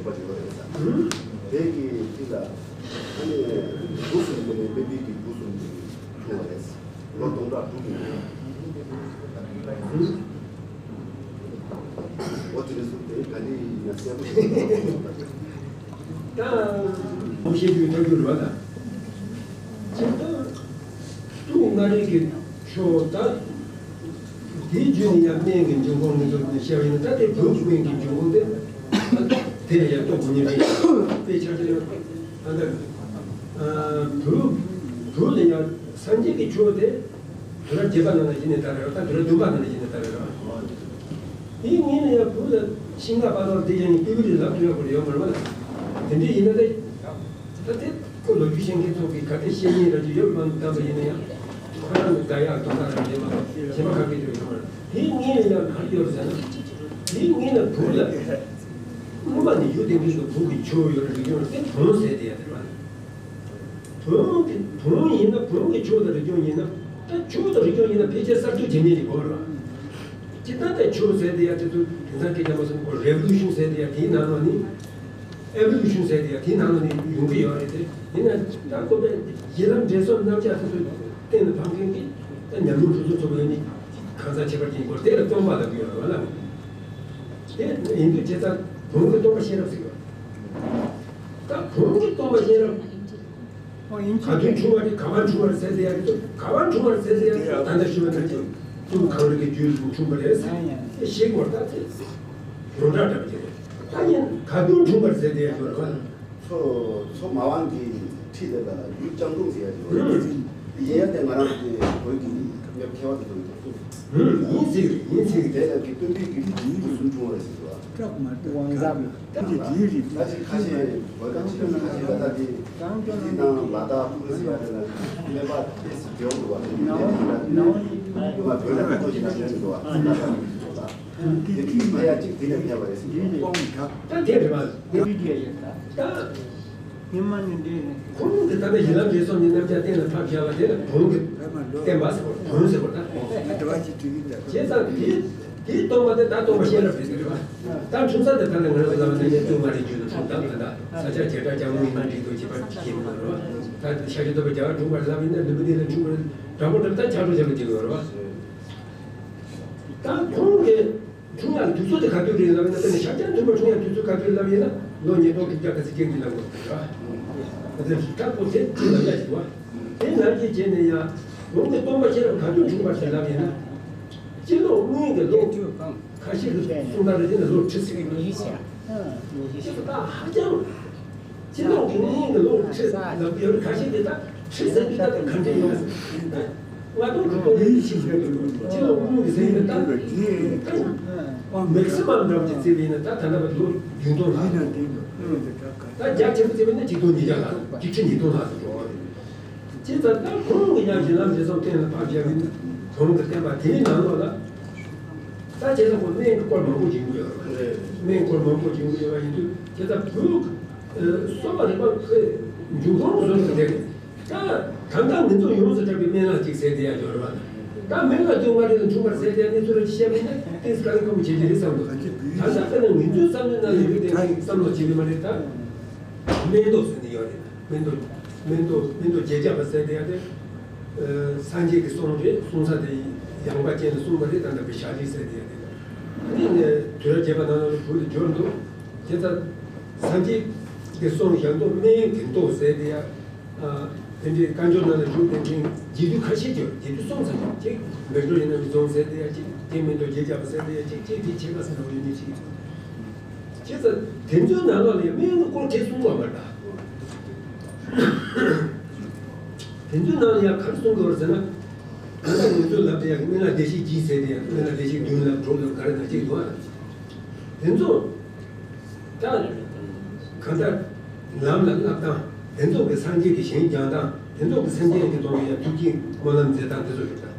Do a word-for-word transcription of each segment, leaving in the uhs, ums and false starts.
པ་ཡོད་རེད་ས། དེ་གི་དེ་ལ་ཨ་ནི་འབུ་གསུམ་དེ་ནས་དམན་པའི་གི་འབུ་གསུམ་དེ་འཁྲུངས་པ་རེད། ལོ་སྟོང་ཕྲག་དྲུག་གི་ནང་། འོ་དེ་རེད་སོང་། དེ་ག་ནས་ཡིན་ན་གསལ་པོ་ཞིག་ད་མི་ཤེས་རྒྱུའི་ཐབས་ཇུས་རེད་པ། ད་སྤྱིར་བཏང་དུ་མངའ་རིས་ཀྱི་ཆོས་ད། དེའི་རྒྱུད་ནས་ཡང་སྨན་གྱི་འབྱུང་ཁུངས་ནས་བཟུང་ནས་བཤད་པ་ཡིན་ན། ད་དེ་བོད་ཀྱི་སྨན་གྱི་འབྱུང་ཁུངས་དེ་དེ་ལ་ཡང་རྟོགས་དགོས་ངེས་རེད། དཔེ་ཆ་དེ་ཡང་ད་ལྟ་བོད་བོད་ལ་ཡང་སངས་རྒྱས་ཀྱི་ཆོས་དེ་དུས་རབས་བརྒྱད་པ་ནང་ལ་གཞི་ནས་དར་རེད། ད་དུས་རབས་བདུན་པ་ནང་ལ་གཞི་ནས་དར་རེད། དེའི་སྔོན་ལ་ཡང་བོད་ལ་ཤིང་ནགས་པ་ལོར་དེ་ཡང་ཏི་བི་རི་ལབ་ཐུབ་ཡག་པོ་ཡོད་མ་རེད་པ། དེ་འདྲ་ཡིན་ན་ད་ད་དེ། ཁོ་ལོ་རྒྱུས་ཤེས་མཁན་ཚོ་གིས་ག་དེ་བཤད་མཁན་ར་ཅིག་ཡོད་མ་འདུག་བསམ་པ་ཡིན་ན་ཡང་། ཁོ་རང་གི་དགག་ཡག་དོན་དག་རང་རེད་མ་གཏོགས་གཞན་པ་ག་གེ་ཡོད་མ་རེད། དེའི་སྔོན་ལ་ཡང་ག་རེ་ཡོད་རེད་ཟེར་ན། དེའི་སྔོན་ལ་བོད་ལ་སྔོན་མ་ནས་ཡོད་དེ་འདྲ་ཞིག་བོད་ཀྱི་ཆོས་ཡོད་རེད། རིག་གཞུང་རེད། དེ་བོན་ཟེར་དེ་ཡང་རེད་པ། བོན་གྱི་བོན་ཡིན་ན་བོན་གྱི་ཆོས་དང་རིག་གཞུང་ཡིན་ན། ད་ཆོས་དང་རིག་གཞུང་ཡིན་ན་ཕལ་ཆེར་གསར་གཏོད་བྱེད་མཁན་ཅིག་དགོས་རེད་པ། སྤྱིར་བཏང་ད་ཆོས་ཟེར་དེ་ཡང་དེ་ཚོ་དེང་སང་སྐད་ཆ་མ་སོང་གོ། རེ་ཝོ་ལུ་ཤན་ཟེར་དེ་ཡང་དེའི་ནང་ལ་ནི། ཨེ་བོ་ལུ་ཤན་ཟེར་དེ་ཡང་དེའི་ནང་ལ་ནི་ཡོང་གི་ཡོད་རེད་དེ། ཡིན་ན་ད་ཁོ་པས་གཞི་ལམ་འབྲས་གསུམ་རྣམ་གཞག་དེ་ཚོ་གཏན་ལ་ཕབ་མཁན་གྱི་ད་ཉམས་མྱོང་ཧྲུལ་ཚོད་ཚོ་བས་ནི་གང་ཟག་ཁྱད་པར་ཅན་སྐོར་དེ་ལ་སྟོང་པ་ལབ་ཀྱི་ཡོད་རེད་པ་ལ། དེ་ཡིན་དུས་བྱས་ཙང་བོན་གྱི་སྟོང་པ་ཤེས་རབ་ཟེར་གྱི་ཡོད་རེད། ད་བོན་གྱི་སྟོང་པ་ཤེས་རབ། ཨོ་ཡིན་ག་དུས་འཁྲུངས་པ་རེད། ག་པར་འཁྲུངས་པ་རེད་ཟེར་ཟེར་ཡ་རེད། ག་པར་འཁྲུངས་པ་རེད་ཟེར་ཟེར་ཡ་རེད། ད་ལྟ་ཞུ་བ་ནང་བཞིན་ཏུ་གངས་རི་གི་རྒྱུད་ལ་འཁྲུངས་པ་རེད་ཟེར་ཤེས་དགོས་ད་ཚེ། ཡོངས་གྲགས་འདྲ་པོ་ཅིག་རེད། ད་ཡིན་ག་དུས་འཁྲུངས་པ་རེད་ཟེར་ཟེར་ཡ་ཡོད་རེད་པ། མཚོ་མཚོ་མ་དབང་གི་ཁྲི་དེ་ལ་ཡུལ་ལྕང་སྒྲོང་ཟེར་ཡ་ཅིག་ཡོད་རེད། ཡིན་ཡ་དེ་ང་རང་གི་བོད་ཀྱི་སྐབས་མཁས་པ་དེ་ཚོ་གིས་གསུངས། ཡིན་ཟེར་ཡིན་ཟེར། དེ་ལ་གི་སྟོན་པའི་གི་རྒྱུད་སུ་འཁྲུངས་པ་རེད་ཟེར་བ། དབང་གཟམ། ད་ཅིག་ཁ་ཤས་བོད་ཀྱི་ཁ་ཤས་ལ་ད་དེ་དེ་ནང་ལ་དྭགས་ཀུན་ཟེར་ཡ་དེ་ལ་སྨན་པ་དེ་སི་རྒྱལ་བ་འདུག་བ། དེ་ནས་དེ་ལ་ཡོད་མ་བོད་ལ་ཁོ་ཅིག་ན་ཟེར་འདུག་བ། ད་ད་དེ་དུས་ཕ་ཡ་གཅིག་དེ་ནས་ཕེབས་པ་རེད་ཟེར་འདུག་བ། ད་དེ་རེད་བ། ད་ཉི་མ་ནི་འདི་ནི། ཁོང་གིས་ད་ལྟ་གཞི་ལམ་འབྲས་གསུམ་གྱི་རྣམ་གཞག་གཏན་ལ་ཕབ་བཞག་པ་དེ་ལ་བོན་གྱི་བསྟན་པ་ཟེར་བ། བོན་ཟེར་བ་ད། བྱས་ཙང་དེ་དེའི་སྟོང་པ་དེ་ད་སྟོང་པ་ཤེས་རབ་རེད་ཟེར་བ། ད་འཁྲུངས་ས་དེ་ད་ལྟ་ང་རང་ཚོ་ལ་བ་ནས་ནས་ཏུ་མ་རེད། རྒྱུད་དུ་འཁྲུངས་སྟངས་ད་ལྟ་ས་ཆ་བྱེ་བྲག་སྐྱ་མོ་ཡིན་ན་འགྲིག་འདུག་བྱེད་པ་ཤེས་མི་འདུག་རེད་བ། ད་ཤཱཀྱ་ཐུབ་པ་རྒྱ་གར་འཁྲུངས་པ་རེད་ལབ་ཡིན་ན་ལུམ་བི་ནི་ལ་འཁྲུངས་པ་རེད། དྲང་པོ་འདྲ་ད་ཆགས་འགྲོ་ཆགས་འགྲོ་བྱེད་དགོས་རེད་བ། ད་ཁོང་གིས། འཁྲུངས་ཡག་དུས་ཚོད་དེ་ག་དུས་རེད་ལབ་ཡིན་ན། དཔེར་ན་ཤཱཀྱ་ཐུབ་པ་འཁྲུངས་ཡག་དུས་ཚོད་ག་དུས་ལབ་ཡིན་ན། ལོ་ཉིས་སྟོང་དྲུག་བརྒྱ་ཁ་ཤས་ཅིག་འདི་ལ་འགོར་ཐུབ་ར། དེ་ལྟར་ཞིག་ཁྲག་པོ་དེ་ཅི་ལབ་ཡག་ཞིག་བ། དེ་ནང་བཞིན་བྱས་ནས་ཡང་། ལུང་གི་སྟོང་པ་ཤེས་རབ་ག་དུས་འཁྲུངས་པ་ཞིག་ལབ་ཡིན་ན། སྤྱི་ལོ་སྔོན་གྱི་ལོ་ཁ་ཤས་ཀྱི་གསུང་སྟངས་རེ་བྱས་ན་ལོ་ཁྲི་ཟིག་ཡིན་ཟེར། ཞེས་སུ་ད་ཧ་ཅང་། སྤྱི་ལོ་གི་སྔོན་གྱི་ལོ་ཁྲི་ལ་ཡོད་ཁ་ཤས་དེ་དག་ཁྲི་ཟེར་དུས་ད་ལྟ་ག་འདྲ་ཡོད་ཟེར། ང་དང་གི་ལྟོ་ལས་ཤིག་ཡོད་དུས་སྤྱི་ལོ་སྔོན་གྱི་ཟེར་དུས་ད་ལྟ་མེག་སི་མམ་འདྲ་བ་ཅིག་བརྩིས་པ་ཡིན་ན་ད་ད་ལྟ་བར་ལོ་བདུན་སྟོང་ལྷག་ད་རྒྱ་ཆེན་པོ་བརྩིས་པ་ཡིན་ན་ཆིག་སྟོང་ཉིས་བརྒྱ་ལྷག་ཆིག་ཁྲི་ཉིས་སྟོང་ལྷག་ཙམ་འགྲོ་བ་རེད། བྱས་ཙང་ད་ཁོང་གི་ཡང་གཞི་ལམ་འབྲས་གསུམ་གཏན་ལ་ཕབ་བཞག་པའི་བོན་གྱི་བསྟན་པ་དེའི་ནང་ལོགས་ལ། ད་བྱས་ཙང་ཁོ་སྨན་གྱི་སྐོར་མང་པོ་ཡིན་གྱི་ཡོད་རེད། སྨན་སྐོར་མང་པོ་ཡིན་གྱི་ཡོད་པ་ཡིན་དུས། བྱས་ཙང་བོད་ཀྱི་གསོ་བ་རིག་པ་ཁོའི་འབྱུང་ཁུངས་བཟོ་འདྲ་དེ་རེད། ད་ད་ལྟ་ང་ཚོ་ཡོངས་སུ་གྲགས་པའི་སྨན་བླ་གཅིག་ཟེར་དེ་ཡང་ཡོད་རེད་བ། ད་སྨན་བླ་དུས་མངའ་རིས་ལ་འཁྲུངས་པར་ཟེར་དེ་ཡང་གནས་ཚུལ་ར་ཅིག་བཤད་པ་ཡིན་ན་ཏོག་ཙམ་དཀའ་ལས་ཁག་པོ་བྱེད་ཀྱི་རེད་བསམ་འདུག་ད་ལྟ་དཔེར་ན་ང་ཚོའི་བསམ་བློའི་ནང་ལ་ཡོད་དེ་བསམ་བློ་བྱེད་ཀྱི་མ་རེད་ད། སྨན་ལྡོག་ཟེར་ནས་ཡོད་རེད། སྨན་ལྡོག་སྨན་ལྡོག་སྨན་ལྡོག་བརྒྱད་བརྒྱ་པ་ཟེར་དེ་ཡང་དེ། ཨ། སངས་རྒྱས་ཀྱི་གསུང་རེད། གསུང་ས་དེ་ཡང་པ་ཅན་ལ་གསུངས་པ་རེད། ད་ལྟ་བའི་ཞལ་ལས་ཟེར་དེ་ཡང་དེ། ཨ་ནི་ནས་དུས་རབས་བརྒྱད་པ་ནང་ལ་བོད་ལ་འབྱོར་འདུག་བྱས་ཙང་སངས་རྒྱས་ཀྱི་གསུང་ཡང་དུ་སྨན་གྱི་མདོ་ཟེར་དེ་ཡང་། ཨ། དེ་འདྲའི་བཀའ་འགྱུར་ནང་ལ་བཞུགས་དེ་འདྲའི་རྒྱས་བསྡུས་ཁ་ཤས་ཀྱི་རྒྱས་བསྡུས་གསུངས་ཚར་ཡོད་ཅིག་མེག་ལོར་ཡིན་ན་མི་རྫོང་ཟེར་དེ་ཡང་ཅིག་དེ་སྨན་ལྡོག་བརྒྱད་བརྒྱ་པ་ཟེར་དེ་ཡང་ཅིག་ཅིག་དེ་ཆེ་ཁ་ཟེར་ན་འོ་ཡོད་ནི་ཅིག་བྱས་ཙང་དེ་ཚོའི་ནང་ལོགས་ལ་ཡང་སྨན་གྱི་སྐོར་ཁས་གསུང་བ་མ་གཏོགས། དེ་ཚོའི་ནང་ལ་ཡང་ག་རེ་གསུང་གི་ཡོད་རེད་ཟེར་ན། ད་ལྟ་ང་ཚོས་ལབ་དེ་ཡང་སྨན་བླ་བདེ་གཤེགས་བགྱིས་ཟེར་དེ་ཡང་སྨན་བླ་བདེ་གཤེགས་བདུན་ལབ་དྲུག་ལབ་ག་རེ་ན་གཅིག་འདུག་ཨ། དེ་ཚོ་ད་གང་ལྟར་ལམ་ལ་བསླབ་སྟངས། དེ་ཚོ་གི་སངས་རྒྱས་ཀྱི་ཞིང་སྦྱང་སྟངས། དེ་ཚོ་གི་སེམས་ཅན་གྱི་ཐོག་ནས་ཡང་ཐུགས་བསྐྱེད་སྨོན་ལམ་མཛད་སྟངས་དེ་ཚོ་རེད་ད།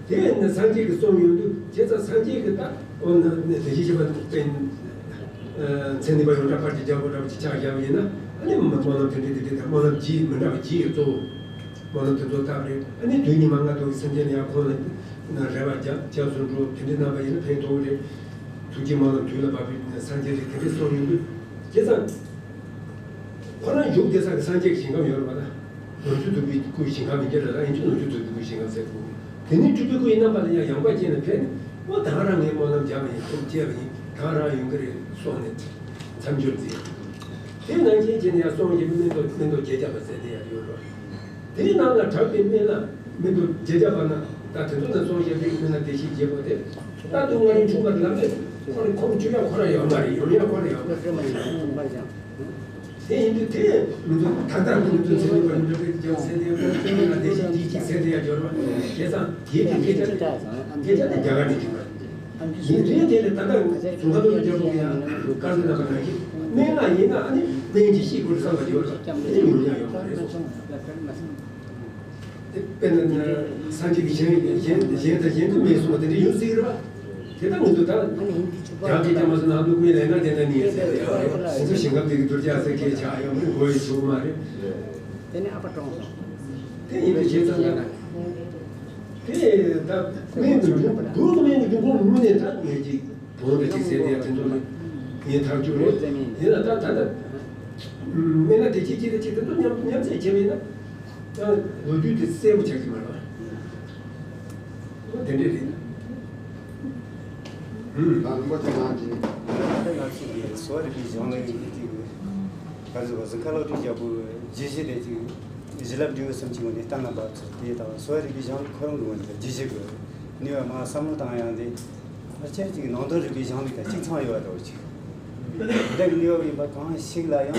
དེ་ནི་སངས་རྒྱས་ཀྱིས་གསུངས་ཡོང་དུས། བྱས་ཙང་སངས་རྒྱས་ཀྱིས་ད་འོ་ན་ནི་དེ་བཞིན་གཤེགས་པ་དཔེ་མཚན་ནུས་པ་ཡོངས་གྲགས་ཕར་གྱི་རྒྱལ་པོ་འདྲ་བ་ཅིག་ཆགས་བཞག་པ་ཡིན་ན། ཨ་ནི་སྨོན་ལམ་དེ་འདྲའི་དེ་འདྲའི་དང་སྨོན་ལམ་བགྱིས་མི་འདྲ་བ་བགྱིས་ཡོད་གཙོ་བོ། སྨོན་ལམ་དེ་ཚོ་བཏབ་རེད། ཨ་ནི་དུས་ཉི་མ་ལྔ་དུ་སེམས་ཅན་ལ་ཡང་ཁོང་ལ་རེ་བ་རྒྱབ་རྒྱབ་སུ་འགྲོ་དེ་འདྲའི་གནང་བ་ཡིན་ན་ཕན་ཐོགས་རེད། ཐུགས་རྗེ་སྨོན་ལམ་དུས་ལ་བབ་པའི་སངས་རྒྱས་རིགས་དེ་འདྲས་གསུངས་ཡོང་དུས། བྱས་ཙང་། ཁོ་རང་བཞུགས་བསྡད་ས་གི་སངས་རྒྱས་ཀྱི་ཞིང་ཁམས་ཡོད་རེད་པ་ད། ནུབ་ཕྱོགས་སྟོན་པའི་སྐུའི་ཞིང་ཁམས་ཡིན་གྱི་རེད་ལ། ཡིན་གྱི་ནུབ་ཕྱོགས་སྟོན་པའི་སྐུའི་ཞིང་ཁམས་ཟེར་དགོས། དེ་ནས་སྤྲུལ་པའི་སྐུ་ཡི་རྣམ་པ་ལ་ཡང་ཡངས་པ་ཅན་ལ་ཕེབས་ནས། ཨོ་ད་ག་རང་ངས་སྨོན་ལམ་བརྒྱབ་པ་ཡིན། ཐུགས་བསྐྱེད་པ་ཡིན། ད་ག་རང་ཡོང་གི་རེད་གསུངས་ནས་མཚམས་སྦྱོར་མཛད། དེ་ནང་བཞིན་བྱས་ནས་ཡང་གསུང་བཞིན་སྨན་མདོ་སྨན་མདོ་བརྒྱད་བརྒྱ་པ་ཟེར་དེ་ཡང་ཡོད་རེད། དེའི་ནང་ལ་གྲགས་པའི་སྨན་བླ་མེ་ཏོག་བརྒྱད་བརྒྱ་པ་ན། ད་དེ་ཚོ་ནས་གསུངས་བཞག་པའི་སྨན་བླ་བདེ་གཤེགས་རྒྱལ་པོ་དེ། ད་དུང་ང་རང་ཆུང་བར་ལམ་ནས་ཁོང་ཁོང་ཆུང་ཡག་ཁོ་རང་ཡོད་མ་རེད། ཡོང་ཡག་ཁོ་རང་ཡོད་མ་རེད། དེ་ཡིན་དུས་དེ་མི་འདུག་ད་ལྟ་མི་འདུག་ཚེ་རིང་བར་འདི་འདྲ་རྒྱལ་ཚེ་དེ་སྨན་བླ་བདེ་གཤེགས་རྒྱལ་ཚེ་དེ་ཡང་འབྱོར་བ། བྱས་ཙང་དེའི་སྐད་ཆ་དེ་སྐད་ཆ་དེ་རྒྱ་གར་ནས་བྱུང་བ། ཡིན་དུས་དེ་ལས་ད་ལྟ་ཟུང་ཁ་ལོ་རྒྱལ་པོ་ཡང་བཀའ་འདི་ལ་བ་ནང་གི་སྨན་བླ་ཡིན་ན་ཨ་ནི་སྨན་གྱི་ཤེས་དགོས་བསམ་པ་ཡོད་ལ་དེ་ཡོང་ཡ་ཡོད་མ་རེད། དཔེར་ན་སངས་རྒྱས་ཀྱི་གཞན་གཞན་གཞན་དང་གཞན་དུ་མེད་གསུངས་པ་དེ་འདྲ་ཡོད་སྲིད་ཀྱི་རེད་པ། དེ་ལྟ་མི་འདུག་ད་རྒྱ་སྐད་ཀྱང་མ་སོང་ན་ཨ་མདོ་ཀུན་ལས་ན་དེ་ལྟ་ནི་ཡིན་ཟེར་ཏེ་ཡང་རེད། དེ་ཚོ་ཞིང་ཁམས་དེ་གི་གདུལ་བྱ་ཟེར་སྐད་ཆགས་ཡོད་མ་རེད། མགོ་ཡི་ཆུག་མ་རེད། དེ་ནས་ཨ་ཕ་གྲོངས་སོང་། དེ་ཡིན་དུས་བྱས་ཙང་ན། དེ་ད་སྨན་གྱི་འབྱུང་བུ་གི་སྨན་གྱི་འབྱུང་ཁུངས་དངོས་གནས་ད་ངས་ཀྱི་བོང་དུ་ཅིག་ཟེར་དེ་དེ་ཚོ་ནི་ངས་ཐག་གཅོད་རེད། ཡིན་ལ་ད་ད་ལྟ་སྨན་བླ་བདེ་གཤེགས་ཀྱི་དེ་ཅིག་དེ་ཚོ་མཉམ་མཉམ་བསྲེས་བྱས་པ་ཡིན་ན། ད་ལོ་རྒྱུས་དེ་གསལ་པོ་ཆགས་ཀྱི་མ་རེད་པ། ཨོ་དེ་འདྲས་རེད། ཧུམ། ད་རིན་པོ་ཆེ་ནང་གི་ད་ལྟ་ང་ཚོ་གི་གསོ་བ་རིག་པའི་གཞུང་ལ་ཡོད་ཀྱི་ག་ཚོད་པ་ཟིན་ཁ་ལོ་དྲི་རྒྱལ་པོ་རྗེས་གཞི་དེ་ཅིག་བྱིན་རླབས་འབྲས་བུ་གསུམ་གྱི་ངོས་ནས་གཏན་ལ་འབབ་ཚུལ་དེ་དང་། གསོ་བ་རིག་པའི་གཞུང་ལུགས་ཁོ་རང་གི་ངོས་ནས་རྗེས་གཞི་གི་ནུས་པ་མ་བསམ་བློ་བཏང་ཡང་དེ་ཕལ་ཆེར་ཅིག་ནང་དོན་རིག་པའི་གཞུང་ལུགས་དང་གཅིག་མཚུངས་ཡོད་པ་འདྲ་བོ་ཅིག་འདི་གི་ནུས་པ་ཡིན་པ་གང་ཞིག་ལ་ཡང་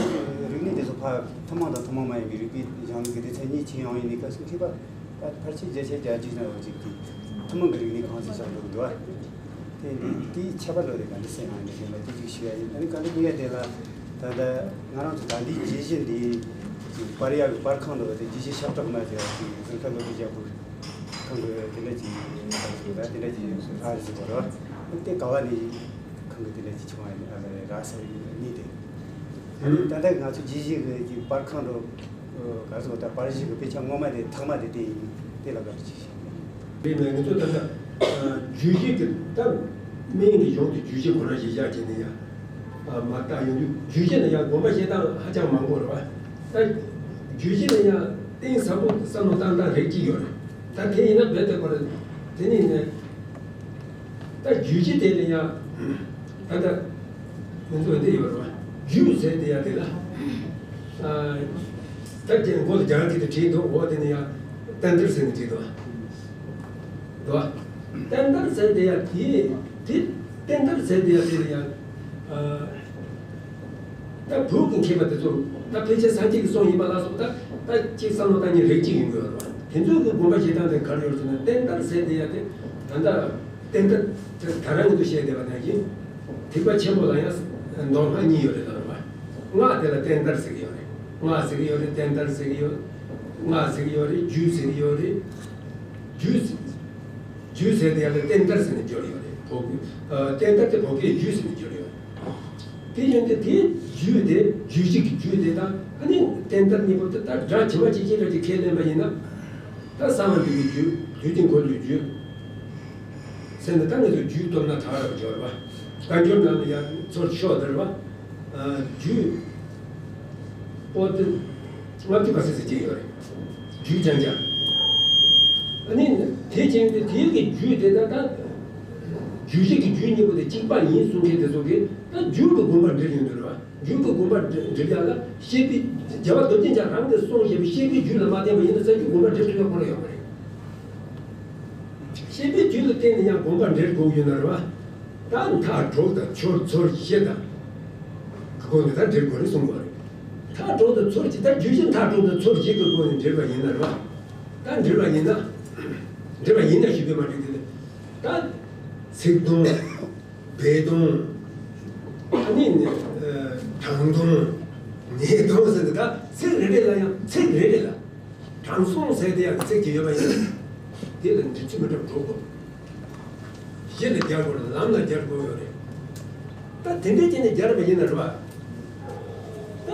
རིག་གནས་དེ་ཚོ་ཕར་ཐུན་མོང་དང་ཐུན་མོང་མ་ཡིན་པའི་རིག་པའི་གཞུང་ལུགས་ཀྱི་སྡེ་ཚན་གཉིས་ཕྱེ་ཡོང་ཡིན་ནི་སྐབས་སུ་མཁས་པ་ད་ཕལ་ཆེར་བརྒྱ་ཆ་བརྒྱད་ཅུ་ཙམ་ཅིག་གིས་ཐུན་མོང་གི་རིག་གནས་གང་ཞིག་བཞག་འདུག་འདུག་བ། དེ་འདི་དེའི་ཁྱད་པར་ལོ་རེ་ག་འདྲ་སེ་ཡང་ཡིན་ན་ལ་དེ་ཅིག་ཞུ་ཡ་ཡིན། ཨ་ནི་ག་འདྲ་ཉིད་ཡ་དེ་ལ་ད་ལྟ་ང་རང་ཚོ་ད་འདིའི་རྗེས་གཞི་འདི་པར་ཡག་གི་པར་ཁང་འདུག་བ། དེ་རྗེས་གཞི་ཤ་ཁྲག་མ་ཟེར་བ་ཅིག་ཟུར་ཁ་ལོ་རྒྱུ་རྒྱག་དགོས། ཁང་གི་དེ་འདྲ་ཅིག་ད་དེ་འདྲ་ཅིག་ཨ་རི་སི་བར་བ་དེ་ག་བ་ནས་ཁང་གི་དེ་འདྲ་ཅིག་བྱུང་བ་ཡིན་ཨ་ལ་ར་ས་ཡིན་ནི་དེ། ཨ་ནི་ད་ལྟ་ང་ཚོ་རྗེས་གཞི་གི་ཅིག་པར་ཁང་དུ་ག་ཚོད་ད་པར་གཞི་གི་དཔེ་ཆ་ངོ་མ་དེ་ཐག་མ་དེ་དེ་ཡིན་དེ་ལ་ག་རེ་ཅིག་བཤད། དེ་ནས་ང་ཚོ་ད་ལྟ་རྒྱུད་བཞི་གི་ད་སྨན་གྱི་གཞུང་དེ་རྒྱུད་བཞི་ཁོ་རང་གཞི་བཞག་བྱས་ནས་ཡང་མ་བརྟག་ཡོང་དུས་རྒྱུད་བཞི་ལ་ཡང་དགོངས་པ་བཞེས་སྟངས་ཧ་ཅང་མང་པོ་རེད་བ། ད་རྒྱུད་བཞི་ལ་ཡང་གཏིང་ཟབ་པོ་བསམ་བློ་བཏང་སྟངས་རིགས་གཅིག་ཡོད་རེད། ད་དེ་ཡིན་ན་རྦད་དེ་ཁོ་རང་དེ་ནི་ནས་ད་རྒྱུད་བཞི་དེ་ལ་ཡང་ད་ལྟ་ང་ཚོ་འདི་ཡོད་རེད་བ། རྒྱུད་ཟེར་དེ་ཡང་དེ་ལ་ད་རྒྱ་མགོ་ལ་རྒྱ་གར་གྱི་དེ་བྲིས་འདུག་འོ་དེ་ནི་ཡང་བསྟན་དར་ཟེར་ནས་བྲིས་འདུག་བ། བསྟན་དར་ཟེར་དེ་ཡང་དེ་དེ་བསྟན་དར་ཟེར་དེ་ཡང་དེ་ལ་ཡང་། ད་བོད་ཀྱི་མཁས་པ་དེ་ཚོ་ད་ཕལ་ཆེར་སངས་རྒྱས་ཀྱི་གསུང་ཡིན་པ་ལ་སོགས་ད་ད་གཅིག་བསམ་བློ་བཏང་མཁན་རིགས་གཅིག་ཡིན་དགོས་རེད་བ། དེ་ཚོ་གི་དགོངས་པ་བཞེས་སྟངས་དེ་ག་རེ་ཡོད་ཟེར་ན་བསྟན་དར་ཟེར་དེ་ཡ་དེ་ད་ལྟ་བསྟན་དར་དེ་ད་རང་གི་འདུ་ཤེས་བསྡད་པ་ནང་བཞིན་ཐེག་པ་ཆེན་པོ་ལ་ཡང་མདོ་སྔགས་གཉིས་ཡོད་རེད་ལ་རེད་བ། སྔགས་དེ་ལ་བསྟན་དར་ཟེར་གི་ཡོད་རེད། སྔགས་ཟེར་གི་ཡོད་རེད། བསྟན་དར་ཟེར་གི་ཡོད། སྔགས་ཟེར་གི་ཡོད་རེད། རྒྱུད་ཟེར་གི་ཡོད་རེད། རྒྱུད་རྒྱུད་ཟེར་དེ་ཡ་ལ་བསྟན་དར་ཟེར་ནས་སྦྱོར་ཡོད་རེད། བོད་ཀྱི་ཨ་བསྟན་དར་དེ་བོད་སྐད་རྒྱུད་ཟེར་ནས་སྦྱོར་ཡོད་རེད། དེ་ཡིན་ཏེ་དེའི་རྒྱུད་དེ་རྒྱུད་བཞི་གི་རྒྱུད་དེ་དང་ཨ་ནི་བསྟན་དར་གཉིས་པོ་དེ་ད་སྒྲ་ཇི་མ་ཇི་བཞིན་འདྲ་ཅིག་ཁས་ལེན་པ་ཡིན་ན། ད་གསང་བ་འདུས་པའི་རྒྱུད། རྒྱུད་དེ་འཁོར་ལོའི་རྒྱུད། ཟེར་ནས་ད་ང་ཚོས་རྒྱུད་སྟོབས་ན་ཐག་རབ་སྦྱོར་བ། བཀའ་འགྱུར་ནང་ལ་ཡང་ཚུར་ཤོག་དར་བ། རྒྱུད། པོ་ཏི། ལྔ་བཅུ་ཁ་ཤས་ཟེར་གྱི་ཡོད་རེད། རྒྱུད་རྐྱང་རྐྱང་། ཨ་ནི། དེ་བྱས་ཏེ་དེའི་གི་རྒྱུད་དེ་ད་ལྟ། རྒྱུད་བཞི་གི་རྒྱུད་གཉིས་པོ་དེ་གཅིག་པ་ཡིན་གསུང་མཁན་དེ་ཚོ་གིས་ད་རྒྱུད་ཀྱི་དགོངས་པ་འགྲེལ་ཡོང་དུས་རེད་བ། རྒྱུད་ཀྱི་དགོངས་པ་འགྲེལ་ཡག་ལ་བཤད་པའི་རྒྱལ་བ་རྡོ་རྗེ་འཆང་རང་གིས་གསུངས་བཞག་པའི་བཤད་པའི་རྒྱུད་ལ་མ་བརྟེན་པ་ཡིན་ན་ས་རྒྱུད་དགོངས་པ་འགྲེལ་ཐུབ་ཡག་ཁོ་རང་ཡོད་མ་རེད། བཤད་པའི་རྒྱུད་ལ་བརྟེན་ནས་ཡང་དགོངས་པ་འགྲེལ་དགོས་ཡོད་ན་རེད་བ། ད་མཐའ་དྲུག་དང་ཕྱོགས་ཚོར་བཞི་དང་། གི་སྒོ་ནས་ད་འགྲེལ་དགོས་རེད་གསུང་དགོས་རེད། མཐའ་དྲུག་དང་ཚོར་བཞི་ད་རྒྱུད་བཞི་མཐའ་དྲུག་དང་ཚོར་བཞི་གི་སྒོ་ནས་འགྲེལ་བ་ཡིན་ན་རེད་བ། ད་འགྲེལ་བ་ཡིན་ན། འགྲེལ་བ་ཡིན་ན་ཞུ་གི་མ་འགྲིག་དེ་ལས། ད། ཚིག་དོན། སྦས་དོན། ཨ་ནི་ནི། དྲང་དོན། ངེས་དོན་ཟེར་ཏེ་ད་ཚིག་རེ་རེ་ལ་ཡང་ཚིག་རེ་རེ་ལ། དྲང་སྲོང་ཟེར་དེ་ཡང་ཚིག་ཅིག་ཡོད་པ་ཡིན་ན། དེ་ལ་འགྲིག་ཚུལ་མི་འདྲ་འགྲོ་དགོས། གཞི་ལ་སྦྱར་དགོས་ལམ་ལ་སྦྱར་དགོས་ཡོད་རེད། ད་དེ་འདྲའི་ཅིག་ནས་སྦྱར་བ་ཡིན་ན་རེད་བ། ད།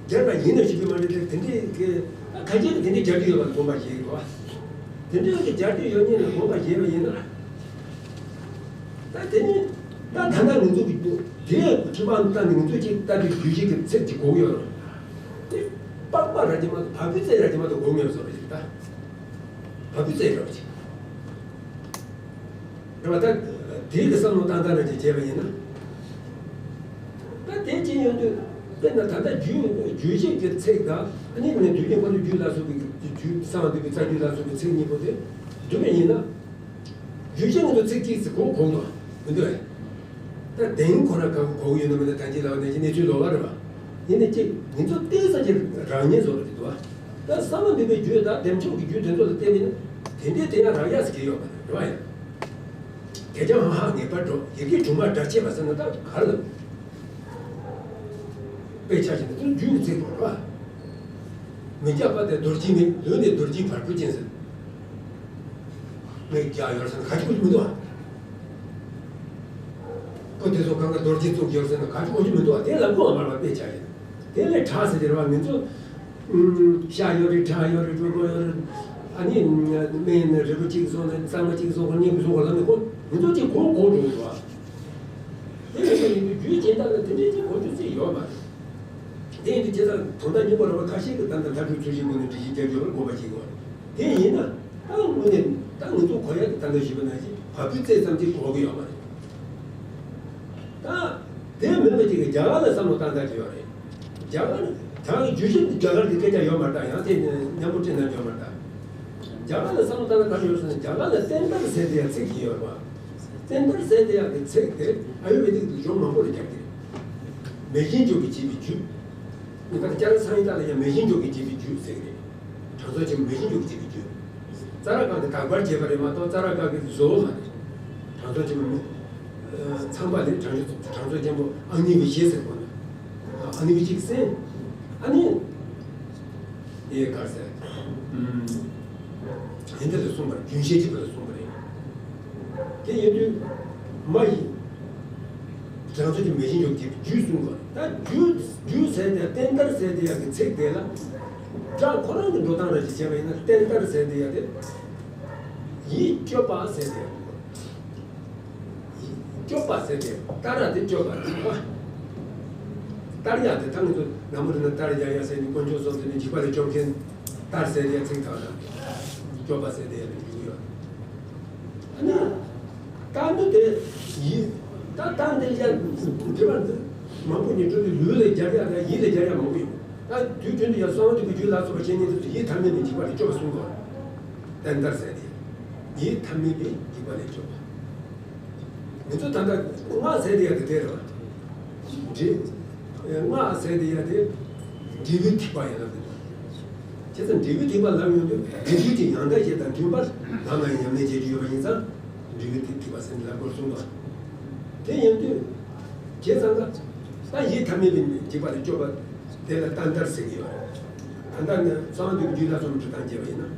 སྦྱར་བ་ཡིན་ན་ཞུ་གི་མ་རེད་དེ་དེ་འདྲའི་གི་ད་ཁ་ཤས་ཀྱིས་དེ་འདྲའི་སྦྱར་གྱི་ཡོད་པ་དགོངས་པ་བཞེས་ཡོད་བ། དེ་འདྲའི་གི་སྦྱར་གྱི་ཡོད་ཉིད་ལ་དགོངས་པ་བཞེས་པ་ཡིན་ན། ད་དེ་ནི། ད་ད་ལྟ་ང་ཚོ་གི་དེའི་ཁྱིམ་པ་ལྟ་ནས་ང་ཚོ་གཅིག་ལྟ་དུས་རྒྱུད་བཞི་གི་ཚིག་གཅིག་གོ་གི་ཡོད་རེད། དེ་པགས་པ་ར་ཅི་མ་གཏོགས་བ་སྤུ་རྩེ་ར་ཅི་མ་གཏོགས་གོ་མེད་བཟོ་རེད་ད། བ་སྤུ་རྩེ་ར་ཅིག་རེད་བ། ད་དེའི་གི་བསམ་བློ་བཏང་སྟངས་ར་ཅིག་བྱས་པ་ཡིན་ན། ད་དེ་ཅི་ཡོང་དུས་དཔེར་ན་ད་ལྟ་རྒྱུད་རྒྱུད་བཞི་གི་ཚིག་དང་ཨ་ནི་ནས་དུས་རྒྱུན་ཁོ་ཚོ་རྒྱུད་ལ་སོགས་པའི་རྒྱུད་གསང་བ་འདུས་པའི་རྩ་རྒྱུད་ལ་སོགས་པའི་ཚིག་གཉིས་པོ་དེ་བསྡུར་བ་ཡིན་ན། རྒྱུད་བཞི་ང་ཚོ་ཚིག་གཅིག་ཙམ་གོ་གོ་གི་མི་འདུག་གས། ད་དེང་ཁོ་རང་ག་གོ་གི་ཡོད་ན་མེད་ན་ད་ཅི་ལབ་ནས་ཀྱི་གནས་ཚུལ་ལོགས་ཀ་རེད་བ། ཡིན་ནའི་ཅིག་ང་ཚོ་བལྟས་ས་ཅིག་རང་ཉིད་བཟོ་འདྲ་ཅིག་འདུག་བ། ད་གསང་བ་འདུས་པའི་རྒྱུད་དང་བདེ་མཆོག་གི་རྒྱུད་དེ་ཚོ་ལ་བལྟས་པ་ཡིན་ན་དེ་འདྲའི་དེ་ཡང་རང་ཡག་ཟེར་གྱི་ཡོད་པ་རེད་བ་ཡ། དེ་ཀྱང་ཧ་ཧ་ངེས་པར་འགྲོ་ཡི་གེ་དྲུག་མ་སྒྲ་ཆད་པ་ཟེར་ན་ད་ག་རེ་ལབ། དཔེ་ཆ་བཞག་ན་ཚུར་རྒྱུད་ཀྱི་ཚིག་རེད་བ། མིག་རྒྱག་པ་དེ་རྡོ་རྗེ་མིག་ལུས་ནི་རྡོ་རྗེ་བ་སྤུ་ཅན་ཟེར། མིག་རྒྱག་ཡོད་ཟེར་ན་ག་ཅི་གོ་རྒྱུ་མི་འདུག་བ། སྤུ་དེ་ཚོ་གང་ག་རྡོ་རྗེ་བཙུགས་ཡོད་ཟེར་ན་ག་ཅི་གོ་རྒྱུ་མི་འདུག་བ། དེ་ལ་མགོ་མ་ར་བ་དཔེ་ཆ་ཡིན། དེ་ལས་ཁྲག་ཟེར་གྱི་རེད་བ། ང་ཚོ་ཤ་ཡོད་རེད། ཁྲག་ཡོད་རེད། གྲོད་ཁོག་ཡོད་རེད། ཨ་ནི་སྨན་ནི་རིལ་བུ་གཅིག་བཟོ་ནས་གཙང་མ་གཅིག་བཟོ་དགོས། མཉེན་པོ་བཟོ་དགོས་ལབ་ནས་ཁོ་ང་ཚོ་གཅིག་གོ་གོ་འགྲོ་གི་འདུག་བ། དེ་ཡིན་དུས་རྒྱུད་སྦྱིན་བདག་ལ་དེ་འདྲའི་ཅིག་གོ་རྒྱུ་ཅིག་ཡོད་མ་རེད། དེ་ཡིན་དུས་ཁྱེད་ཚང་དོན་དག་སྙིང་པོ་ར་བ་ཁ་ཤས་ཀྱིས་ད་ལྟ་མཐའ་དྲུག་ཚུལ་བཞིའི་སྒོ་ནས་འགྲེལ་བཤད་རྒྱག་རྒྱུ་ལ་དགོངས་པ་བཞེས་དགོས་རེད། དེ་ཡིན་ན་ད་དངོས་གནས་ད་ང་ཚོ་གོ་ཡག་གི་ད་ལྟ་ཞུས་པ་ནང་བཞིན་བ་སྤུ་རྩེ་ཙམ་ཅིག་གོ་གི་ཡོད་མ་རེད། ད་དེ་མིན་པ་ཅིག་གིས་རྒྱ་གར་ལ་བསམ་བློ་བཏང་ད་ཅིག་ཡོད་རེད། རྒྱ་གར་ད་རྒྱུད་བཞི་རྒྱ་གར་གྱི་སྐད་ཆ་ཡོད་མ་རེད། ད་ཡང་དེ་མཉམ་པོ་བྲིས་ན་ཡོད་མ་རེད། ད་རྒྱ་གར་ལ་བསམ་བློ་བཏང་ན་ག་རེ་ཡོད་ཟེར་ན་རྒྱ་གར་ལ་བསྟན་དར་ཟེར་དེ་ཡང་ཚིག་ཅིག་ཡོད་རེད་བ། བསྟན་དར་ཟེར་དེ་ཡང་གི་ཚིག་དེ་ཨ་ཡུར་བེ་དིག་ཏུ་གཞུང་མང་པོ་ལ་རྒྱབ་ཀྱི་རེད། མེ་བཞིན་འཇོག་གི་བྱེད་པའི་རྒྱུད། ངས་ད་ལྟ་སྐྱ་རེངས་སང་ཉིན་ལྟར་ལ་ཡང་མེ་བཞིན་འཇོག་གི་བྱེད་པའི་རྒྱུད་ཟེར་གི་རེད། དྲང་སྲོང་ཆེན་པོ་མེ་བཞིན་འཇོག་གི་བྱེད་པའི་རྒྱུད། ཙཱ་ར་ག་གིས་དག་པར་བྱས་པ་རེད་མ་གཏོགས་ཙཱ་ར་ག་གི་བཟོ་བ་མ་རེད། དྲང་སྲོང་ཆེན་པོ་མེ། ཚངས་པ་ལས་དྲང་དྲང་སྲོང་ཆེན་པོ་ཨ་ནི་བི་ཞེས་ཟེར་གོ་ནི། ཨ་ནི་བི་ཅིག་སེ། ཨ་ནི། ཨེ་ག་ཟེར། ཨེ་འདི་ལ་གསུངས་པ་རེད། རྒྱུན་ཤེས་ཀྱི་བར་ལ་གསུངས་པ་རེད། དེ་ཡིན་དུས་མ་ཡིན། དྲང་སྲོང་གི་མེ་བཞིན་འཇོག་གི་རྒྱུད་གསུངས་པ། ད་རྒྱུད་རྒྱུད་ཟེར་དེ་བསྟན་དར་ཟེར་དེ་ཡག་གི་ཚིག་དེ་ལ་སྒྲ་ཁོ་རང་གི་འགྲོ་སྟངས་ར་ཅིག་བྱས་པ་ཡིན་ན་བསྟན་དར་ཟེར་དེ་ཡག་དེ་ཡིད་སྐྱོབ་པ་ཟེར་དེ་ཡག་གི་སྐྱོབ་པ་ཟེར་དེ་དར་ར་དེ་སྐྱོབ་པ་དེ་བ། དར་ཡག་དེ་ད་ང་ཚོ་ནང་མོ་དེ་ན་དར་ཡག་ཡག་ཟེར་ནས་དཀོན་མཆོག་གསུམ་ཟེར་ནས་འཇིགས་པ་ལས་སྐྱོབ་མཁན་དར་ཟེར་དེ་ཡག་ཚིག་དག་དང་སྐྱོབ་པ་ཟེར་དེ་ཡག་དེ་འཇུག་ཡོད། ཨ་ནི། རྟགས་འདི་དེ་ཡིན། ད་རྟགས་འདི་ཡང་འབྲེལ་བ་འདི་མང་པོ་ཉིད་སྤྲོ་དུས་ལུས་ལ་སྦྱར་ཡག་དང་ཡིད་ལ་སྦྱར་ཡག་མང་པོ་ཡོད། ད་དུས་རྒྱུན་དུ་ཡང་གསང་བ་འདུས་པའི་རྒྱུད་ལ་སོགས་པ་བཤད་ཉན་དུས་སུ་ཡིད་ཐ་མལ་པའི་འཇིགས་པ་ལས་སྐྱོབ་པ་གསུངས་དགོས། བསྟན་དར་ཟེར་ཏེ། ཡིད་ཐ་མལ་པའི་འཇིགས་པ་ལས་སྐྱོབ་པ། ང་ཚོ་ད་ལྟ་སྔགས་ཟེར་དེ་ཡག་དེ་དེ་རེད་བ། འབྲས། སྔགས་ཟེར་དེ་ཡག་དེ། འབྲས་བུའི་ཐིགས་པ་ཡིན་ལབ་དེ། བྱས་ཙང་འབྲས་བུའི་ཐིགས་པ་ལབ་ཡོང་དུས་འབྲས་བུ་དེ་ཡང་དག་བྱེད་དང་མཐུན་པར་ལམ་ལ་ཉམས་ལེན་བྱེད་རྒྱུ་ཡོད་པ་ཡིན་ཙང་འབྲས་བུའི་ཐིགས་པ་ཟེར་ནས་ལབ་དགོས་གསུངས་པ། དེ་ཡིན་དུས། བྱས་ཙང་ཀ། ད་ཡིད་ཐ་མལ་པའི་འཇིགས་པ་ལས་སྐྱོབ་པ། དེ་ལ་བསྟན་དར་ཟེར་གྱི་ཡོད་རེད། ད་ལྟ་ནི་གསང་བ་འདུས་པའི་རྒྱུད་ལ་སོགས་པ་འབྲི་སྟངས་བྱས་པ་ཡིན་ན།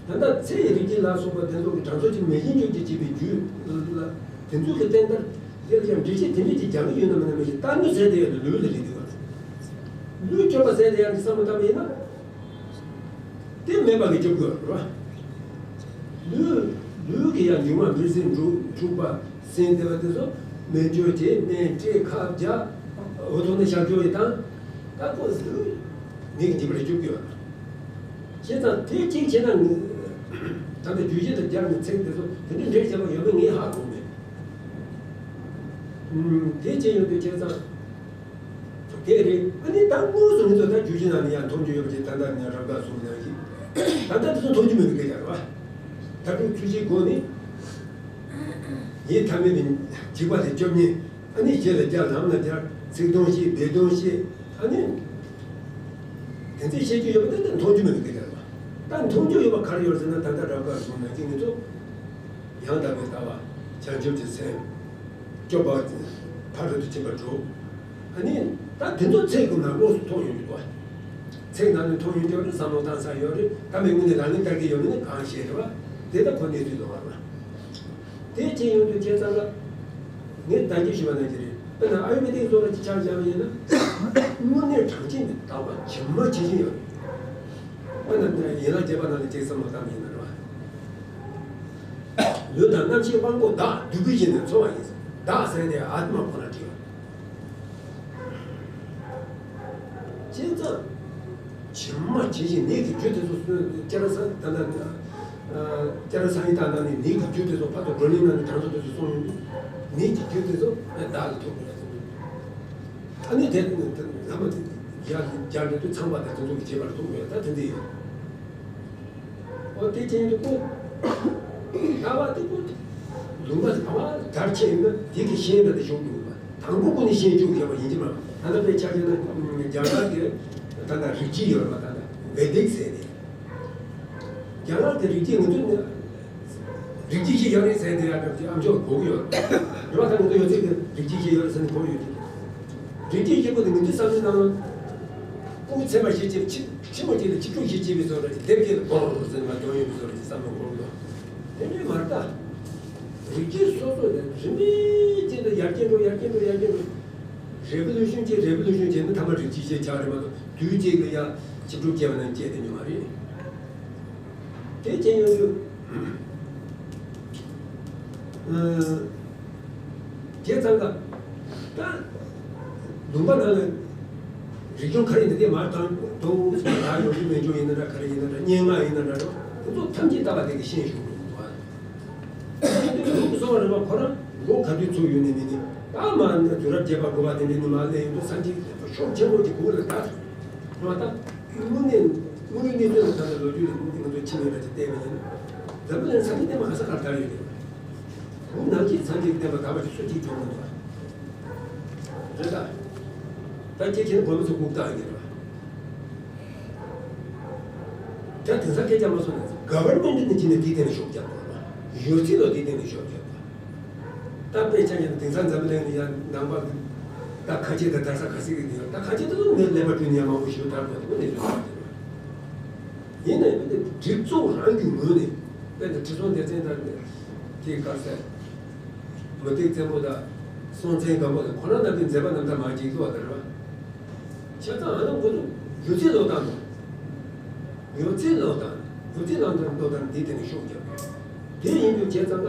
ད་ལྟ་ཚེ་ཡི་རིགས་ཀྱི་ལ་སོགས་པ་དེ་ཚོ་གི་དྲང་སྲོང་ཆེན་མེ་བཞིན་འཇོག་གི་བྱེད་པའི་རྒྱུད་ལ། དེ་ཚོ་གི་བསྟན་དར། དེ་ལ་ཡང་འགྲེལ་བཤད་དེ་འདྲས་ཀྱི་རྒྱག་གི་ཡོད་ན་མིན་ན་མི་ཤེས། ད་ལྟ་ནི་ཟེར་དེ་ཡོད་དེ་ལུས་ལ་རེད་འདུག་བ། ལུས་སྐྱོབ་པ་ཟེར་དེ་ཡང་གི་བསམ་བློ་བཏང་བ་ཡིན་ན། དེ་མེད་པ་གི་སྐྱོབ་དགོས་རེད་བ། ལུས། ལུས་ཀྱི་ཡང་འབྱུང་བ་མི་སྲིན་འཁྲུག་འཁྲུག་པ་སྲིན་དེ་བ་དེ་ཚོ་སྨན་བཅོས་བྱེད་སྨན་སྤྲད་ཁབ་རྒྱག་འོ་ཐོག་ནས་བཞག་རྒྱུ་ཡིན་དང་། ད་ཁོ་ལུས་ངེད་ཀྱི་འཇིགས་པ་ལས་སྐྱོབ་ཀྱི་ཡོད། བྱས་ཙང་དེ་གཅིག་བྱས་ན་ངས་ད་ལྟ་རྒྱུད་བཞི་དང་སྦྱར་ནས་ཚིག་དེ་ཚོ་དེ་འདྲའི་འགྲེལ་བྱས་པ་ཡོད་མེད་ངས་ཧ་གོ་མེད། ཨུམ། དེ་བྱས་ཡོང་དུས་བྱས་ཙང་། དེ་རེད། ཨ་ནི་ད་དངོས་སུ་ང་ཚོ་ད་རྒྱུད་བཞི་ནང་ནས་ཡང་མཐོང་རྒྱུ་ཡོད་པ་ཅིག་ད་ལྟ་ནས་རབ་དགའ་གསུངས་ནང་བཞིན། ད་ལྟ་དེ་ཚོ་མཐོང་རྒྱུ་མེད་པའི་སྐད་ཆ་རེད་བ། མཐའ་དྲུག་ཚུལ་བཞིའི་སྒོ་ནས། ཡིད་ཐ་མལ་པའི་འཇིགས་པ་ལས་སྐྱོབ་མཁན། ཨ་ནི་ཞི་ལ་རྒྱ་ལམ་ལ་རྒྱ་ཚིག་དོན་ཤེས་སྡེ་དོན་ཤེས། ཨ་ནི། དེ་ཚོའི་བཤད་རྒྱུ་ཡོད་པ་དེ་ད་མཐོང་རྒྱུ་མེད་པའི་སྐད་ཆ་རེད་བ། ད་མཐོང་རྒྱུ་ཡོད་པ་ག་རེ་ཡོད་ཟེར་ན་ད་ལྟ་རབ་དགའ་གསུངས་ནང་བཞིན་ང་ཚོ། ཡང་དག་པའི་ལྟ་བ། བྱང་ཆུབ་ཀྱི་སེམས། སྐྱོབ་པ། མཐར་ཐུག་ཏུ་ཕྱིན་པར་འགྲོ། ཨ་ནི། ད་དེ་ཚོ་ཚིག་གི་ནང་ལོགས་སུ་མཐོང་ཡོང་གི་འདུག་བ། ཚིག་ནང་ནས་མཐོང་ཡོང་གི་ཡོད་རེད། བསམ་བློ་བཏང་ས་ཡོད་རེད། ད་མི་དངོས་གནས་ལག་ལེན་བསྟར་གྱི་ཡོད་མེད་ནི་གང་ཤེས་རེད་བ། དེ་ལྟ་ཁོ་གནས་ཚུལ་འདུག་བ། དེ་བྱས་ཡོང་དུས་བྱས་ཙང་ལ། ངས་ད་གིན་ཞུས་པ་ནང་བཞིན་རེད། དཔེར་ན་ཨ་ཡུར་བེ་དིག་བཟོ་འདྲ་ཅིག་ཆ་བཞག་པ་ཡིན་ན། དངོས་གནས་གྲངས་ཅན་གྱི་དག་པ་ཇི་མ་ཇི་བཞིན་ཡོད་རེད། དཔེར་ན་ཡན་ལག་བརྒྱད་པ་ནང་ནས་ཅིག་བསམ་བློ་བཏང་པ་ཡིན་ན་རེད་བ། ལུས་དང་རྣམ་ཤེས་དབང་པོ་དག་འདུས་པའི་གཞི་ནས་འཚོ་བ་ཡིན། བདག་ཟེར་ནས་ཨཱཏྨ་ཁོ་ན་བྲིས་པ། བྱས་ཙང་། ཇི་མ་ཇི་བཞིན་ནད་ཀྱི་རྒྱུ་དེ་ཚོ་སུ་སྐྱེ་ར་ས་ད་ལྟ། སྐྱེ་ར་ས་ཡི་ད་ལྟ་ནི་ནད་ཀྱི་རྒྱུ་དེ་ཚོ་ཕར་ཚུར་བགྲོ་གླེང་གནང་ནས་གྲངས་ཚོ་དེ་ཚོ་གསུངས་ཡོང་དུས། ནད་ཀྱི་རྒྱུ་དེ་ཚོ་བདག་ལ་ཐུག་དགོས་ལ་གསུངས་ཡོང་དུས། ཨ་ནི་དེ་ནི་ལམ་ཡར་རྒྱག་འགྲོ་དུས་ཚངས་པ་དང་དེ་ཚོ་གི་བྱེད་པར་ཐུག་དགོས་ད་དེ་འདི་ཡིན། འོ་དེ་ཅན་དུ་ཀུན། ལྟ་བ་དེ་ཀུན། ལུང་པ་ལྟ་བ་དར་ཆེ་ཡིན་ན་དེ་གི་ཤེས་འདྲ་དེ་ཤོག་གི་ཡོད་པ། དང་པོ་ཀུན་ནས་ཤེས་བཅུག་ཡོད་པ་ཡིན་གྱི་མ། ད་ལྟ་དཔེ་ཆ་བཞག་ན་རྒྱ་གར་གྱི་ད་ལྟ་རིགས་གཅིག་ཡོད་པ་ད་ལྟ་བེ་དིག་ཟེར་ནས། རྒྱ་གར་གྱི་རིགས་གཅིག་ང་ཚོ་ནི་རིགས་གཅིག་ཤེས་ཡོད་རེད་ཟེར་དེ་ཡང་ཨམ་ཅོག་གོ་གི་ཡོད་རེད། རེད་བ། ད་ང་ཚོ་ཡོད་ཚད་ཀྱི་རིགས་གཅིག་ཤེས་ཡོད་རེད་ཟེར་ནས་གོ་ཡོད་ཀྱི། རིགས་གཅིག་ཤེས་པོ་དེ་ང་ཚོའི་བསམ་བློའི་ནང་ལ། དབུགས་ཚད་མ་བཞི་བྱས་ཕྱི་ཕྱི་མ་གཅིག་ལ་ཆིག་ཁྲུ་བཞི་བྱས་པའི་བཟོ་འདྲ་ཅིག་དེབ་སྐྱེལ་ལ་བོར་ཟེར་ནས་མ་འདོན་ཡོད་པའི་བཟོ་འདྲ་ཅིག་བསམ་བློ་འཁོར་འདུག་དེ་འདྲའི་མ་རེད་ད། རིགས་གཅིག་སོ་སོ་ནས་རིམ་པས་ཅིག་ཏུ་ཡར་རྒྱས་འགྲོ་ཡར་རྒྱས་འགྲོ་ཡར་རྒྱས་འགྲོ། རེ་བོ་ལུ་ཤུན་བྱས་རེ་བོ་ལུ་ཤུན་བྱས་ན་ཐ་མ་རིགས་གཅིག་ཅེས་ཆགས་རེད་མ་གཏོགས་དུས་གཅིག་ལ་ཡང་ཆིག་ཁྲུ་སྐྱེ་བ་ན་སྐྱེ་དེ་ཉུང་བ་རེད། དེ་སྐྱེ་ཡོང་དུས། ཨ། བྱས་ཙང་ཀ། ད། ལུང་པ་ནང་ལ། རིག་གཞུང་ག་རེ་ཡིན་ན་དེ་མར་བཏང་འདུག་ད་ཡོང་རྒྱུ་མེད་རྒྱུ་ཡིན་ན་འདྲ། ག་རེ་ཡིན་ན་འདྲ། སྙན་ངག་ཡིན་ན་འདྲ་འགྲོ། དེ་ཚོ་ཐམས་ཅད་ལྟ་བ་དེ་གི་ཤེས་བཞུགས་འདུག་བ། ལུགས་གསོ་བ་རིམ་པ་ཁོ་རང་ལོ་ག་དུས་ཚུགས་ཡོད་ནས་མིན་ནི། ད་མ་ནི་དུས་རབས་བརྒྱད་པ་དགུ་པ་དེ་འདྲའི་ནི་མ་སླེབས་ཡོང་དུས་སངས་རྒྱས་ཤུགས་ཆེན་པོ་གི་གུ་ལ་ད། ང་ད། དངོས་གནས་དངོས་ཡོད་གནས་ཚུལ་ལ་ད་ལྟ་ལོ་རྒྱུས་ལ་ང་ཚོ་ཕྱི་ནས་ར་ཅིག་བལྟས་པ་ཡིན་ན། འཛམ་བུ་གླིང་སངས་རྒྱས་བསྟན་པ་ག་ས་གར་དར་ཡོད་རེད། བོད་ནང་གི་སངས་རྒྱས་བསྟན་པ་དར་བ་ཞིག་སུ་གཅིག་གྱོང་མི་འདུག་རེད་ད། ད་ཁྱེད་ཁྱེད་གོ་མི་ཚོ་ལྐུགས་རྟགས་ཡིན་རེད་བ། ད་དེང་སང་སྐད་ཆ་མ་སོང་ན་ག་བར་མེན་ཊི་ནི་ཅི་ནས་དེའི་སྟེང་ལ་ཤོག་རྒྱག་དགོས་རེད་བ། ཡོད་ཚད་ལ་དེའི་སྟེང་ལ་ཤོག་རྒྱག་དགོས། ད་དཔེ་ཆ་ཉན་དེང་སང་འཛམ་བུ་གླིང་ནས་ཡང་ནང་པ་ད་ཁ་ཆེ་དང་དར་ས་ག་ཟིག་གི་ཡོད། ད་ཁ་ཆེ་དེ་ཚོ་ངས་ཀླད་པ་བསྐྲུན་ཡ་མང་པོ་ཞིག་དར་དགོས་དེ་ནས་ཡོད་ཡིན་ན་ཡང་སྒྲིག་འཛུགས་རང་གི་ངོས་ནས་དཔེ་ད་ཁྲི་སྲོང་ལྡེ་བཙན་དང་དེའི་སྐབས་སུ་མུ་སྟེགས་བཙན་པོ་དང་སྲོང་བཙན་སྒམ་པོ་དང་ཁོ་རང་རྣམ་པའི་མཛད་པ་རྣམ་ཐར་མ་གཅིག་བཟོ་བ་དང་རེད་བ། བྱས་ཙང་ཨ་ནི་ཁོ་ཚོ་ཡོད་ཚད་ལོག་བཏང་འདུག་ཡོད་ཚད་ལོག་བཏང་། ཡོད་ཚད་ལོག་བཏང་ལོག་བཏང་འདི་དེ་ནས་ཤོག་རྒྱབ། དེ་ཡིན་དུས་བྱས་ཙང་ཀ།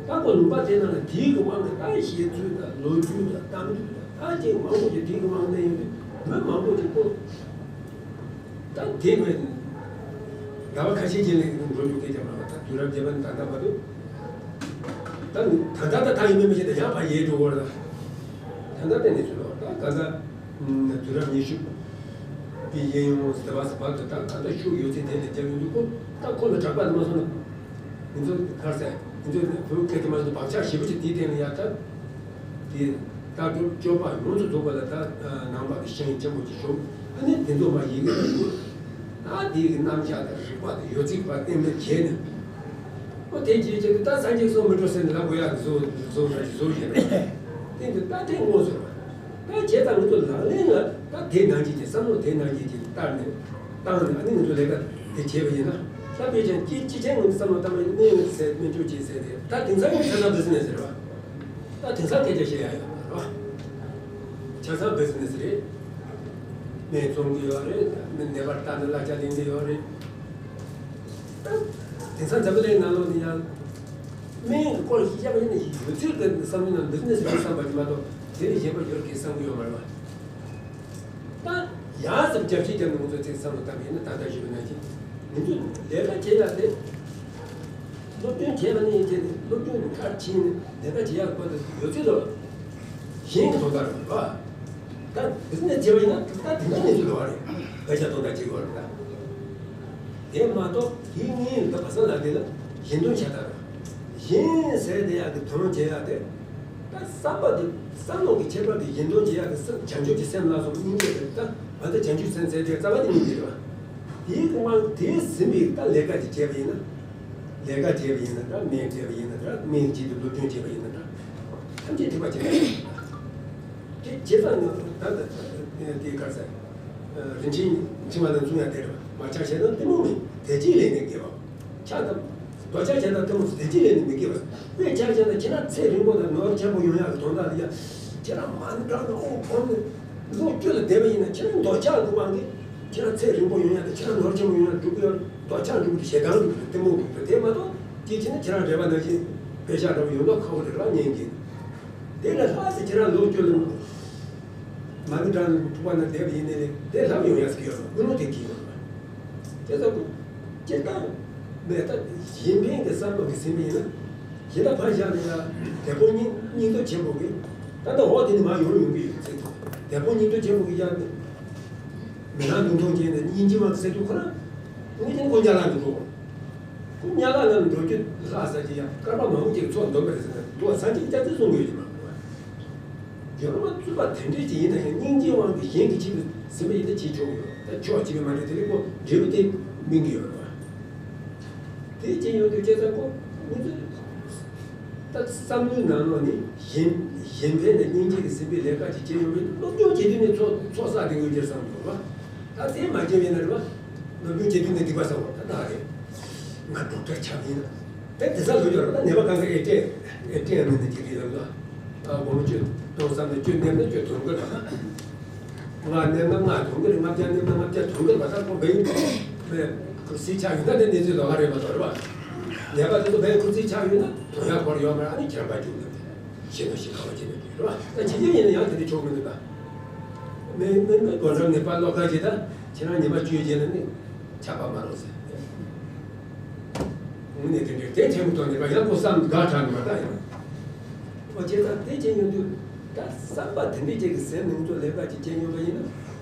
ད་ཁོ་ལུང་པ་དེ་ནང་ལ་དེའི་གི་དབང་གིས་ད་བཤད་ཚུལ་དང་ལོ་རྒྱུས་དང་གཏམ་རྒྱུད་དང་ད་ཅིག་མང་པོ་ཞིག་དེའི་གི་དབང་དེ་ཡིན་དུས་མི་མང་པོ་ཞིག་ཁོ། ད་དེ་མིན། ཟླ་བ་ཁ་ཤས་རྗེས་ལ་འགྲོ་རྒྱུ་སྐད་ཆ་མ་རེད། ད་དུས་རབས་བརྒྱད་པ་ནས་ད་ལྟ་བར་དུ། ད་ད་ལྟ་ད་ད་ཡིན་མིན་མི་ཤེས། ད་ཡང་ཕར་ཡལ་འགྲོ་གི་རེད། ད་ད་ལྟ་གནས་ཚུལ་ལ་ད་ག་ས། དུས་རབས་ཉི་ཤུ་པའི་གཡས་གཡོན་ཟླ་བ་བར་དུ་ད་ད་ལྟ་ཤུགས་ཡོད་ཚད་དེ་ལ་རྒྱབ་ཡོང་དུས་ཁོ་ད་ཁོ་ལ་གྲགས་པ་དེ་མ་སོང་ན། ང་ཚོ་ག་རེ་ཟེར། ང་ཚོ་བོད་སྐད་དེ་མ་སོང་ན་བག་ཆགས་ཞེ་པོ་ཅིག་དེའི་སྟེང་ལ་ཡར་ད། དེ་ལྟ་གྲུབ་སྤྱོད་པ་ཡོངས་སུ་རྫོགས་པ་ལ་ད་ནང་པ་གི་ཤེས་ཡོན་ཆེན་པོ་ཅིག་བྱུང་། ཨ་ནི་དེ་ཚོ་མ་ཡི་གེ་ལ་བཀོད། ད་དེའི་གི་རྣམ་གཞག་དང་རིགས་པ་དང་ཡོད་ཚད་པ་གཏན་འབེབས་བྱས་ནས། ཨོ་དེ་རྗེས་བྱས་ཏེ་ད་སངས་རྒྱས་སོགས་མི་འགྲོ་ཟེར་ནས་ལབ་དགོས་ཡག་གི་བཟོ་བཟོ་འདྲ་ཞིག་བཟོ་བཞིན་རེད། དེ་འདི་ད་དེ་དངོས་སུ་རེད་པ། ད་བྱས་ཙང་ང་ཚོ་ལག་ལེན་ལ་ད་དེ་ནང་བཞིན་གྱི་བསམ་བློ་དེ་ནང་བཞིན་གྱི་བསྟར་ནས་བཏང་ནས་ཨ་ནི་ང་ཚོ་ལས་ཀ་དེ་བྱས་པ་ཡིན་ན། ད་དཔེ་ཅན་སྤྱི་སྤྱི་ཆེན་ངོས་ནས་བསམ་བློ་བཏང་བ་ཡིན་ན་གནས་ཡོད་ཟེར་སྨན་བཅོས་བྱེད་ཟེར་ཏེ་ད་དེང་སང་ཡང་ཆ་ཚང་བི་ཛི་ནེ་སི་རེད་པ། ད་དེང་སང་སྐད་ཆ་བཤད་ཡག་ཡོད་མ་རེད་པ། ཆ་ཚང་བི་ཛི་ནེ་སི་རེད། སྨན་བཙོང་གི་ཡོད་རེད། ནད་པར་ལྟ་ན་གླ་ཆ་ལེན་གི་ཡོད་རེད། ད་དེང་སང་འཛམ་བུ་གླིང་ནང་ལོགས་ནས་ཡང་སྨན་གྱི་སྐོར་ཞིག་བཤད་པ་ཡིན་ན་ཡོད་ཚད་ཀྱི་བསམ་བློའི་ནང་བི་ཛི་ནེ་སི་རེད་བསམ་པ་ཅིག་མ་གཏོགས་དེ་ལས་གཞན་པ་ཡོད་རེད་བསམ་གི་ཡོད་མ་རེད་པ། ད་ཡང་ཙམ་རྒྱབ་བཤད་བརྒྱབ་ནས་ང་ཚོ་ཚིག་བསམ་བློ་བཏང་གི་ཡིན་ན་ད་ལྟ་ཞུས་པ་ནང་བཞིན་ང་ཚོས་ལས་ཀ་བྱེད་ཡག་དེ། སློབ་སྟོན་བྱས་པ་ནས་བྱས་ནས་སློབ་སྟོན་མཐར་ཕྱིན་ནས་ལས་ཀ་བྱེད་ཡག་སྐོར་དུ་ཡོད་ཚད་ལ་གཞན་གྱི་དོན་དག་རེད་པ། ད་བི་ཛི་ནེ་སི་བྱས་པ་ཡིན་ན་ད་དེ་འདྲ་གནས་ཚུལ་ཡོད་རེད། དཔེ་ཆ་དོན་དག་ཅིག་ཡོད་རེད་ད། དེ་མ་གཏོགས་དེ་ངའི་ད་བ་ས་ལ་དེ་ལ་གཞན་དོན་བྱ་ད་ར། གཞན་ཟེར་དེ་ཡག་གི་དོན་བྱེད་ཡག་དེ། ད་བསམ་པ་དེ་བསམ་བློ་གི་ཁྱད་པར་དེ་གཞན་དོན་བྱེད་ཡག་གི་སེམས་བྱང་ཆུབ་ཀྱི་སེམས་ལ་སོགས་སྙིང་རྗེ་རེད་ད། ང་ཚོ་བྱང་ཆུབ་སེམས་ཟེར་དེ་རྩ་བ་དེ་སྙིང་རྗེ་རེད་བ། དེའི་དབང་དེ་ཟིན་པའི་ད་ལས་ཀ་ཅིག་བྱས་པ་ཡིན་ན། ལས་ཀ་བྱས་པ་ཡིན་ན་འདྲ། སྨན་བྱས་པ་ཡིན་ན་འདྲ། སྨན་བྱས་ཏེ་སློབ་སྟོན་བྱས་པ་ཡིན་ན་འདྲ། ཐམས་ཅད་ཐེག་པ་ཆེན་པོ་ཡིན་པ། དེ་བྱས་ཙང་ང་ད་ལྟ་དེ་གར་ཟེར། རིན་ཆེན་འཆིང་བ་དང་མཚུངས་ཡང་དེ་རེད་བ། མ་ཆགས་ཞེ་སྡང་གཏི་མུག་མེད། དད་ཅིང་ལས་ནི་དགེ་བའོ། ཆགས་དང་། འདོད་ཆགས་ཞེ་སྡང་གཏི་མུག་དད་ཅིང་ལས་ནི་མི་དགེ་བ། དཔེ་ཆ་བཞག་ན་ཁྱེད་རང་ཚེ་རིང་པོ་དང་ནོར་ཆེན་པོ་ཡོང་ཡག་གི་དོན་དག་ལ་ཡ། ཁྱེད་རང་མ་འདྲ་ན་ཨོ་བོ་ནི། ལོ་བཅུ་ལ་བསྡད་པ་ཡིན་ན་ཁྱེད་རང་འདོད་ཆགས་ཀྱི་དབང་གིས། ཁྱེད་རང་ཚེ་རིང་པོ་ཡོང་ཡག་དང་ཁྱེད་རང་ནོར་ཆེན་པོ་ཡོང་ཡག་འགྲུབ་ཀྱི་ཡོད། འདོད་ཆགས་འགྲུབ་ཀྱི་ཞེ་སྡང་འགྲུབ་ཀྱི་གཏི་མུག་འགྲུབ་ཀྱི་དེ་མ་གཏོགས། དེ་བྱས་ན་ཁྱེད་རང་རེ་བ་ནང་བཞིན་དཔེ་ཆ་འདྲ་བོ་ཡོང་མདོག་ཁ་པོ་རེད་ལ་ཉན་གྱིན། དེ་ལས་ལྷག་ཙམ་ཁྱེད་རང་ལོ་བཅུ་ལ་མ་གི་གྲངས་ལ་ཐུག་པ་ན་བསྡད་པ་ཡིན་ནའི་དེ་ལྷག་ཡོང་ཡ་ཟེར་གི་ཡོད་རེད། ཀུན་སློང་དེ་གི་ཡོད་རེད། བྱས་ཙང་སྤྱིར་བཏང་མེད་ད་གཞན་ཕན་གྱི་བསམ་བློ་གི་ཟིན་པ་ཡིན་ན། གཞན་དག་ཕར་བཞག་ནས་ཡ་དད་པ་སྙིང་སྙིང་སྟོབས་ཆེན་པོ་གི་ད་ལྟ་འོག་དེ་ནས་མར་ཡོང་ཡོང་གི་ཡོད་ཚེ། དད་པ་སྙིང་སྟོབས་ཆེན་པོ་གི་ཡ་མི་རང་མདུན་མཐོང་བྱས་ནས་སྙིང་རྗེ་མ་ཟེར་དུས་ཁོ་རང་ངོས་ཀྱང་ཁོ་ཉལ་ལ་འདུག་གོ། ཁོ་ཉལ་ལ་ལ་འགྲོ་རྒྱུ་ལྷག་ས་ཅིག་ཡ་སྐར་མ་མང་པོ་ཅིག་ཚོགས་འདོན་པ་རེད་ཟེར་ན་འདུག་བ། ས་གཅིག་ཅག་ཙེ་གསུང་གི་ཡོད་ཀྱི་མ་རེད་བ། སྦྱོར་བ་བཙུན་པ་དེ་འདྲས་ཅིག་ཡིན་ན་ཡང་སྙིང་རྗེའི་དབང་གིས་གཞན་གྱི་ཆེད་དུ་ཟིན་པ་ཡིན་ན་བྱེད་ཆོག་གི་ཡོད། ད་ཆོག་བྱེད་པའི་མ་འདྲ་དེ་རིགས་ཁོ་འབྲས་བུ་དེ་སྨིན་གྱི་ཡོད་རེད་བ། དེ་བྱེད་ཡོང་དུས་བྱས་ཙང་ཁོ་ང་ཚོས་ད་བསམ་བློའི་ནང་ལོགས་ནས་གཞན་གཞན་ཕན་དང་སྙིང་རྗེ་གི་ཟིན་པའི་ལས་ཀ་ཅིག་བྱེད་ཡོང་བའི་སློབ་སྦྱོང་བྱེད་དུས་ནས་ཚོགས་ཚོགས་བསགས་དེ་དངོས་རྒྱུར་བསམ་དགོས་པ། ད་དེ་མ་བྱས་པ་ཡིན་ན་རེད་བ། སློབ་སྦྱོང་བྱེད་དུས་ནས་སྡིག་པ་བསགས་པ་ད་ད་རེད། ང་ཌོག་ཊར་ཆགས་ཡིན་ན། དེ་དེ་ས་ལོ་ཡོད་རེད། ད་ནད་པ་གང་ག་ཨེ་སྤྲད་ཨེ་སྤྲད་ཡང་མིན་ན་ཅིག་རེད་ལབ་ལ། ཨ་སྒོར་མོ་བཅུ་གཏོང་བསམ་ན་བཅུ་མནན་ན་བཅུ་ཐོན་གི་རེད་བ། ལྔ་མནན་ན་ལྔ་ཐོན་གི་རེད། ལྔ་བརྒྱ་མནན་ན་ལྔ་བརྒྱ་ཐོན་གི་རེད་བ། ད་ཁོ་བེད་བེད་ཁུར་སིལ་ཆགས་ཡོད་ན་དེ་གནས་ཚུལ་ལོགས་ཀ་རེད་མ་གཏོགས་རེད་བ། ནད་པ་དེ་ཚོ་བེད་ཁུར་སིལ་ཆགས་ཡོད་ན་དོན་ཡག་སྐོར་ཡོད་མ་རེད། ཨ་ནི་ཁྱེར་པ་བཅུག་ན་དེ་ཤེས་ན་ཤེས་ག་བ་བྱེད་ན་རེད་བ། ད་བྱེད་རྒྱུ་ཡིན་ན་ཡང་དེ་འདྲ་ཆོག་མི་འདུག་ད། མི་མི་མི་སྒོ་འགྲམ་ནས་པར་ཀློག་ཁ་ཅིག་ད་ཁྱེད་རང་ཉི་མ་བཅུའི་རྗེས་ལ་ནི་ཆགས་པ་མ་རེད་ཟེར། དངོས་གནས་དེ་འདྲའི་དེ་ཐེངས་མི་ཐོག་ནས་ཡང་ཁོ་བསམ་དགའ་དྲགས་ནས་མ་ད་ཡང་། ཨོ་བྱས་ཙང་དེ་བྱེད་ཡོང་དུས་ད་བསམ་པ་དེ་འདྲའི་ཅིག་གི་ཟེར་ནས་ང་ཚོ་ལས་ཀ་ཅིག་བྱེད་ཡོང་བ་ཡིན་ན།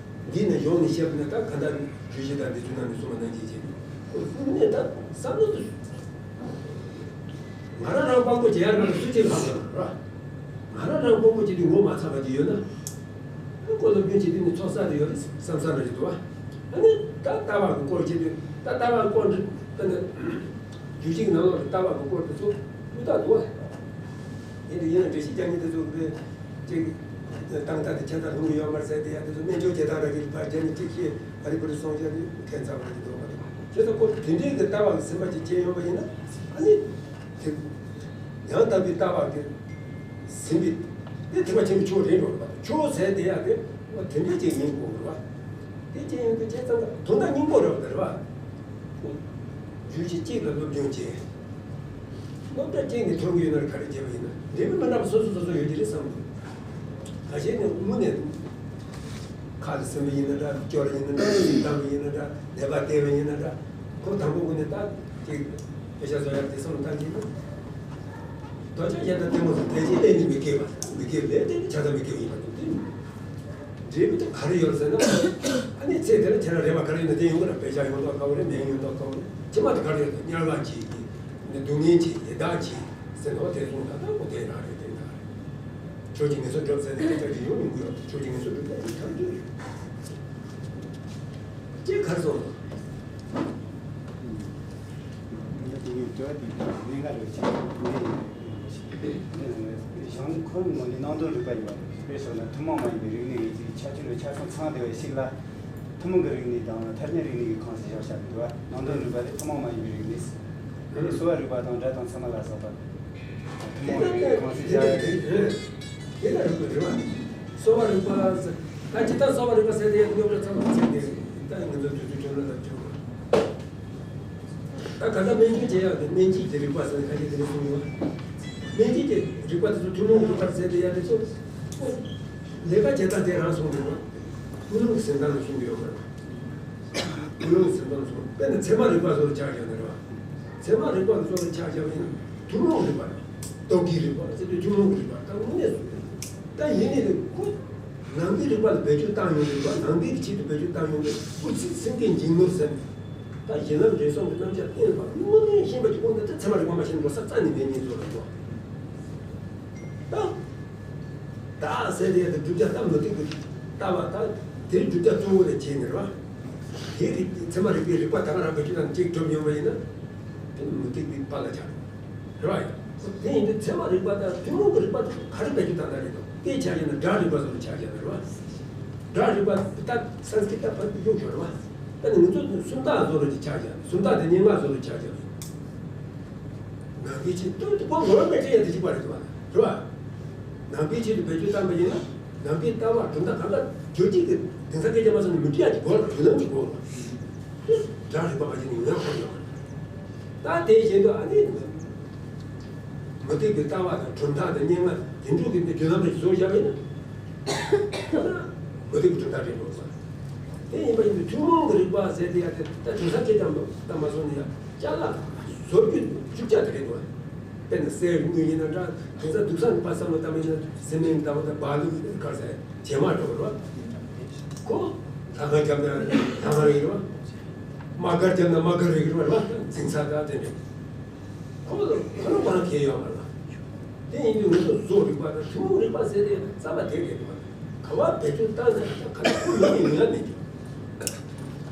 འདི་ནས་གཞུང་ནས་བཤད་པ་ན་ད་ག་འདྲ་བརྗོད་གཞི་དང་འདི་ཚོའི་ནང་ནས་གསུངས་པ་ནང་བཞིན་བྱེད་དགོས། དངོས་གནས་ད་བསམ་བློ་དེ། ང་རང་རང་དཔང་པོ་བྱེད་ཡ་རང་སུ་གཅིག་ལྷག་ཡོད་ར། ང་རང་རང་དཔང་པོ་བྱེད་དུས་ངོ་མ་ཚ་བ་ཅིག་ཡོད་ན། ཨ་ཁོ་སློབ་སྦྱོང་བྱེད་དུས་ནི་ཚོགས་བསགས་རེ་ཡོད་རེད་བསམ་བསམ་རེ་ཞིག་འདུག་བ། ཨ་ནི་ད་ལྟ་བ་གི་སྐོར་བྱེད་དུས་ད་ལྟ་བ་སྐོར་འདི་ད་ནི། རྒྱུད་གཅིག་ནང་ལོགས་ལ་ལྟ་བ་གི་སྐོར་དེ་ཚོ་ཀླུ་རྟགས་འདུག་བ། ཡིན་དུས་ཡིན་ན་འགྲེལ་བཤད་རྒྱག་མཁན་དེ་ཚོ་གི་ཅིག་བཏང་ད་དེ་ཁྱད་ད་ལྷུང་གི་ཡོད་མ་རེད་ཟེར་དེ་ཡ་དེ་ཚོ་སྨན་བཅོས་བྱེད་སྟངས་ར་གི་ཕར་རྒྱ་ནི་ཅིག་ཤེས་ཨ་རི་པུ་རི་སོང་ཤ་རི་ཁྱད་མཚར་བ་རེད་འདུག་བ། ཁྱེད་ཚོ་ཁོ་དེ་འདྲའི་གི་ལྟ་བ་གི་སེམས་པ་ཅིག་སྐྱེ་ཡོང་བ་ཡིན་ན་ཨ་ནི། དེ། ཡང་དག་པའི་ལྟ་བ་དེ། ཟིན་པའི། དེ་ཐེག་པ་ཆེན་པོའི་ཆོས་རེད་འགྲོ་བ། ཆོས་ཟེར་དེ་ཡང་དེ། དེ་འདྲའི་ཅིག་ཡིན་དགོས་རེད་བ། དེ་ཅིག་ཡིན་དུས་བྱས་ཙང་དོན་དག་སྙིང་པོ་རེད་བ་རེད་བ། རྒྱུད་གཅིག་གཅིག་ལ་སློབ་སྦྱོང་བྱས། སློབ་གྲྭ་གཅིག་ནས་ཐོན་གྱི་ཡོད་ན་ག་རེ་བྱས་པ་ཡིན་ན་འབྲས་བུ་མི་འདྲ་བ་སོ་སོ་སོ་སོ་ཡོད་ཀྱི་རེད་བསམ་གྱི་འདུག་ཁ་ཤས་ནས་དངོས་གནས། ཁ་ལ་ཟིན་པ་ཡིན་ན་འདྲ། སྐྱོར་ཡིན་ན་འདྲ། སྲིད་བཏང་བ་ཡིན་ན་འདྲ། ནད་པ་བསྟེན་པ་ཡིན་ན་འདྲ། ཁོ་དང་པོ་ཀུན་ནས་ད་ཅིག་དཔེ་ཆ་བཟོ་ཡག་དེ་བསམ་བློ་བཏང་གི་ཡིན་ན། དོ་ཅག་གཞན་དང་ལྟད་མོ་ཟེར་དེ་ཅིག་ལས་ནི་མི་སྐྱེ་བ། མི་སྐྱེ་ལས་དེ་ནི་ཆ་ཚང་མི་སྐྱེ་བ་ཡིན་པ་འདུག་དེ། འབྲས་བུ་དེ་ག་རེ་ཡོད་ཟེར་ན། ཨ་ནི་ཚེ་འདི་ལ་ཁྱེད་རང་རེ་བ་ག་རེ་ཡོད་ན་དེ་ཡོང་གི་རེད། དཔེ་ཆ་ཡོང་མདོག་ཁ་པོ་རེད། སྨན་ཡོང་མདོག་ཁ་པོ་རེད། ཕྱི་མ་དེ་ག་རེ་ཡོད་ཟེར་དམྱལ་བ་གྱིས། སྡུག་བསྔལ་གྱིས། ཡི་དྭགས་གྱིས་ཟེར་ནོ་དེ་གསུངས་ད་ད་ཁོ་དེ་རང་རེད། དེ་འདྲ་རེད། ཁྱོད་ཀྱིས་ངལ་གསོ་སྒྲུབ་ཟེར་ནས་སྐད་ཆ་ཞིག་ཡོང་མི་དགོས་ཡོད། ཁྱོད་ཀྱིས་ངལ་གསོ་སྒྲུབ་ན་ཡིན་ཐག་ཆོད་རེད། ཅེས་གར་སོང་། ངས་དེ་ཉིད་བྲི་བ་དེ་གནད་འགག་རེད་ཅེས་ངས་ཞང་ཁོ་ནང་ནས་ནང་དོན་རིག་པ་ཡིན་པ་རེད། དཔེ་སོགས་ན་ཐུན་མོང་མ་ཡིན་པའི་རིག་གནས་ཀྱི་ཁྱད་ཆོས་ལ་ཆ་ཚང་ཚང་བདེ་བའི་ཞིག་ལ། ཐུན་མོང་གི་རིག་གནས་དང་ཐ་སྙད་རིག་གནས་ཀྱི་ཁོངས་སུ་བཞག་བཞག་འདུག་བ། ནང་དོན་རིག་པ་ལས་ཐུན་མོང་མ་ཡིན་པའི་རིག་གནས། དེ་ནས་གསོ་བ་རིག་པ་དང་སྒྲ་དང་ཚད་མ་ལ་སོགས་པ། ཐུན་མོང་རིག་གནས་ཁོངས་སུ་བཞག་ཡ་རེད། དེ་ལ་རིག་པ་རེད་བ། གསོ་བ་རིག་པ་ཟེར། ད་ཇི་ལྟར་གསོ་བ་རིག་པ་ཟེར་དེ་ཡང་རྙོག་དྲ་ཚང་མ་ཚིག་དེ་ད་ང་ཚོ་དུས་ཚོད་ཁྱོད་ལ་ལབ་ཆོག་ད་ག་ད་སྨན་བཅོས་བྱེད་ཡག་དེ་སྨན་དཔྱད་ཀྱི་རིག་པ་ཟེར་ནས་ཁ་ཤས་དེ་འདྲ་གསུངས་ཡོད། སྨན་དཔྱད་ཀྱི་རིག་པ་དེ་ཚོ་ཐུན་མོང་གི་རིག་པ་ཟེར་དེ་ཡག་དེ་ཚོ། ལས་ཀ་བྱེད་སྟངས་དེ་རང་གསུངས་འདུག་བ། ཀུན་སློང་གི་ཟིན་སྟངས་ལ་གསུང་གི་ཡོད་མ་རེད། ཀུན་སློང་གི་ཟིན་སྟངས་ལ་གསུང་། དཔེར་ན་ཚད་མ་རིག་པ་བཟོ་ལ་ཆ་བཞག་ན་རེད་བ། ཚད་མ་རིག་པ་བཟོ་ལ་ཆ་བཞག་པ་ཡིན་ན་ཐུན་མོང་རིག་པ་རེད། རྟོག་གེའི་རིག་པ་ཟེར་དུས་ཐུན་མོང་གི་རིག་པ་ད་དངོས་གནས་སུ། ད་ཡིན་ནའི་ཁོ། ནང་པའི་རིག་པ་ལ་བེད་སྤྱོད་བཏང་ཡོང་གི་རེད་བ། ནང་པའི་ཆེད་དུ་བེད་སྤྱོད་བཏང་ཡོང་གི་སྐུལ་ཚིག་སེམས་བསྐྱེད་འཇིགས་ནོར་ཟེར། ད་གཞི་ལམ་འབྲས་གསུམ་གྱི་རྣམ་གཞག་བསྟན་པ་དངོས་གནས་ཤེས་པ་ཀྱི་དབང་དུ་ད་ཚད་མ་རིག་པ་མ་ཤེས་ན་འགྲོ་ས་རྩ་ནས་མེད་ངེས་ཚོ་རེད་བ། ད། བདག་ཟེར་དེ་ཡང་དེ་བསྒྲུབ་བྱ་ལྟ་མུ་སྟེགས་ཀྱི་ལྟ་བ་དང་དེའི་བསྒྲུབ་བྱ་གཙོ་བོ་ལ་བྱས་ནས་རེད་བ། དེའི་རིགས་ཚད་མ་རིག་པའི་རིག་པ་ད་ག་རང་བེད་སྤྱོད་དང་གཅིག་གྲུབ་ཡོང་བ་ཡིན་ན། དེ་ནི་མུ་སྟེགས་པའི་དཔལ་ལ་ཆགས་རེད་བ། དེ་ཡིན་དུས་ཚད་མ་རིག་པ་དང་ཐུན་མོང་གི་རིག་པ་དེ་ག་རེ་བེད་སྤྱོད་བཏང་ན་རེད་དོ། དེ་ཆ་བཞག་ན་སྒྲ་རིག་པ་བཟོ་རུ་ཆ་བཞག་ན་རེད་བ། སྒྲ་རིག་པ་ད་སན་སྐྲིད་ད་ཕར་གཡུག་ཞོར་བ། ད་ནི་ང་ཚོ་སུམ་རྟགས་བཟོ་རུ་ཅིག་ཆ་བཞག་ན་སུམ་རྟགས་དེ་སྙན་ངག་བཟོ་རུ་ཆ་བཞག་ན། ནང་པའི་ཆེད་དུ་དེ་ཁོ་ངོ་བོ་མེད་ཅེས་ཡང་དེ་གཅིག་པ་རེད་འདུག་བ། རེད་བ། ནང་པའི་ཆེད་དུ་བེད་སྤྱོད་བཏང་པ་ཡིན་ན། ནང་པའི་ལྟ་བ་གྲུབ་མཐའ་གང་ག་བརྗོད་བྱེད་ཀྱི་དེང་སང་སྐད་ཆ་མ་སོང་ནས་མི་འདྲི་ཡ་གི་གོ་ལ་དུས་ལམ་གྱི་གོ་ལ། སྒྲ་རིག་པ་མ་བྱས་ནས་ངོས་འཁོར་ཡོང་བ། ད་དེ་བཞིན་དུ་ཨ་ནི། མུ་ མུ་སྟེགས་ཀྱི་ལྟ་བ་དང་གྲུབ་མཐའ་དང་སྙན་ངག་དེ་འདྲ་གི་འདི་རྒྱུན་ལམ་རེ་བཟོ་བཞག་པ་ཡིན་ན། མུ་སྟེགས་ཀྱི་གྲུབ་མཐའ་རེད་འགྲོ་བ། དེ་ཡིན་པ་ཡིན་དུས་ཐུན་མོང་གི་རིག་པ་ཟེར་དེ་ཡ་དེ་ད་དེང་སང་ཅི་ཙམ་ལྟ་མ་སོང་ན་ཡ་ཅ་ལག་བཟོ་རྒྱུ་བཅུ་ཆ་དེ་རེད་འདུག་དཔེར་ན་གསེར་དངུལ་ཡིན་ན་འདྲ། དེང་སང་དུག་སང་པ་བསམ་བློ་བཏང་བ་ཡིན་ན་སི་མེན་ལྟ་བུ་དང་བ་ལུ་ག་རེ་ཟེར་བྱེ་མ་འགྲོ་བ་རེད་བ། ཁོ་ལྷ་ཁང་བརྒྱབ་ན་ལྷ་ཁང་རེད་བ། དམག་སྒར་བརྒྱབ་ན་དམག་སྒར་རེད་བ། འཛིང་ས་དང་དེ་འདྲ། ཁོ་ལ་ཁོ་ལ་དབང་གལ་ཡོད་མ་རེད། དེ་ཡིན་དུས་ང་ཚོ་བཟོ་རིག་པ་དང་ཐུན་མོང་རིག་པ་ཟེར་ཏེ་རྩ་བ་དེ་རེད་འདུག་ག་བ་བེད་སྤྱོད་བཏང་ན་ཡང་ཁ་ཁོ་ཡོང་ཡོང་ཡ་མེད་ཀྱི།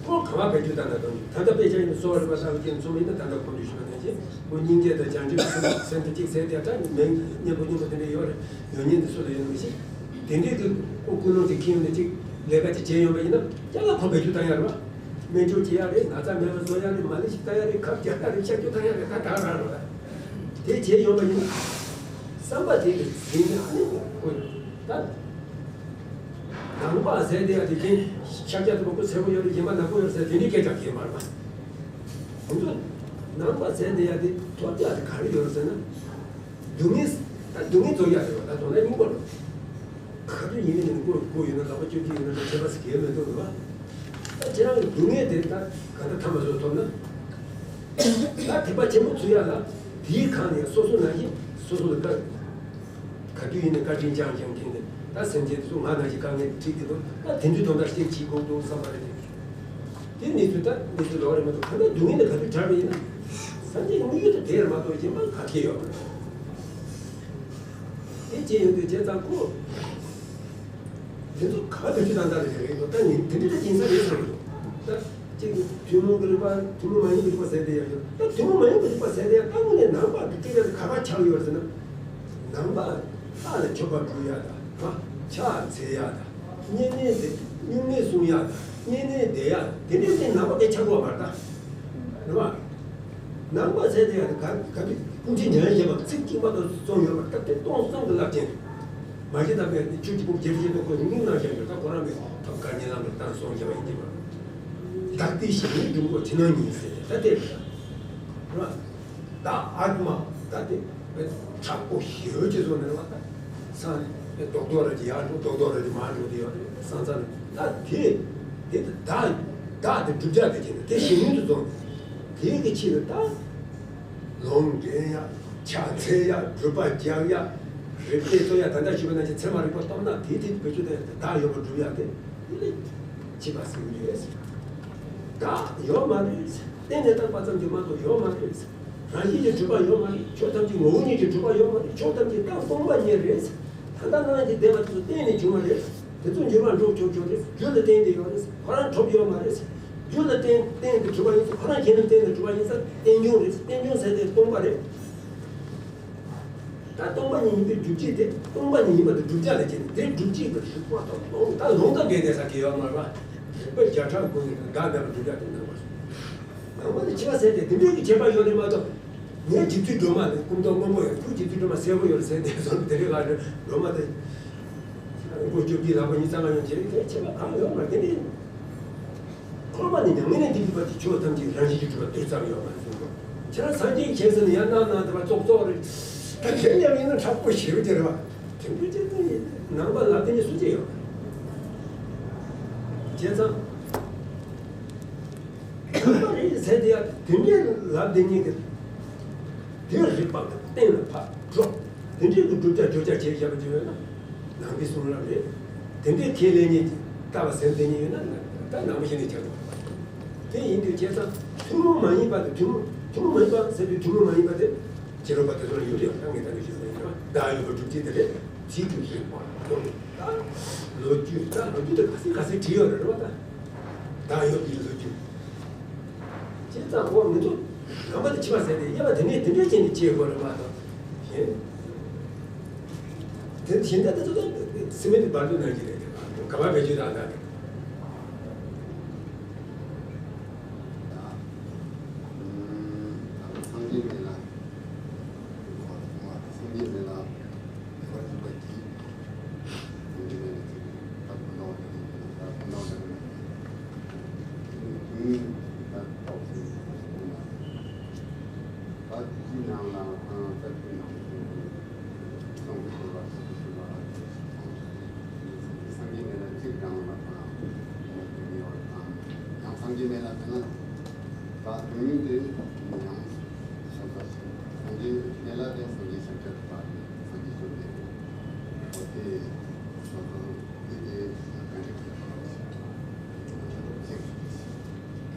ཁོ་ག་བ་བེད་སྤྱོད་བཏང་ན་གང་ད་ལྟ་དཔེ་ཆ་ཡིན་ན་གསོ་བ་རིག་པ་ལྟ་བུ་ཅན་ཚོ་མིན་ན་ད་ལྟ་གོང་དུ་ཞུས་པ་ནང་བཞིན་ཁོ་སྙིང་རྗེ་དང་བྱང་ཆུབ་ཀྱི་སེམས་སེམས་དེ་གཅིག་ཟེར་ཏེ་ད་མིང་སྙན་པོ་སྙན་པོ་དེ་འདྲ་ཡོད་རེད། ཡོད་ཉིད་དུ་སུ་ལ་ཡོད་མི་ཤེས། དེ་འདྲའི་གི་ཁོ་ཀུན་སློང་ཅིག་ཁྱེར་ཡོང་ནས་ཅིག་ལས་ཀ་ཅིག་བྱས་ཡོང་པ་ཡིན་ན་ཅ་ལག་ཁོ་བེད་སྤྱོད་བཏང་ཡ་རེད་བ། སྨན་བཅོས་བྱེད་ཡ་རེད། ན་ཚ་མེད་པ་བཟོ་ཡ་རེད། མ་ཎི་ཞིག་བཏང་ཡ་རེད། ཁབ་རྒྱག་ཡ་རེད། ཤ་སྐྱུར་བཏང་ཡ་རེད། ད་ད་རང་རེད་བ། དེ་བྱས་ཡོང་པ་ཡིན་ན་བསམ་པ་དེ་གི་ཟིན་ནས་ཨ་ནི་ཁོ་ད་ནང་པ་ཟེར་དེ་ཡ་དེ་དེ་ཤ་རྒྱག་ཏུ་མ་ཁོ་ཚེ་པོ་ཡོད་རེད། ཡིན་པ་ནག་པོ་ཡོད་རེད་ཟེར་དེ་འདྲའི་སྐད་ཆ་གི་མ་རེད་བ། ཁོང་ཚོ་ནང་པ་ཟེར་དེ་ཡ་དེ་ཐོབ་རྒྱག་དེ་ག་རེ་ཡོད་རེད་ཟེར་ན། སྡུག་བསྔལ། ད་སྡུག་བསྔལ་རྫོགས་ཡ་རེད་བ། ད་དོན་དག་སྙིང་པོ་རེད། ག་དུས་ཡིན་ནའི་མགོ་མགོ་ཡོད་ན་ལག་པ་བཅོས་ཀྱི་ཡོད་ན་ད་ཁྱད་པར་ཟེར་གྱི་མེད་འདུག་རེད་བ། ད་ཁྱེད་རང་གི་སྡུག་བསྔལ་དེ་ད་ག་ད་ཐ་མ་བཟོ་ཐུབ་ན། ད་ཐེག་པ་ཆེན་པོ་ཚུགས་ཡ་ལ་དེའི་གང་ནས་སོ་སོ་ནང་བཞིན་སོ་སོ་ལ་དཀའ། ག་དུས་ཡིན་ནའི་བཀའ་དྲིན་བསྐྱངས་བསྐྱངས་མཁན་དེ་ད་སེམས་ཅན་དེ་ཚོ་ང་ནང་བཞིན་དཀའ་ངལ་འཕྲད་ཀྱི་འདུག་ད་དེ་འདྲའི་དོན་དག་ཤེས་བྱེད་དགོས་འདུག་བསམ་པ་རེད་དེ། དེ་གནས་ཚུལ་ད་གནས་ཚུལ་ལོག་རེད་མ་གཏོགས་ད་ལྟ་སྡུག་བསྔལ་ནི་ག་དུས་དྲག་པ་ཡིན་ན། སངས་རྒྱས་ཀྱི་དམིགས་ཡུལ་དེ་དེ་རེད་མ་གཏོགས་གཞན་པ་ག་གེ་ཡོད་མ་རེད། དེ་བྱས་ཡོང་དུས་བྱས་ཙང་ཁོ། དེ་ཚོ་ག་བ་དུ་ཅི་དང་འདྲ་རེད་རེད་འདུག་ད་ཉིན་དེ་འདྲ་ཅིག་ཡིན་ས་རེད་བསམ་གྱི་འདུག་ད་ཅིག་ཐུན་མོང་གི་རིག་པ་ཐུན་མོང་མ་ཡིན་པའི་རིག་པ་ཟེར་དེ་ཡང་ཡོད། ད་ཐུན་མོང་མ་ཡིན་པའི་རིག་པ་ཟེར་དེ་ཡང་ད་དངོས་གནས་ནང་པ་གི་སྐད་ཆ་དེ་ག་པར་ཆགས་ཡོད་ཟེར་ན། ནང་པ་ལྷ་ལ་མཆོད་པ་འབུལ་ཡ་དང་ཕྱག་འཚལ་ཡ་དང་། བསྙེན་གནས་དེ་སྨྱུང་གནས་སྲུང་ཡ་དང་བསྙེན་གནས་བསྡད་ཡ་དེ་འདྲའི་སྟེང་ནང་པ་སྐད་ཆ་གོ་བར་ད། རེད་བ། ནང་པ་ཟེར་དེ་ཡང་ག་ག་དུས་ཀུན་མཁྱེན་འཇམ་དབྱངས་བཞད་པ་ཚིག་གཅིག་མ་གཏོགས་གསུངས་ཡོད་པར་སྟབས་བདེ་སྟོང་གསུམ་གྱི་རླབས་ཆེན་རེད། མ་གཞི་ད་དཔེ་ཆོས་ཀྱི་ཕུང་བརྒྱད་ཁྲི་བཞི་སྟོང་ཁོ་སྙིང་ནང་བཞག་ཡོད། ད་ཁོ་རང་གི་ཐབས་མཁས་ཉེ་ལམ་དུ་བཏང་སོང་བཞག་པ་ཡིན་གྱི་མ་རེད། བདག་ལྟའི་གཞན་ཡུལ་འགྲུབ་འགོ་ཕྱི་ནང་གཉིས་ཟེར་ཏེ་ད་དེ་རེད་བ། བདག་ཨཱཏྨ་ད་དེ་དཔེ་དྲག་པོ་ཞེ་པོ་ཅིག་བཟོ་ནས་རེད་བ། ད་སང་ནས་དེ་རྡོག་རྡོག་རེ་ཅིག་ཡར་འགྲོ་རྡོག་རྡོག་རེ་ཅིག་མར་འགྲོ་དེ་ཡོད་རེད། སང་ཙང་ནས་ད་དེ་དེ་བདག་བདག་དེ་བསྒྲུབ་བྱ་དེ་བྱས་ནས་དེ་གཞན་ཡུལ་དུ་བཟུང་། དེའི་གི་ཕྱིར་ད། ལུང་འདྲེན་ཡ། ཕྱག་འཚལ་ཡ། སྒྲུབ་པ་རྒྱག་ཡ། རིག་པས་གསོ་ཡ། ད་ལྟ་ཞུས་པ་ནང་བཞིན་ཚད་མ་རིག་པ་སྟོབས་ན་དེའི་ཐད་དུ་བེད་སྤྱོད་བཏང་ཡ་དེ་བདག་ཡོད་པར་སྒྲུབ་ཡ་དེ་འདི་ལས་ཕྱི་པ་ཟེར་གྱི་རེད། བདག་ཡོད་མ་རེད། གཏན་ནས་བཏགས་པ་ཙམ་གྱིས་མ་གཏོགས་ཡོད་མ་རེད། རང་བཞིན་གྱིས་གྲུབ་པ་ཡོད་མ་རེད། ཆོས་ཐམས་ཅད་ངོ་བོ་ཉིད་ཀྱིས་གྲུབ་པ་ཡོད་མ་རེད། ཆོས་ཐམས་ཅད་བཏགས་སྟོང་པ་ཉིད་རེད། ད་ལྟ་སྣང་བ་ཉིད་བདེ་བ་དེ་ཚོ་གཏན་ནས་བྱུང་བ་རེད། དེ་ཚོ་འགྱུར་བ་འགྲོ་ཆོག་ཆོག་རེད། རྒྱུ་ལ་བརྟེན་ཏེ་ཡོད་རེད། ཁོ་རང་གྲུབ་ཡོད་མ་རེད། རྒྱུ་ལ་བརྟེན་བརྟེན་ཏེ་གྲུབ་པ་ཡིན་ཙང་། ཁོ་རང་གཞན་ལ་བརྟེན་ཏེ་གྲུབ་པ་ཡིན་ཙང་རྟེན་འབྱུང་རེད། རྟེན་འབྱུང་ཟེར་དེ་སྟོང་པ་རེད། ད་སྟོང་པ་ཉིད་ཡིན་པའི་སྒྲུབ་བྱེད་དེ། སྟོང་པ་ཉིད་ཡིན་པ་དེ་བསྒྲུབ་བྱ་ལ་བྱེད་ནས་དེ་སྒྲུབ་བྱེད་ཀྱི་རིགས་པ་དང་ལོང་ད་ལོང་ད་འགལ་ཏེ་ས་གི་ཡོད་མ་རེད་པ། རིགས་པ་བརྒྱ་ཕྲག་དགུ་ནས་བདག་མེད་པར་སྒྲུབ་བྱ་དེ་ནང་པ་རེད། ནང་པ་དེ་ཕྱི་པ་ཟེར་ཏེ་དེ་འདྲའི་གི་ཁྱད་པར་ཡོད་རེད་མ་གཏོགས། ངའི་རྗེ་བཙུན་སྒྲོལ་མ་ནི་སྐུ་མདོག་སྔོན་པོ་ཡོད། སྐུ་རྗེ་བཙུན་སྒྲོལ་མ་སེར་པོ་ཡོད་ཟེར་ཏེ་སོང་དེ་རིང་ལ་སྒྲོལ་མ་དེ་མགོ་བཅུ་གཅིག་ལག་པ་གཉིས་གཙང་ཡོང་བྱས་དེ་ཁྱད་པར་གང་ཡོད་མ་རེད། དེ་ནི་འཁོར་བ་ནི་མྱ་ངན་ལས་འདས་པའི་བར་གྱི་ཆོས་ཐམས་ཅད་རང་བཞིན་གྱིས་གྲུབ་པ་དེ་ཙམ་ཡོད་མ་རེད་གསུངས་པ། ཁྱེད་རང་སངས་རྒྱས་ཁྱེད་ཚོ་ནི་ཡང་གནང་གནང་དེ་བ་ཙོག་ཙོག་རེད། ད་དེ་ལས་ཡིན་ན་དྲག་པོ་ཞེ་པོ་དེ་རེད་བ། དེ་འདྲ་ཅིག་ནི་ནང་པ་ལབ་དེ་ནི་སུ་གཅིག་ཡོད་མ་རེད། བྱས་ཙང་། ཁྱད་པར་རེད་ཟེར་དེ་ཡང་དེ་འདྲའི་ལབ་དེ་ཉིད་ཀྱི་དེ་རིགས་པ་གི་སྟེང་ལ་ཕར་འགྲོ། དེ་འདྲའི་གི་བསྒྲུབ་བྱ་བརྗོད་བྱ་བྱས་བཞག་པ་ཅིག་ཡོད་ན་ནང་པའི་གསུང་རབ་རེད། དེ་འདྲའི་ཁས་ལེན་ཉིད་ཀྱི་ལྟ་བ་ཟེར་དེ་ཉིད་ཡོད་ན་ད་ནང་པ་ཞིག་ནས་ཆགས་འགྲོ། དེ་ཡིན་དུས་བྱས་ཙང་ཐུན་མོང་མ་ཡིན་པ་དེ་ཐུན་མོང་ཐུན་མོང་མ་ཡིན་པ་ཟེར་དུས་ཐུན་མོང་མ་ཡིན་པ་དེ། ཕྱི་རོལ་པ་དེ་ཚོ་ལ་ཡོད་ཡོད་ད་ངས་ད་ནི་ཞུ་ཟིན་ཡོད། བདག་ཡོད་པར་སྒྲུབ་བྱེད་དེ་རེད། ཚིག་གི་རིགས་པ་དང་ད་ལོ་རྒྱུས་ད་ལོ་རྒྱུས་དེ་ག་ཚོད་ག་ཚོད་བྲིས་ཡོད་རེད་རེད་བ་ད། བདག་ཡོད་པའི་ལོ་རྒྱུས། བྱས་ཙང་འོ་མི་འདུག་ནང་པ་དེ་ཕྱི་པ་ཟེར་ཏེ་དབྱེ་བ་དེ་ནས་དེ་འདྲའི་ཅན་དུ་ཕྱེ་དགོས་རེད་མ་གཏོགས། གཞན། དེ་གཞན་དག་དེ་ཚོ་ད་སི་མེན་ཊི་འབར་དུ་ནང་གི་རེད་དེ་ག་བ་བེད་སྤྱོད་དང་ད་དེ། སངས་རྒྱས་མེད་ལ། སངས་རྒྱས་མེད་ལ། མེད་པར་གྱུར་པ་གྱིས། སངས་རྒྱས་མེད་ལ་ཚིག་ད་ཁོ་ནའོ་ད་ནི་ད་ཁོ་ནའོ་ད་ནི་ད་ཏོག་ཙམ་ད་ཡིག་ནང་ལ་ད་ཁོ་ནའོ་ད་ནི། དེ་མེད་ལ་དེ་ན་ད་དུས་ཡུན་དེ་ཡང་སོ་སོ་ཞིག་སངས་རྒྱས་མེད་ལ་དེ་སངས་རྒྱས་ཤཱཀྱ་ཐུབ་པ་དེ་སངས་རྒྱས་བཅོམ་ལྡན་འདས་འོ་དེ་སོ་སོ་དེ་དེ་ག་འདྲ་ག་འདྲ་ཞིག་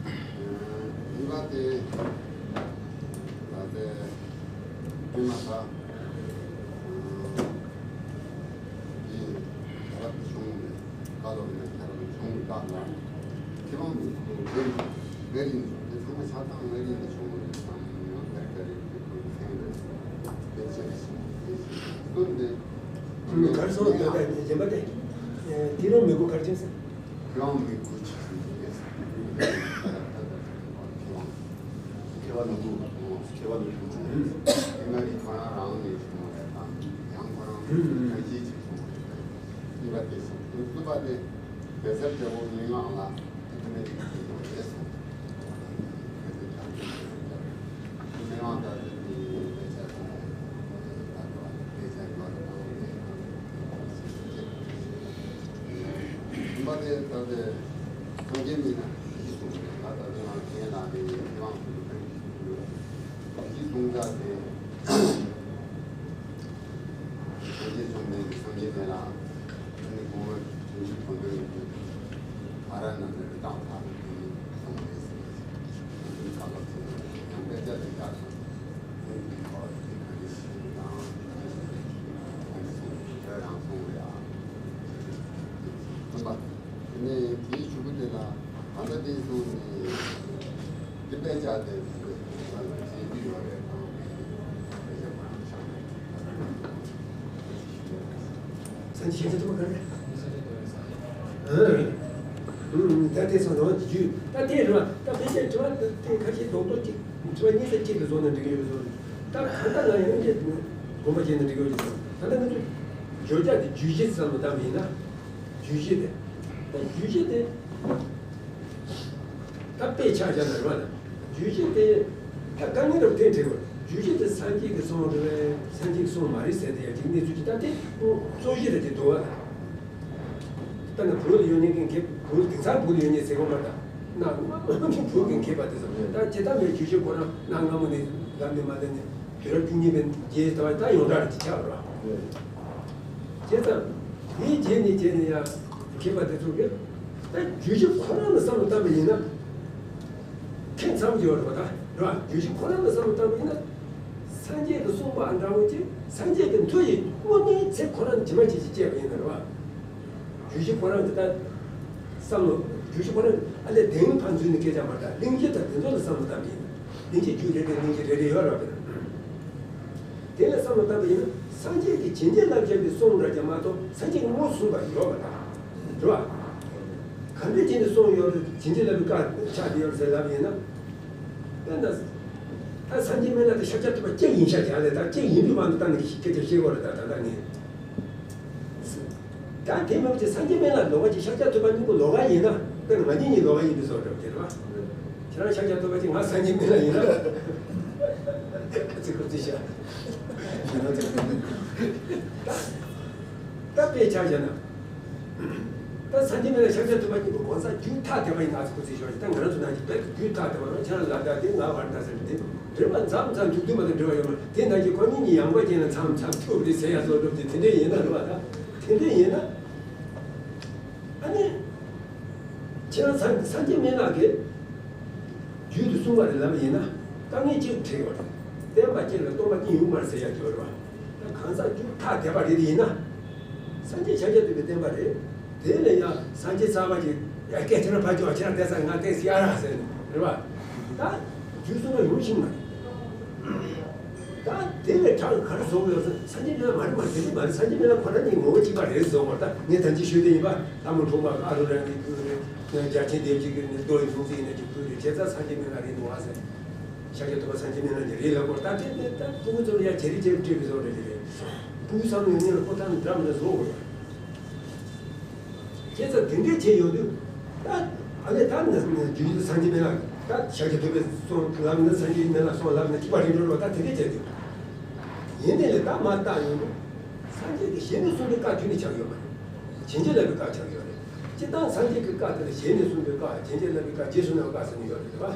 གཉིས་པ་དེ་ད་དེ་དེ་མ་ཐག་ཡིན། རབ་བྱུང་ནས་བཀའ་སློབ་ནས་རབ་བྱུང་བཀའ་ལ་ཁྱེད་རང་ཚོ་ངའི་ངའི་རིང་དེ་ཚང་མ་ཆ་ཚང་ངའི་རིང་ལ་བྱུང་བ་རེད་དམ། ཡང་བསྐྱར་བསྐྱར་རེ་ཁོའི་ཁོའི་ཚན་རེད་དེ་ཆེ་རེ་ཞིག་དེ་ཞིག་སྟོན་ཏེ་གར་སོང་དེ་དང་གཞན་པ་དེ་དེ་རང་མི་དགོས་གར་ཕྱིན་སོང་། ཁྱེད་རང་མི་དགོས་ཆེ་ཞིག་དེ་ཁྱེད་རང་། མཁས་པ་ནོར་བུ། མཁས་པ་ནོར་བུ། ཨི་མ་རི་ཁོ་རང་རང་ནས་བྱུང་བ་རེད་དམ། ཡང་ཁོ་རང་གང་ཅིའི་ཕྱིར་བྱུང་བ་རེད་དམ། གཉིས་པ་དེ་སོང་དུས་གསུམ་པ་དེ་བེ་ཚར་རྒྱལ་པོ་མི་མངགས་ལ་ཨི་ཐི་མེ་རི་ཁ་ཅིག་ཡོད་རེད་སོང་། གལ་ཏེ་ཁྱབ་མི་མངགས་ད་དེ་དེ་བེ་ཚར་དང་ད་དེ་བེ་ཚར་ཡོད་རེད་དམ། གསུམ་པ་དེ་ད་དེ་སངས་རྒྱས་མིན་ན་ཡིད་གསུངས་རེད། ད་ད་དེ་རང་གཞན་ལ་དེ་ཡིད་དབང་ཕྱུག་ཏུ་ཕན་གྱི་ཞུ་རྒྱུ་རེད། གཞི་གསུང་ཚར་ཏེ། སངས་རྒྱས་བཅོམ་ལྡན་འདས་སངས་རྒྱས་མེད་ལ། ཨ་ནི་གོང་མ་བྱང་ཆུབ་མགོན་པོའི་ནི་ཨ་ར་ན་ནི་རི་དྭགས་ཐང་དུ་གསུངས་རེད་ཟེར། ཨ་ནི་ཁ་ལོ་ཚོ་ཡང་དཔེ་ཆ་དེ་བཞག་སོང་། ཨ་ནི་ཁོ་དེ་ག་ནས་ཤེས་དང་། ཨ་ནི་སོང་རེད་རང་སོང་རེད་ཨ། གསུམ་པ། དེ་ནས་དེའི་ཕྲུ་གུ་དེ་ལ་ད་ལྟ་དེ་སོང་ནས་དེ་དཔེ་ཆ་དེ་ཚོ་ང་ལ་བྱེད་རྒྱུ་ཡོད་རེད་དང་དཔེ་ཆ་མང་ཆགས་རེད། ས་ཆ་ཤེས་ཚོད་ཐུབ་པ་ག་རེ། ཨང་། ད་དེ་སོང་ནང་རྒྱུ་ད་དེ་རེད་བ། ད་དཔེ་ཆ་དྲི་བ་དེ་ཁ་ཤས་རྡོག་རྡོག་ཅིག་དྲི་བ་གཉིས་སེ་གཅིག་ཏུ་བཟོ་ན་འགྲིག་གི་ཡོད་བཟོ་རེད། ད་གང་ལྟར་ང་ཡང་དགོངས་པ་བཞེས་ན་འགྲིག་གི་ཡོད་ཀྱི་འདུག་ད་ལྟ་ང་ཚོ་བརྗོད་བྱ་དེ་རྒྱུད་བཞི་བསམ་བློ་བཏང་བ་ཡིན་ན། རྒྱུད་བཞི་དེ། ད་རྒྱུད་བཞི་དེ། ད་དཔེ་ཆ་བཞག་ན་རེད་བ་ལ། རྒྱུད་བཞི་དེ། ད་དཀའ་ངལ་རབ་ཐེངས་བྲལ་བ། རྒྱུད་བཞི་དེ་སངས་རྒྱས་ཀྱི་གསུང་རེད་བས། སངས་རྒྱས་ཀྱི་གསུང་མ་རེད་ཟེར་དེ་ཡང་འགྲིག་གནས་ཚུལ་གྱི་ད་དེ་གཙོ་གཞི་རེད་དེ་འདུག་བ་ལ། ད་ནི་བོད་ལ་ཡོད་མཁན་གྱི་བོད་དེང་སང་བོད་ལ་ཡོད་མཁན་ཟེར་གོ་མ་ད། གནའ་སྔ་མོ་ནས་བོད་ཀྱི་མཁས་པ་དེ་ཚོ་ད་ཇི་ལྟར་མེད་རྒྱུད་བཞི་ཁོ་རང་གནའ་སྔ་མོ་ནས་ལམ་ནས་མ་ལེན་ནས་དུས་རབས་བཅུ་གཉིས་པའི་རྗེས་ད་ད་ཡོངས་གྲགས་རེད་ཅེས་བྱ་བ་རེད་བ། བྱས་ཙང་། དེའི་རྗེས་ནས་བྱས་ནས་ཡང་མཁས་པ་དེ་ཚོ་གིས་ད་རྒྱུད་བཞི་ཁོ་རང་ལ་བསམ་བློ་བཏང་བ་ཡིན་ན། ཁྱད་མཚར་པོ་ཡོད་རེད་བ་ད་རེད་བ། རྒྱུད་བཞི་ཁོ་རང་ལ་བསམ་བློ་བཏང་བ་ཡིན་ན། སངས་རྒྱས་ཀྱི་གསུངས་པ་འདྲ་བོ་ཅིག་སངས་རྒྱས་ཀྱི་མཐུ་ཡིས་དངོས་གནས་ཚེ་ཁོ་རང་ཇི་མ་ཇི་བཞིན་སྐྱེས་པ་ཡིན་ན་རེད་བ། རྒྱུད་བཞི་ཁོ་རང་གི་ད་བསམ་བློ་རྒྱུད་བཞི་ཁོ་རང་ཨ་ལས་དེང་ཕར་འཛུལ་ནས་སྐད་ཆ་མ་རེད་ད། གླེང་གཞི་དང་དེ་ཚོ་ལ་བསམ་བློ་བཏང་བ་ཡིན་ན། གླེང་གཞི་རྒྱུད་རེ་རེ་གླེང་གཞི་རེ་རེ་ཡོད་རེད་བ། དེ་ལ་བསམ་བློ་བཏང་པ་ཡིན་ན་སངས་རྒྱས་ཀྱིས་བྱིན་གྱིས་བརླབས་བྱས་པའི་གསུང་འདྲ་ཅིག་མ་གཏོགས་སངས་རྒྱས་ཀྱིས་དངོས་སུ་གསུངས་པ་ཡོད་མ་རེད། རེད་བ། ག་འདྲས་བྱས་ནས་གསུངས་ཡོད་རེད། བྱིན་གྱིས་བརླབས་པའི་བཀའ་ཆགས་བསྡད་ཡོད་རེད་ཟེར་ལབ་ཡིན་ན། དཔེར་ན། ད་སངས་རྒྱས་སྨན་བླ་དེ་ཤཱཀྱ་ཐུབ་པ་གཅིག་ཡིན་ཤག་ཡ་ལས་ད་གཅིག་ཡིན་དུས་དབང་དུ་བཏང་ནས་སྐད་ཆ་བཤད་དགོས་རེད་ད་ད་ལྟ་ངས། ད་དེ་མིན་པ་ཅིག་སངས་རྒྱས་སྨན་བླ་ལོགས་ཀ་ཅིག་ཤཱཀྱ་ཐུབ་པ་གཉིས་པོ་ལོགས་ཀ་ཡིན་ན་དཔེར་ན་ང་གཉིས་གཉིས་ལོགས་ཀ་ཡིན་པའི་བཟོ་འདྲ་བོ་དེ་རེད་བ། ཁྱེད་རང་ཤཱཀྱ་ཐུབ་པ་ཅིག་ང་སངས་རྒྱས་སྨན་བླ་ཡིན་ན། ཚིག་ཁུར་ཚིག་ཤ། ད་དཔེ་ཆ་བཞག་ན། ད་སངས་རྒྱས་སྨན་བླ་ཤཱཀྱ་ཐུབ་པ་གཉིས་པོ་གང་ཟག་རྒྱུད་ཐ་དད་པ་ཡིན་ན་ཚིག་ཁུར་ཚིག་ཤོར་ཞིག་ད་ང་རང་ཚོ་ནང་གི་དཔེ་རྒྱུད་ཐ་དད་པ་རང་ཁྱེད་རང་ལ་ད་དེ་ང་བར་ད་ཟེར་དེ་འདྲེན་པ་མཚམས་མཚམས་མཇུག་བསྡུ་མ་དང་འབྲེལ་བ་ཡོད་མ་རེད། དེ་ནང་གི་ཁོ་གཉིས་གཉིས་ཡང་པ་ཅན་ལ་མཚམས་མཚམས་ཐུག་རེད་ཟེར་ཡ་བཟོ་འགྲོ་དེ་དེ་འདྲས་ཡིན་ན་རེད་བ། ད་དེ་འདྲས་ཡིན་ན། ཨ་ནི། ཁྱེད་རང་སངས་སངས་རྒྱས་སྨན་བླ་གིས་རྒྱུད་དུ་གསུངས་པ་རེད་ལབ་པ་ཡིན་ན་དཀའ་ངལ་གཅིག་འཕྲད་ཡོད་རེད། བསྟན་པ་གཅིག་ལ་སྟོང་པ་གཉིས་ཡོང་མ་རེད་ཟེར་ཡ་དེ་རེད་བ། ད་གང་ཟག་རྒྱུད་ཐ་དད་པ་རེད་དེ་ཡིན་ན། སངས་རྒྱས་ཤཱཀྱ་ཐུབ་པའི་བསྟན་པ་རེད། དེ་ལ་ཡང་སངས་རྒྱས་གསར་པ་ཅིག་ཡ་སྐད་ཆ་ན་ཕ་ཅོ་ཁྱེད་རང་བསྡད་ས་ང་བསྡད་ས་ཡ་ར་ཟེར་ནས་རེད་བ། ད་རྒྱུད་གསུངས་པ་ཡོང་ཤིང་མ་རེད། ད་དེ་ལས་དྲག་ག་རེ་བཟོ་དགོས་ཡོད་ཟེར། སངས་རྒྱས་སྨན་བླ་མ་རེད་མ་རེད་དེ་མ་རེད། སངས་རྒྱས་སྨན་བླ་ཁོ་རང་གཉིས་ངོ་བོ་གཅིག་པ་རེད་བཟོ་དགོས། ད་ངས་ད་ཅི་ཤོད་དེ་ཡིན་པ་ལྷ་མོ་འཁྲུངས་པ་ཨ་རུ་ར་གི་རྒྱལ་ཆེན་སྡེ་བཞི་གི་ནི་རྡོ་ཡི་ལུང་ཚིག་ཡིན་ན་ཅིག་ཕུལ་རེད། བྱས་ཙང་སངས་རྒྱས་སྨན་བླ་རེད་འདུག་ཨ་ཟེར། ཤཱཀྱ་ཐུབ་པ་སངས་རྒྱས་སྨན་བླ་གཉིས་རེད་ལབ་དགོས། ད་དེ་དེ་ད་ཕྲུ་གུ་ཚོ་ལ་ཡ་བྱེད་རེས་བྱེད་སྤྲད་པའི་བཟོ་འདྲ་ཅིག་རེད། ཕྲུ་གུ་བསམ་བློ་ཡོད་མཁན་ལ་ཁོ་ཐག་འདྲ་མི་འདྲ་བཟོ་དགོས། བྱས་ཙང་དེ་འདྲས་བྱས་ཡོང་དུས་ད་ཨ་ལས་ད་ནི་རྒྱུད་སངས་རྒྱས་སྨན་བླ་ད་ཤཱཀྱ་ཐུབ་པའི་གསུང་ལབ་ན་སངས་རྒྱས་སྨན་བླ་གསུང་ལབ་ན་གཅིག་པ་རེད་འགྲོ་རོགས། ད་དེ་འདྲས་བྱས་དུས་ཡིན་ནའི་ལས་ད་མ་བརྟགས་ཡོང་དུས་སངས་རྒྱས་ཀྱི་ཞལ་ནས་གསུངས་པའི་བཀའ་རྒྱུད་ནས་ཆགས་ཡོད་མ་རེད། བྱིན་གྱིས་བརླབས་པའི་བཀའ་ཆགས་ཡོད་རེད། སྤྱིར་བཏང་སངས་རྒྱས་ཀྱི་བཀའ་དེ་ལ་ཞལ་ནས་གསུངས་པའི་བཀའ། བྱིན་གྱིས་བརླབས་པའི་བཀའ། རྗེས་སུ་གནང་བའི་བཀའ་ཟེར་ནས་ཡོད་རེད་པ།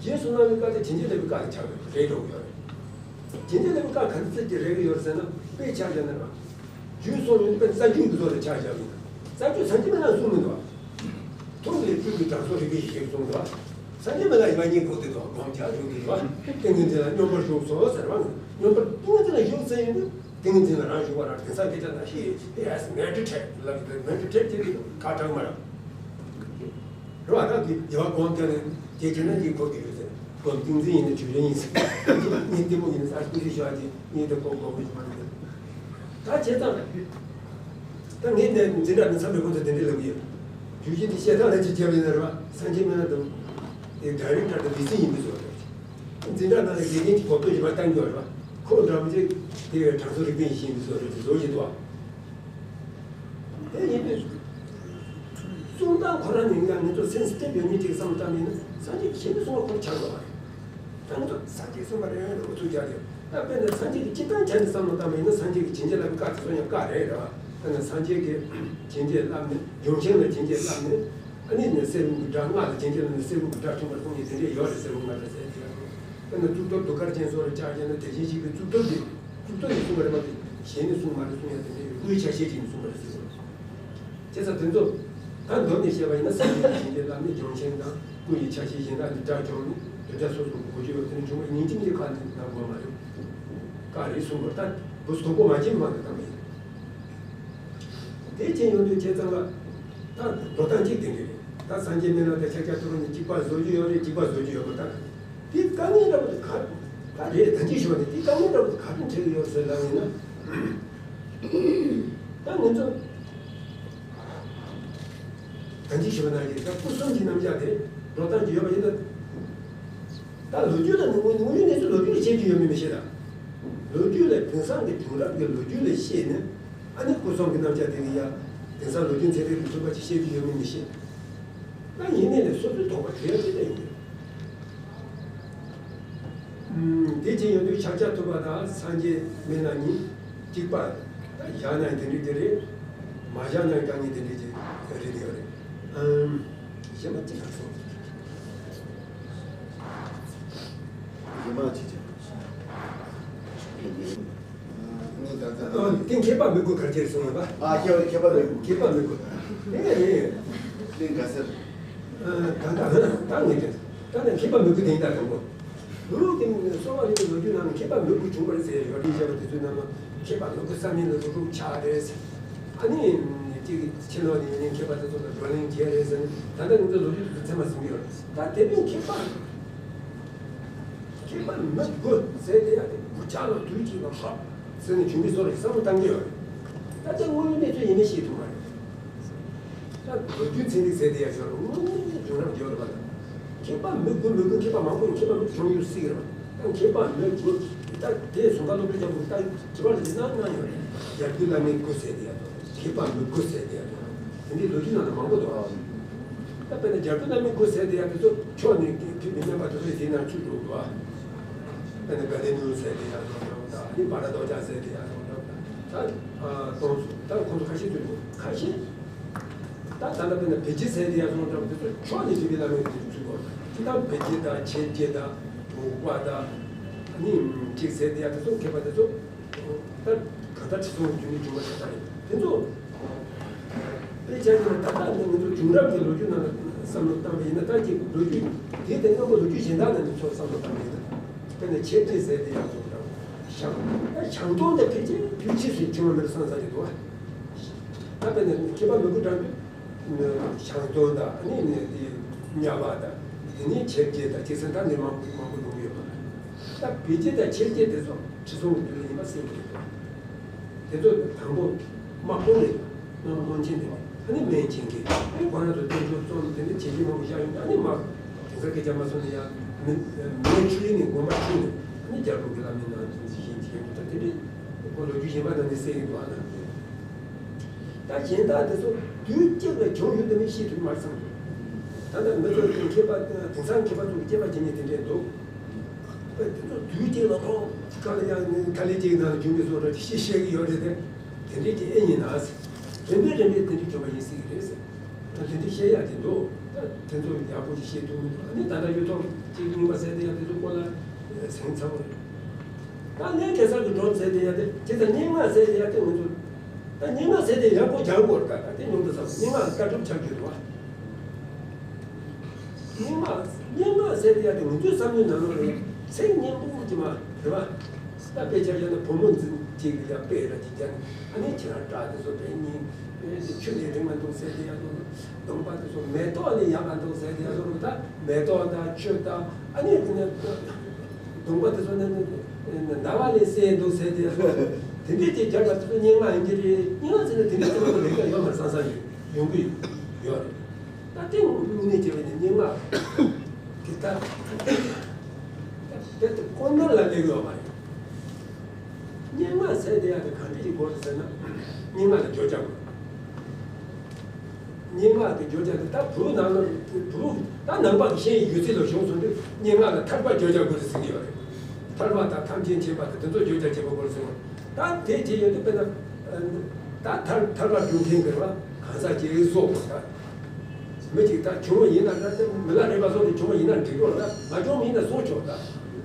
རྗེས་སུ་གནང་བའི་བཀའ་དེ་བྱིན་གྱིས་བརླབས་པའི་བཀའ་ལ་ཆགས་ཡོད་རེད། འགྲོ་གི་ཡོད་རེད། བྱིན་གྱིས་བརླབས་པའི་བཀའ་ག་ཚོད་ཅིག་རེག་གི་ཡོད་རེད་ཟེར་ན། དཔེ་ཆ་བཞག་ན་ར། རྒྱུད་གསུངས་ཡོད་པའི་རྩ་རྒྱུད་ཀྱི་བཟོ་ལ་ཆ་བཞག་ཡིན་ན། རྩ་རྒྱུད་སངས་རྒྱས་སྨན་བླ་གསུངས་མི་འདུག་བ། ཐུགས་ལས་སྤྲུལ་པའི་དྲང་སྲོང་རིག་པའི་ཡེ་ཤེས་གསུངས་འདུག་བ། སངས་རྒྱས་སྨན་བླ་ཡིན་པ་གཉིས་གོ་བདེ་འདུག་སྒོམ་རྒྱག་བཞུགས་ཀྱི་འདུག་བ། ཏིང་ངེ་འཛིན་ལ་སྙོམས་པར་ཞུགས་སོ་ཟེར་བ། སྙོམས་པར་ཏིང་ངེ་འཛིན་ལ་ཞུགས་ཟེར་ཡིན་དུས། ཏིང་ངེ་འཛིན་ལ་རང་ཞུགས་པ་རང་དེང་སང་སྐད་ཆ་ནང་བཤད། He has meditated ལབ་ཀྱི་འདུག་མེ་ཌི་ཊེ་ཊི་བྱེད་ཀྱི་འདུག་ཁ་གྲག་མ་རག་རེད་བ། ད་གི་རྒྱལ་བ་གོང་དེ་ནས་དེ་བྱས་ན་འདི་གོ་གི་ཡོད་ཟེར། གོམ་ཏིང་འཛིན་ཡིན་ན་བྱུས་ཡོན་ཡིན་ཟེར། ངས་ལྟད་མོ་ཡིན་ན་ས་ཀུ་ཤི་ཞུ་བ་དེ་ངས་དེ་གོ་གོ་གོ་ཞུ་བ་རེད། ད་བྱས་ཙང་ད་ངས་འདི་འཛིན་གྲྭ་ནས་མཚམས་རེ་ཁོང་ཚོ་དེ་འདྲས་ལབ་ཀྱི་ཡོད། བྱུས་ཡོན་དེ་བཤད་སྟངས་ལ་ཅིག་བྱས་པ་ཡིན་ན་རེད་བ། སངས་རྒྱས་སྨན་བླ་དང་དེ་ཌའི་རེག་ཊར་དང་ལི་ཚན་ཡིན་པའི་བཟོ་རེད། འཛིན་གྲྭ་ནང་ལ་དགེ་རྒན་གྱི་གོ་རྟོགས་ཀྱི་མ་བཏང་རྒྱུ་རེད་བ། ཁོ་འདྲ་མི་ཅིག་དེ་བས་དྲང་སྲོང་རིག་པའི་ཡེ་ཤེས་ཡིན་པའི་བཟོ་རེད། དེ་བཟོ་བཞིན་འདུག་བ། དེ་ཡིན་དུས། གསུང་སྟངས་ཁོ་རང་ནས་ཡང་ང་ཚོ་སེན་སི་ཊིབ་ཡོད་མེད་ཅིག་བསམ་བློ་བཏང་ཡིན་ན། སངས་རྒྱས་ཀྱིས་གཞན་གྱིས་གསུང་བ་ཁོ་ཆགས་འགྲོ་བ་རེད། ད་ང་ཚོ་སངས་རྒྱས་གསུངས་པ་རེད་འགྲོ་ཚུལ་རྒྱག་ཡོད། ད་དཔེར་ན་སངས་རྒྱས་ཀྱིས་སྤྱིར་བཏང་ཆ་ནས་བསམ་བློ་བཏང་བ་ཡིན་ན། སངས་རྒྱས་ཀྱིས་བྱིན་གྱིས་བརླབས་པའི་བཀའ་དེ་ཚོ་ཡང་བཀའ་རེད། རེད་བ། དཔེར་ན་སངས་རྒྱས་ཀྱིས་བྱིན་གྱིས་བརླབས་ནས། འབྱོན་ཆེན་ལ་བྱིན་གྱིས་བརླབས་ནས། ཨ་ནི་ནས་གསེར་དངུལ་གྱི་སྒྲ། སྔགས་ལ་བྱིན་གྱིས་བརླབས་ནས་གསེར་དངུལ་གྱི་སྒྲ་བྱུང་བར་གསུངས་ནས་དེ་འདྲས་ཡོད་རེད། གསེར་དངུལ་སྒྲ་ཟེར་དེ་ཡང་། དཔེར་ན་གཙུག་ཏོར་གདུགས་དཀར་ཅན་སོགས་ལ་ཕྱག་བྱས་ན། དེ་བཞིན་གཤེགས་པའི་གཙུག་ཏོར་གྱི། གཙུག་ཏོར་གྱིས་གསུངས་པ་རེད་མ་གཏོགས་གཞན་ནས་གསུངས་མ་རེད་གསུང་ཡ་དེ་འདྲས་ཡོད། སྐུའི་ཆ་ཤས་ཅིག་ནས་གསུངས་པ་རེད་ཟེར་གྱི་རེད། བྱས་ཙང་དེ་ཚོ་ད་མདོར་ནས་བཤད་པ་ཡིན་ན། སངས་རྒྱས་ཀྱིས་བྱིན་གྱིས་བརླབས་ནས་འབྱོན་ཆེན་དང་སྐུ་ཡི་ཆ་ཤས་གཞན་དག་ནས་སྒྲ་བྱུང་ནས་དོན་དག་སོ་སོར་གོ་རྒྱུ་ཡོད། དེ་ནི་བྱུང་བ་ཉིན་གཅིག་གཉིས་ཁ་ནས་ན་དགོས་མ་རེད། བཀའ་རེད་གསུང་དགོས། ད་བུ་སོག་པོ་མ་བྱིན་མ་འདུག་དམ་པའི། དེ་བྱས་ཡོང་དུས་བྱས་ཙང་ལ། ད་འགྲོ་སྟངས་གཅིག་དེ་འདྲ་རེད། ད་སངས་རྒྱས་སྨན་བླ་དང་ཤཱཀྱ་ཐུབ་པ་གཉིས་གཅིག་པ་བཟོ་རྒྱུ་ཡོད་རེད། གཅིག་པ་བཟོ་རྒྱུ་ཡོད་པ། ད་དེ་དཀའ་ངལ་འདྲ་པོ་དེ་ག་ག་རེད། ད་ཅི་ཞུ་བ་དེ། དེ་དཀའ་ངལ་འདྲ་པོ་དེ་ག་རེ་འཕྲད་ཀྱི་ཡོད་ཟེར་ལབ་ཡིན་ན། ད་ང་ཚོ་ད་ཅི་ཞུ་བ་ན་གི་ད་སྐུ་གསུམ་གྱི་རྣམ་གཞག་དེ་འགྲོ་སྟངས་ཀྱི་ཡོད་པ་ཡིན་ན། ད་ལོ་རྒྱུས་ལ་ནི་དངོས་ཡོད་གནས་ཚུལ་ལོ་རྒྱུས་ལ་བཤད་རྒྱུ་ཡོད་མེད་མི་ཤེས། ད་ལོ་རྒྱུས་ལ་དེང་སང་གི་བྱུང་རབས་ཀྱི་ལོ་རྒྱུས་ལ་བཤད་ནས། ཨ་ནི་སྐུ་གསུམ་གྱི་རྣམ་གཞག་དེ་གི་ཡ་དེང་སང་ལོ་རྒྱུས་མཚན་ཐོས་ཀྱི་ཚུལ་པ་ཅིག་བཤད་རྒྱུ་ཡོད་མེད་མི་ཤེས། ད་ཡིན་ནའི་ལས་སོ་སོའི་དོགས་པ་དྲི་ཡ་ཅི་ལ་ཡོད། ཨུམ། དེ་བྱས་ཡོང་དུས་ཤཱཀྱ་ཐུབ་པ་དང་སངས་རྒྱས་སྨན་བླ་གཉིས་གཅིག་པ་བཞག་ན་དེ་འདྲ་དེ་རེད། མ་བཞག་ན་དཀའ་ངལ་དེ་འདྲ་ཅིག་རེད་དེ་རེད། ཨུམ། གཞན་པ་ཅི་ལ་སོང་། གཞན་པ་ཅི་བྱ། ཨ། དེ་མཁས་པ་མི་དགོས་གལ་ཆེར་གསུངས་ཡོད་པ། ཨ། མཁས་པ་མཁས་པ་མི་དགོས། མཁས་པ་མི་དགོས། དེ་ནས་རེད། གླིང་ག་སར། ཨ། ད་ད་ད་ངས་དེ་ད་ནས་མཁས་པ་མི་དགོས་དེ་ཡིན། ད་དང་པོ། ལུགས་དེ་གསོ་བ་རིག་པའི་ལོ་རྒྱུས་ནང་ནས་མཁས་པ་མི་དགོས་བྱུང་བ་རེད་ཟེར། ཡོ་རིག་བཤད་པ་དེ་ཚོའི་ནང་ན་མཁས་པ་མི་དགོས། ས་མིན་ལ་རུབ་རུབ་ཆགས་རེད་ཟེར། ཨ་ནི་གཅིག་ཕྱི་ལོགས་ནས་ཡིན་ནའི་མཁས་པ་དེ་ཚོ་ལ་བགྲོ་གླེང་བྱས་རེད་ཟེར་ནས། ད་ལྟ་ང་ཚོ་ལོ་རྒྱུས་དེ་ཚོ་ཚད་མ་ཟིན་གྱི་ཡོད་རེད། ད་དེ་མིན་མཁས་པ། མཁས་པ་མི་དགོས་ཟེར་དེ་ཡ་དེ་འུ་ཅག་ལ་དུས་གཅིག་ལ་ཧ་ཟེར་ནས་བྱུང་གི་བཟོ་རེད་བསམ་བློ་བཏང་གི་ཡོད་རེད། ད་ལྟ་དངོས་ཡོད་གནས་ཚུལ་ཡིན་ནའི་ཤེས་ཐུབ་མ་རེད། ད་ལོ་རྒྱུས་ཚན་རིག་ཟེར་དེ་ཡ་ཞོར་དངོས་གནས་བྱུང་རབས་ཡོད་རེད་པ། ད་མཁས་པ་མི་དགོས་མི་དགོས། མཁས་པ་མང་པོ་ཡིན། མཁས་པ་མི་བྱུང་ཡོད་སྲིད་ཀྱི་རེད་པ། ད་མཁས་པ་མི་དགོས། ད་དེ་སུམ་ཀ་སློབ་ཕྲུག་རྒྱ་བོད་ད་དྲི་བ་ལ་དེ་གནང་གནང་ཡོད་རེད། རྒྱལ་པོའི་བླ་མའི་སྐུ་ཟེར་དེ་ཡ་དང་། མཁས་པ་མི་དགོས་ཟེར་དེ་ཡ་དང་། དེ་འདྲའི་ལོ་རྒྱུས་ནང་ལ་མང་པོ་འདུག་ད་དཔེར་ན་རྒྱལ་པོའི་བླ་མའི་སྐུ་ཟེར་དེ་ཡ་དེ་ཚོ་ཕྱོགས་ནས་ཕུད་མི་སྨན་པ་དེ་ཚོ་ཡི་དེའི་ནང་ཚུད་འགྲོ་འདུག་དཔེར་ན་ག་ལེ་ནུར་ཟེར་དེ་ཡ་དང་། ད་ནི་བྷ་ར་དོ་ཇ་ཟེར་དེ་ཡ་དང་། ད་ཨ་གཏོང་ཚུལ་ད་ཁོང་ཚོ་ཁ་ཤས་ཚུད་འགྲོ། ཁ་ཤས། ད་ད་ལྟ་དཔེར་ན་བེ་ཇི་ཟེར་དེ་ཡ་སོང་ཙང་དེ་ཚོ་ཕྱོགས་ནས་བྱེད་པའི་བླ་མའི་དེ་ཚོ་ཚུད་དགོས། ཅི་ལྟར་བེ་ཇི་དང་ཆེར་སྐྱེས་དང་མུག་པ་དང་ནི་གཅིག་ཟེར་དེ་ཡ་དེ་ཚོ་མཁས་པ་དེ་ཚོ་ད་ག་ད་ཁྲི་སྲོང་རྒྱུན་ནས་བྱུང་བ་ཞིག་ད་རེད། དེ་ཚོ་དཔེ་ཆ་ནང་ད་ལྟ་ནི་ང་ཚོ་བྱུང་རབས་ཀྱི་ལོ་རྒྱུས་ནང་ལ་བསམ་བློ་བཏང་བ་ཡིན་ན། ད་ཅིག་ལོ་རྒྱུས་དེ་དང་མཉམ་པོ་ལོ་རྒྱུས་གཞན་དག་ནང་ནས་ཚོ་བསམ་བློ་བཏང་བ་ཡིན་ན། དཔེར་ན་ཆེར་སྐྱེས་ཟེར་དེ་ཡ་སོང་ཙང་ཞང་ད་ཞང་སྟོན་དེ་ཕལ་ཆེར་ཕལ་ཆེར་ཞིག་བྱུང་བ་མེད་བསམ་ས་ཅིག་འདུག་ད་དཔེར་ན་མཁས་པ་མི་དགོས་དྲག་པོས། ཞང་སྟོན་དང་ནི་ནི་དེ་གཉའ་བ་དང་། དེ་ནི་ཆེར་སྐྱེས་དང་། ཅི་ཟེར་ད་འདི་མང་པོ་མང་པོ་ཡོང་གི་ཡོད་པ། ད་བེ་ཇི་དང་ཆེར་སྐྱེས་དེ་ཚོ་ཁྲི་སྲོང་གི་དུས་ལ་ཡིན་པ་གསལ་གྱི་རེད། དེ་ཚོ་དང་པོ་དམག་དཔུང་རེད། དམག་དཔུང་ཆེན་དེ་ནི་ཨ་ནི་སྨན་ཆེན་གྱིས་ཨ་ནི་ཁོ་རང་ཚོ་དཔལ་འབྱོར་བཙོང་། དེ་ནི་བྱས་རྗེས་མང་པོ་བཞག་ཡོང་། ཨ་ནི་དམག་དེང་སང་སྐད་ཆ་མ་སོང་ན་ཡང་མི་མི་ཁྲུས་ནས་དགོན་པ་ཁྲུས་ནས་ཨ་ནི་རྒྱལ་པོ་གི་བླ་མའི་ནང་འཛིན་བཞིན་བྱས་ཡོང་། ད་དེ་འདྲའི་ཁོ་ལོ་རྒྱུས་གཞན་པ་ནང་ནས་གསལ་ཡོང་འདུག་ཨ་ན། ད་གཞན་དག་དེ་ཚོ་དུས་གཅིག་ལ་བྱུང་ཡོད་དམ་མེད་ཤེས་ཐུབ་མ་སོང་། ད་ལྟ་མི་ཚོ་གི་མཁས་པ་དེང་སང་མཁས་པ་ཚོ་གི་དཔྱད་པ་བྱེད་མཁན་དེ་འདྲས་འདུག་དེ་ཚོ་དུས་གཅིག་ལ་ཁོང་ག་ལ་ཡང་ནི་ཐ་ལེ་གཅིག་ནང་ལ་བྱུང་གི་སོང་ར་ཅིག་ཤེས་ཤེས་ཀྱི་ཡོད་རེད་དེ། དེ་འདྲས་ཀྱི་ཨེ་ཡིན་ན་ཟེར། རིམ་པས་རིམ་པས་དེ་འདྲས་བྱུང་བ་ཡིན་སྲིད་ཀྱི་རེད་ཟེར། དེ་འདྲ་བཤད་ཡག་དེ་འདུག་ད་དེ་ཚོ་ཡག་པོ་ཞིག་བཤད་ཐུབ་མི་འདུག་ཨ་ནི་ད་ལྟ་གཡུ་ཐོག་གཅིག་རྙིང་པ་ཟེར་དེ་ཡང་དེ་ཚོ་སྐོར་ལ་ཟིང་ཚ་པོ་རེད། ད་ནས་གེ་སར་གྱི་སྒྲོམ་ཟེར་དེ་ཡང་དེ་དེ་ད་སྙན་ངག་ཟེར་དེ་ཡང་དེ་ང་ཚོ་ད་སྙན་ངག་ཟེར་དེ་ཡག་པོ་སྦྱང་དགོས་རེད། ད་དེ་ཉུང་དུ་བསམ་སྙན་ངག་ལ་ལྟ་གྲུབ་ཆགས་རྒྱུ་རེད་བ། སྙན་ངག་སྙན་ངག་ཟེར་དེ་ཡང་དེ་ང་ཚོའི་བསམ་བློའི་ནང་ལོགས་ལ་ཚིག་སྙན་པོ་ཅིག་མ་རེད་བ། ད་དཔེ་ཆ་བཞག་ན་བུ་མོ་འཛིན་གཅིག་གི་ཡང་དཔེ་ར་ཅིག་བརྒྱབ་ནས་ཨ་ནི་ཁྱེད་རང་སྐྲ་དེ་ཚོ་དཔེ་སྙིང་ཆུ་ལས་རིང་མ་འདུག་ཟེར་དེ་ཡང་འདུག་གདོང་པ་དེ་ཚོ་མེ་ཏོག་ལས་ཡག་ག་འདུག་ཟེར་དེ་ཡང་འདུག་ད་མེ་ཏོག་དང་ཆུ་དང་ཨ་ནི་དེ་ནས་གདོང་པ་དེ་ཚོ་ནི་ཟླ་བ་ལས་གསལ་འདུག་ཟེར་དེ་ཡང་འདུག་དེ་འདྲས་ཀྱི་རྒྱབ་ལ་དེ་ཚོ་སྙན་ངག་ཡིན་གྱི་རེད། སྙན་ངག་ཟེར་ན་དེ་འདྲས་ཚོ་ལས་ཀ་ཡོད་མ་རེད། བསམ་བསམ་ཡོད་ཡོང་གི་ཡོད་རེད། ད་དེ་དངོས་གནས་བྱས་པ་ཡིན་ན་སྙན་ངག་དེ་ལྟར་དེ་ལྟར་དཀོན་གནད་ལ་སླེབས་ཡོད་མ་རེད། སྙན་ངག་ཟེར་དེ་ཡང་དེ་གང་འདྲ་ཞིག་དགོས་རེད་ཟེར་ན། སྙན་ངག་ལ་བརྗོད་བྱ་དགོས། སྙན་ངག་གི་བརྗོད་བྱ་དེ་ད་བོད་ནང་ལ་བོད་ད་ནང་པ་གི་ཤེས་ཡོན་ཡོད་ཚད་ལ་བྱུང་སོང་དུས་སྙན་ངག་ལ་ཐར་པ་བརྗོད་བྱ་དགོས་རེད་ཟེར་གྱི་ཡོད་རེད། ཐར་པ་དང་ཐམས་ཅད་མཁྱེན་པ་དང་དེ་ཚོ་བརྗོད་བྱ་བྱེད་པ་དགོས་རེད་ཟེར་བ། ད་དེ་བྱས་ཡོད་དུས་དཔེར་ན། ད་ཐར་ཐར་པ་སྒྲུབ་མཁན་གྱི་རེད་བ། གང་ཟག་ཅིག་བཟོ་དགོས་ད། མི་གཅིག་ད་བྱུང་བ་ཡིན་ན་ད་ལྟ་མི་ལ་རས་པ་སོགས་ནས་བྱུང་བ་ཡིན་ན་འགྲིག་གི་རེད། ད་མ་བྱུང་བ་ཡིན་ན་བཟོ་ཆོག་ད་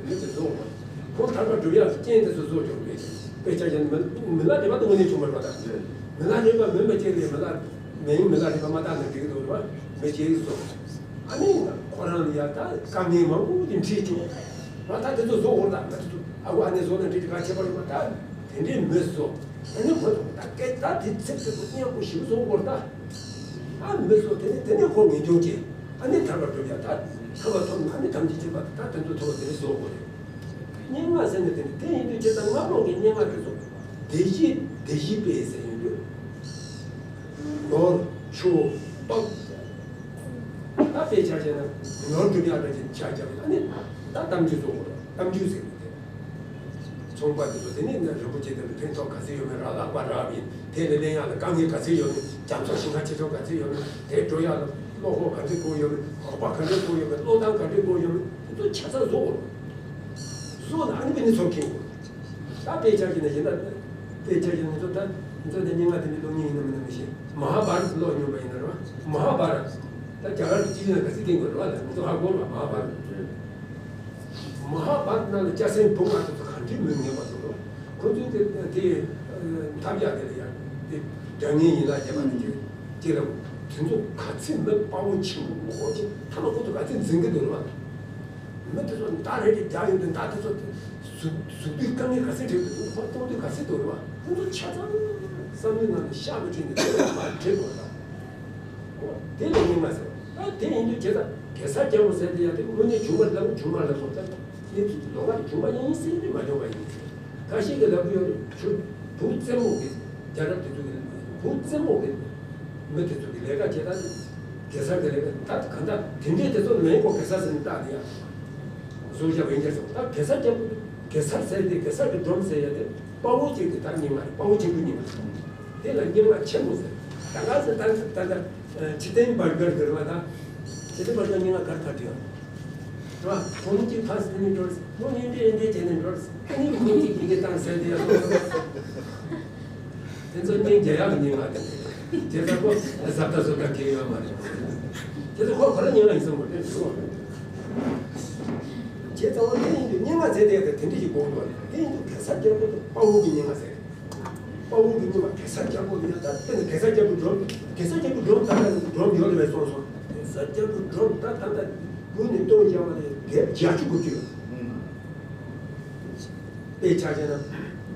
མི་དེ་བཟོ་དགོས། ཁོང་ཐར་པ་སྒྲུབ་ཡག་རྐྱེན་དེ་ཚོ་བཟོ་ཆོག་མེད་ཀྱི། དཔེ་ཆ་ཡིན་མི་མི་ལ་རས་པ་དེ་དངོས་གནས་བྱུང་བ་རེད་ད། མི་ལ་རས་པ་མིན་པ་ཅིག་ལས་མི་ལ་མིན་མི་ལ་རས་པ་མ་བཏགས་ན་འགྲིག་གི་འདུག་རེད་བ། མི་གཅིག་བཟོ། ཨ་ནི་ཁོ་རང་ལ་ཡ་ད་དཀའ་ངལ་མང་པོ་དེ་འཕྲད་ཀྱི། ང་ད་དེ་ཚོ་བཟོ་དགོས་ད། ང་དེ་ཚོ་ཨ་ཁུ་ཨ་ནེ་བཟོ་ན་འགྲིག་གི། ག་བྱེད་པ་རེད་བ། ད་དེ་འདྲའི་མི་བཟོ། ཨ་ནི་ཁོ་ཚོ་ད་སྐད་ད་དེ་ཚིག་ཚིག་པོ་སྙན་པོ་ཞིག་བཟོ་དགོས་ད། ཨ་མི་བཟོ་དེ་ནི་དེ་ནི་ཁོ་ངེས་འབྱུང་ཅན། ཨ་ནི་ཐར་པ་སྒྲུབ་ཡ་ད་ཐར་པ་ཐོབ་ན་ཨ་ནི་ཐམས་ཅད་མཁྱེན་པ་ད་དེ་ཚོ་ཐོབ་དེ་བཟོ་དགོས་རེད། སྙན་ངག་ཟེར་ནས་དེ་ནི་དེ་ཡིན་དུས་བྱས་ཙང་སྔ་མོ་གི་སྙན་ངག་དེ་ཚོ་སྡེ་བཞི་སྡེ་བཞི་སྤེལ་ཟེར་ཡོང་དུས། ནོར་ཕྱུག་པགས། ད་དཔེ་ཆ་བྱས་ན་ནོར་སྒྲུབ་ཡག་འདྲ་ཅིག་ཆ་བཞག་ན་ཨ་ནི་ད་གཏམ་རྒྱུད་བཟོ་དགོས་རེད། གཏམ་རྒྱུད་ཟེར་གི་དེ། ཚོང་པ་དེ་ཚོ་དེ་ནས་ན་རིན་པོ་ཆེ་དེ་ལ་ཕན་ཐོགས་ག་ཚོད་ཡོད་མེད་རག་ལག་པ་རག་མིན་དེ་ལས་ལེན་ཡག་ལ་དཀའ་ངལ་ག་ཚོད་ཡོད་མེད་རྒྱ་མཚོ་ཞིང་ཁ་ཆེ་ཆུང་ག་ཚོད་ཡོད་མེད་དེ་འགྲོ་ཡག་ལ་བློ་ཁོག་ག་ཚོད་དགོས་ཡོད་མེད་ཧོག་པ་ག་འདྲ་དགོས་ཡོད་མེད་བློ་སྟངས་ག་འདྲ་དགོས་ཡོད་མེད་དེ་ཚོ་ཆ་ཚང་བཟོ་དགོས། བཟོ་ན་ཨ་ནི་དཔེ་ནི་ཚོགས་མཁན་དགོས། ད་དཔེ་ཆ་བཞག་ན་ཡིན་ན། དཔེ་ཆ་བཞག་ན་ཚོ་ད་ཚོ་ད་སྙན་ངག་དེ་འདྲ་ཀློག་མཁན་ཡིན་ན་མིན་ན་མི་ཤེས། མ་ཧཱ་བྷ་ར་ཏ་ཀློག་མྱོང་པ་ཡིན་ན་རེད་བ། མ་ཧཱ་བྷ་ར་ཏ། ད་རྒྱ་གར་གྱི་སྤྱི་ཡོངས་ལ་ག་ཚོད་བསྟན་དགོས་རེད་བ། ད་ང་ཚོ་ཧ་གོ་རེད་བ། མ་ཧཱ་བྷ་ར་ཏ། མ་ཧཱ་བྷ་ར་ཏ་ནང་ལ་སྐྱ་སེར་བུ་ང་ཚོ་ཚོ་ག་འདྲའི་མི་ངན་པ་ཚོ་རེད། ཁོ་ཚོས་དེ་དེ་འཐབ་ཡག་དེ་ལ་ཡ་དེ་དགྲ་ངན་ཡིན་ལ་བྱས་པ་དེ་ཅི་ཅི་ལ། དེ་ཚོ་ག་ཚོད་མི་དཔའ་བོ་ཆེན་པོ་མོ་ཅིག་ཐ་མ་ཁོ་ཚོ་ག་ཚོད་འཛིན་གི་འདུག་རེད་བ། མི་དེ་ཚོ་མདའ་རེ་རེ་རྒྱག་ཡོང་དུས་མདའ་དེ་ཚོ་ཟུག་ཟུག་དུས་དཀའ་ངལ་ག་ཚོད་འཕྲད་ཀྱི་འདུག་ཁོ་གཏོང་དུས་ག་ཚོད་འདུག་རེད་བ། ཁོ་ཚོ་ཆ་ཚང་བསམ་བློའི་ནང་ནས་ཤག་གི་ཁྲིད་ནས་དེ་ཚོ་མར་འགྲིལ་དགོས་རེད། ཨོ་དེ་ལས་ངན་མ་ཟེར། ཨ་དེ་ཡིན་དུས་བྱས་ཙང་གེ་སར་རྒྱལ་པོ་ཟེར་དེ་ཡང་དེ་དངོས་གནས་བྱུང་བ་ལབ་བྱུང་མ་ལབ་སོང་ཙང་གནས་ཚུལ་ལོགས་ཀ་བྱུང་བ་ཡིན་ཟེར་ནས་མ་བྱུང་བ་ཡིན་ཟེར། ཁ་ཤས་ཀྱིས་ལབ་ཀྱི་ཡོད་རེད། ཆུ་བུ་བཙན་མོ་གི་རྒྱལ་རབས་དེ་ཚོ་གི་བུ་བཙན་མོ་གི་མི་དེ་ཚོ་གི་ལས་ཀ་བྱེད་སྟངས་དེ་གེ་སར་གི་ལས་ཀ་ད་གང་ལྟར་དེ་འདྲའི་དེ་ཚོ་མེད་གོ་གེ་སར་ཟེར་ནས་བཏགས་དེ་ཡང་བཟོ་བྱ་བན་ཆ་ཚོ་ད་གེ་སར་རྒྱལ་པོ་གེ་སར་ཟེར་དེ་གེ་སར་གི་སྒྲོམ་ཟེར་ཡ་དེ་དཔའ་བོ་གཅིག་གི་ད་རྙིང་མ་རེད། དཔའ་བོ་ཆེན་པོའི་རྙིང་མ་རེད། དེ་ལ་རྙིང་མ་ཆེན་པོ་ཟེར། ད་ག་ཟེར་ད་ད་ད་ཕྱི་རྟེན་བར་བརྒལ་དེ་རེད་བ། ད་ཕྱི་རྟེན་བར་བརྒལ་རྙིང་མ་གར་གར་བྲིས་ཡོད། རེད་བ། ཁོང་གཅིག་ཕ་སི་ནི་འགྲོ་རེད། ཁོང་ཡིན་འདྲེ་ཡིན་འདྲེ་བྱས་ནས་འགྲོ་རེད། ཨ་ནི་ཁོང་གཅིག་ཡི་གེ་བཏང་ཟེར་དེ་ཡག་པོ། དེ་ཚོ་སྙིང་རྗེ་ཡག་གི་སྙིང་ང་དེ་དེ་ཚོ་ཁོ་གཟབ་ད་བཟོ་ད་གི་ཡོད་མ་རེད། དེ་ཚོ་ཁོ་ཁོ་རང་སྙིང་ང་ཡིན་སོང་བ་དེ་འགྲོ། བྱས་ཙང་བ་དེ་ཡིན་དུས་སྙིང་ང་ཟེར་དེ་ཡག་དེ་དེ་འདྲ་ཞིག་དགོངས་འགྲོ་རེད། དེ་ཡིན་དུས་གེ་སར་རྒྱལ་པོ་དེ་དཔའ་བོ་གི་སྙིང་ང་ཟེར། དཔའ་བོ་གི་སྙིང་ང་གེ་སར་རྒྱལ་པོ་ལ་ཡང་ད་དཔེར་ན་གེ་སར་རྒྱལ་པོ་སྒྲོམ། གེ་སར་རྒྱལ་པོ་སྒྲོམ་ད་ལྟ་སྒྲོམ་ཡོད་རེད་པས་སོང་སོང་། གེ་སར་རྒྱལ་པོ་སྒྲོམ་ད་ད་ལྟ་དགུ་ནས་སྟོང་བཞག་པ་ལས་བརྒྱད་བརྒྱད་ཅུ་དགུ་བཅུ་ཡོད། དཔེ་ཆ་བྱས་ན་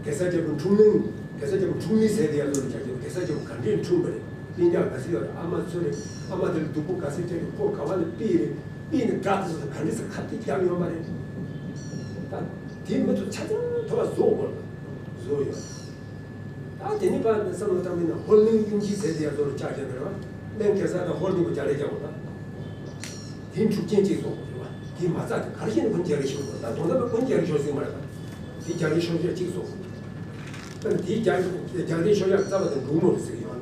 གེ་སར་རྒྱལ་པོ་འཁྲུངས་གླིང་། གེ་སར་རྒྱལ་པོ་འཁྲུངས་གླིང་ཟེར་དེ་ཡང་ལོ་ལ་ཆ་བཞག་གེ་སར་རྒྱལ་པོ་ག་འདྲས་འཁྲུངས་པ་རེད། སྤུན་ཀྱག་ག་ཚོད་ཡོད་རེད། ཨ་མ་སུ་རེད། ཨ་མ་དེ་ལ་སྡུག་པོ་ག་ཚོད་སྤྲད་རེད། ཁོ་ག་བ་ལ་ཕུད་རེད། ཕུད་ནས་དགྲ་དེ་ཚོ་ག་འདྲས་སེ་ཁ་གཏད་བརྒྱབ་ཡོང་བ་རེད། ད་དེ་མི་ཚོ་ཆ་ཚང་ཐོབ་པ་བཟོ་དགོས་རེད། བཟོ་ཡོད། ད་དེ་ནི་ཕར་བསམ་བློ་བཏང་མིན་ན་ཧོར་གླིང་གླིང་རྗེ་ཟེར་དེ་ཡང་ཚོ་ལ་ཆ་བཞག་ན་རེད་བ། གླིང་གེ་སར་དང་ཧོར་གླིང་པོ་རྒྱ་རས་རྒྱག་དགོས་ད། དེ་འཁྲུག་རྐྱེན་གཅིག་བཟོ་དགོས་རེད་བ། དེ་མ་རྩ་དེ་ག་རེ་བྱས་ནས་ཁོ་རྒྱ་རས་ཤོར་དགོས་ད། དོན་དག་པ་ཁོ་རྒྱ་རས་ཤོར་སྲིད་མ་རེད་ད། དེ་རྒྱ་རས་ཤོར་རྒྱ་གཅིག་བཟོ་དགོས། ད་དེ་རྒྱ་རས་ཤོར་ཡག་རྩ་བ་དེ་འབྲུག་མོ་རེད་ཟེར་གི་ཡོད།